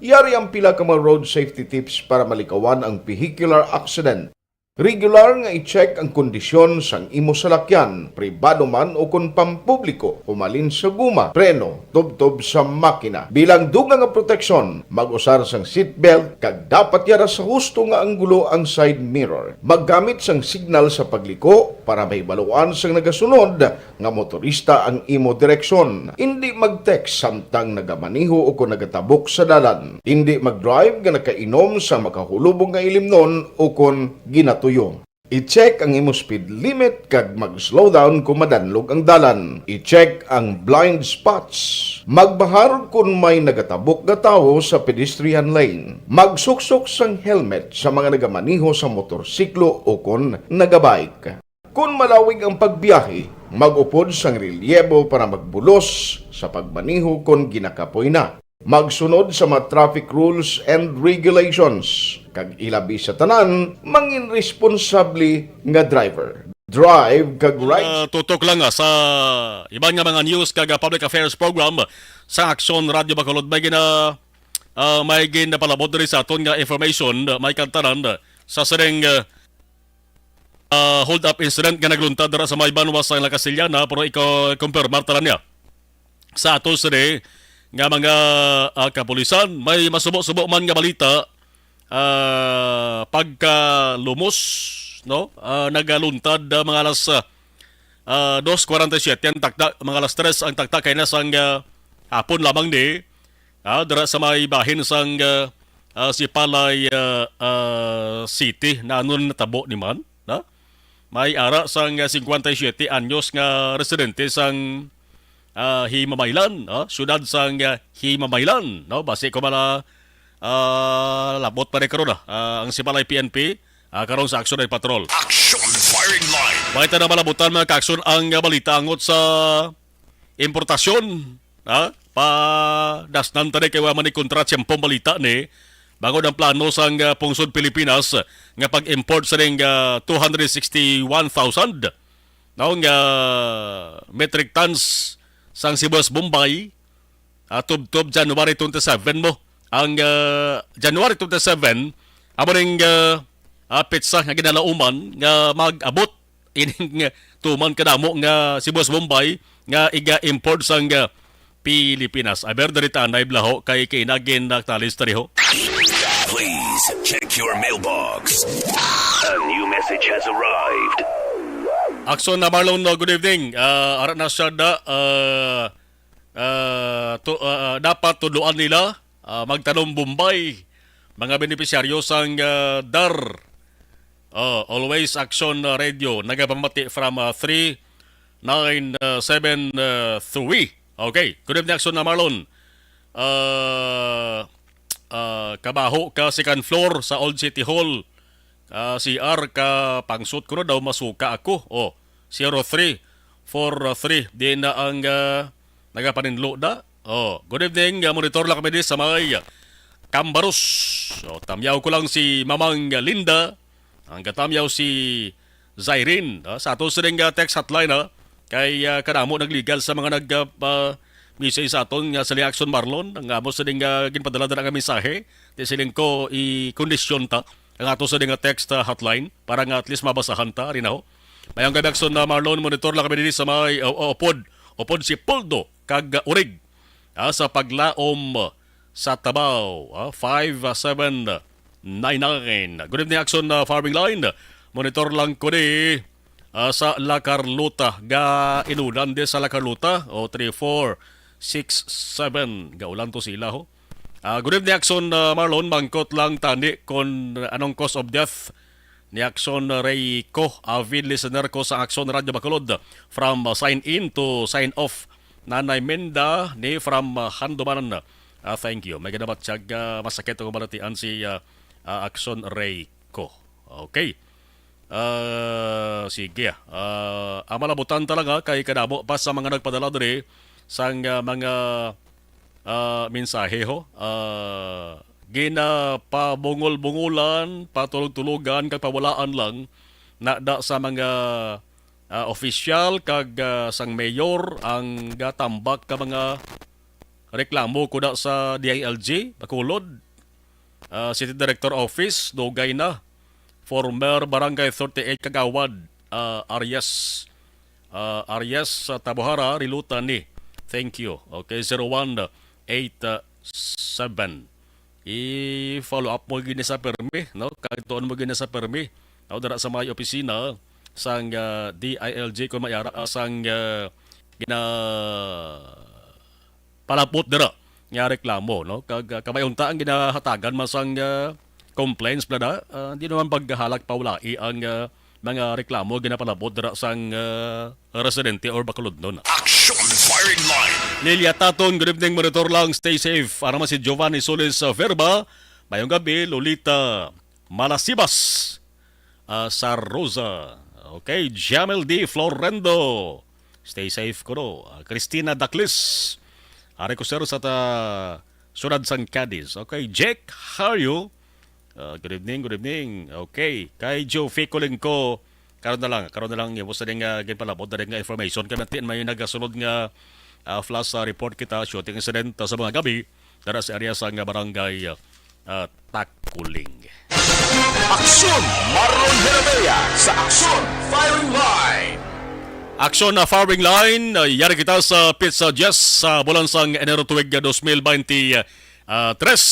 Yari ang pila ka mga road safety tips para malikawan ang vehicular accident. Regular nga i-check ang kondisyon sang imo salakyan, pribado man o kon pampubliko, humalin sa guma, preno, tubtob sa makina. Bilang dugang nga proteksyon, mag-usar sang seatbelt kag dapat yara sa husto nga anggulo ang side mirror. Maggamit sang signal sa pagliko para mahibaluan sang nagasunod nga motorista ang imo direksyon. Indi mag-text samtang nagamaneho o kon nagatabok sa dalan. Indi mag-drive nga nakainom sa makahulubong nga ilimnon o kon ginatuyo. I-check ang imo speed limit kag mag-slow down kon madanlog ang dalan. I-check ang blind spots. Magbahar kon may nagatabok nga tawo sa pedestrian lane. Magsuksok sang helmet sa mga nagamaneho sa motorsiklo o kon nagabike. Kon malawig ang pagbiyahe, mag-upod sang relyebo para magbulos sa pagmaneho kon ginakapoy na. Magsunod sa mga traffic rules and regulations, kag ilabi sa tanan, mangin responsable nga driver. Drive kag Ride. Ah, tutok lang, ah, sa iban nga mga news kag, ah, public affairs program sa Aksyon Radio Bacolod. May gina-, ah, may ginapalabot diri sa aton nga information, ah, may kantanan, ah, sa sining, ah, ah, hold-up incident nga nagluntad dira sa may banwa sa La Castellana, pero iko-, kumpirmar ta lang niya sa ato sini nga mga, ah, kapulisan. May masubo-subo man nga balita, ah, pagkalumos, no? Ah, nagaluntad, ah, mga alas, ah, ah, dos cuarenta y siete ang takda, mga alas tres ang takda kay na sang, ah, hapon lamang ni, ah, dira sa may bahin sang, ah, ah, Sipalay, ah, ah, City. Na ano natabo ni man, na? May ara sang, ah, cincuenta y siete anyos nga residente sang, ah, Himamaylan, ah, siyudad sang, ah, Himamaylan, no? Basi ko mala, ah, labot pa rin karon, ah, ah, ang Sipalay P N P, ah, karon sa Action and Patrol. Action Firing Line. May ta na malabutan, mga kaaksyon, ang, ah, balita angot sa importasyon, ha? Padasnan ta ni kay wa man ni kontra tiyempong balita ni. Bangod ang plano sang, ah, pungsod Pilipinas nga pag-import sa ning, ah, two hundred sixty-one thousand, no, nga metric tons sang sibuyas Bombay, ah, tubtob January twenty-seven mo. Ang, ah, January twenty-seven, amo ning, ah, ah, petsa nga ginalauman nga mag-abot ining tuman kadamo nga sibuyas Bombay nga iga-import sang, ah, Pilipinas. Aber, diri ta anay blaho kay kainagin na talis ta diho. Please check your mailbox. A new message has arrived. Akson na Marlon, no, good evening. Ah, ara na siya da, ah, ah, to, ah, dapat tudloan nila, ah, magtanom Bombay. Mga benepisyaryo sang, ah, dar. Oh, Always Action, ah, Radio. Nagapamati from, ah, three nine seven three. Okay. Good evening, Action na Marlon. Ah, ah, kabaho ka second floor sa Old City Hall. Ah, C R ka pangsut ko na daw masuka ako. Oh, zero three four three. Di na ang, ah, nagapaninlo da. Oh, good evening. Ah, monitor lang kami di sa may Cambarus. Oh, tamyaw ko lang si Mamang Linda. Ang katamyaw si Zairin, ah, sa ato sining, ah, text hotline, ah. Kay, ah, kadamo nagligal sa mga nag, ah, pa-, message sa aton nga sa Action Marlon. Ang amo sining, ah, ginpadala dira nga mensahe. Di siling ko i-kondisyon ta ang ato sining, ah, text, ah, hotline para nga at least mabasahan ta rin, ho. Mayong gabi, Action na Marlon, monitor lang kami diri sa may, uh, uh, upod, upod si Poldo kag, uh, Urig, ah, sa paglaom sa Tabaw, ah, five seven nine nine. Good evening, Action, ah, Farming Line. Monitor lang ko di, ah, sa La Carlota. Ga inulan di sa La Carlota. O, three, four, six, seven. Gaulan to sila, ho. Ah, good evening, Action, ah, Marlon. Mangkot lang tani kon anong cause of death ni Action Ray ko. Avid listener ko sa Action Radio Bacolod. From, ah, sign in to sign off. Nanay Menda ni from, ah, Handumanan. Ah, thank you. May ganabat siya, ah, masakit ang balatian si, ah, ah, Action Ray ko. Okay. Ah, sige. Ah, ang malabutan talaga kay kadamo pa sa mga nagpadala diri sang, ah, mga, ah, mensahe, ho. Ah, ginapabungol-bungolan, patulog-tulogan, kag pawalaan lang na da sa mga, ah, opisyal kag, ah, sang mayor ang gatambak ka mga reklamo kuda sa D I L G Bacolod, ah, City Director Office, dugay na. Former Barangay thirty-eight Kagawad, ah, Arias, ah, Arias, ah, Tabuhara, Riluta ni. Thank you. Okay, zero one eight seven. I-follow up mo gini sa permi, no? Kag tuon mo gini sa permi, no? Dara sa may opisina sang, ah, D I L G kung may ara, ah, sang, ah, gina-, palabot dira nga reklamo, no? Kag, ah, kamay unta ang ginahatagan man sang, ah, complaints, plada, ah, di naman paghalak paulai ang, ah, mga reklamo ginapalabot dira sang, ah, residente or Bacolodnon. Action Firing Line. Lilia Taton, good evening, monitor lang, stay safe. Ano man si Giovanni Solis, ah, Verba, mayong gabi, Lolita Malasibas, ah, sa Rosa. Okay, Jamel D Florendo, stay safe kuno. Ah, Christina Daklis, ari ko sir sa ta-, siyudad sang Cadiz. Okay, Jack Hario, ah, good evening, good evening. Okay, kay Joe Fico Lingko, Karon na lang, karon na lang, iwas na nga ginpalabot na nga information. Kaya natin may nagasunod nga ah, flash ah, report kita, shooting incident ah, sa mga gabi, dara sa area sa nga barangay ah, Takuling. Aksyon! Marlon Herabea sa Aksyon Firing Line! Aksyon na firing line, ah, yari kita sa pizza Jess sa bulan sang Enero tuig dos mil baynte tres.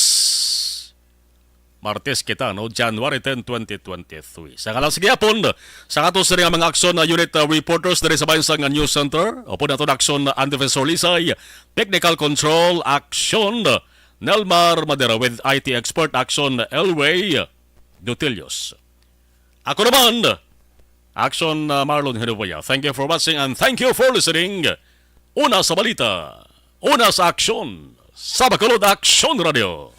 Martes kita, no? January ten, twenty twenty-three. Sa ngalan sa gihapon, sa ato sa nga mga aksyon na unit uh, reporters diri sa bayan sa nga News Center, upod nato na aksyon na Andy Defensor Lisay, technical control, aksyon, Nelmar Madera with I T expert, aksyon, Elway Dutilios. Ako naman, aksyon, uh, Marlon Hinuboya. Thank you for watching and thank you for listening. Una sa balita, una sa aksyon, sa Bacolod Aksyon Radio.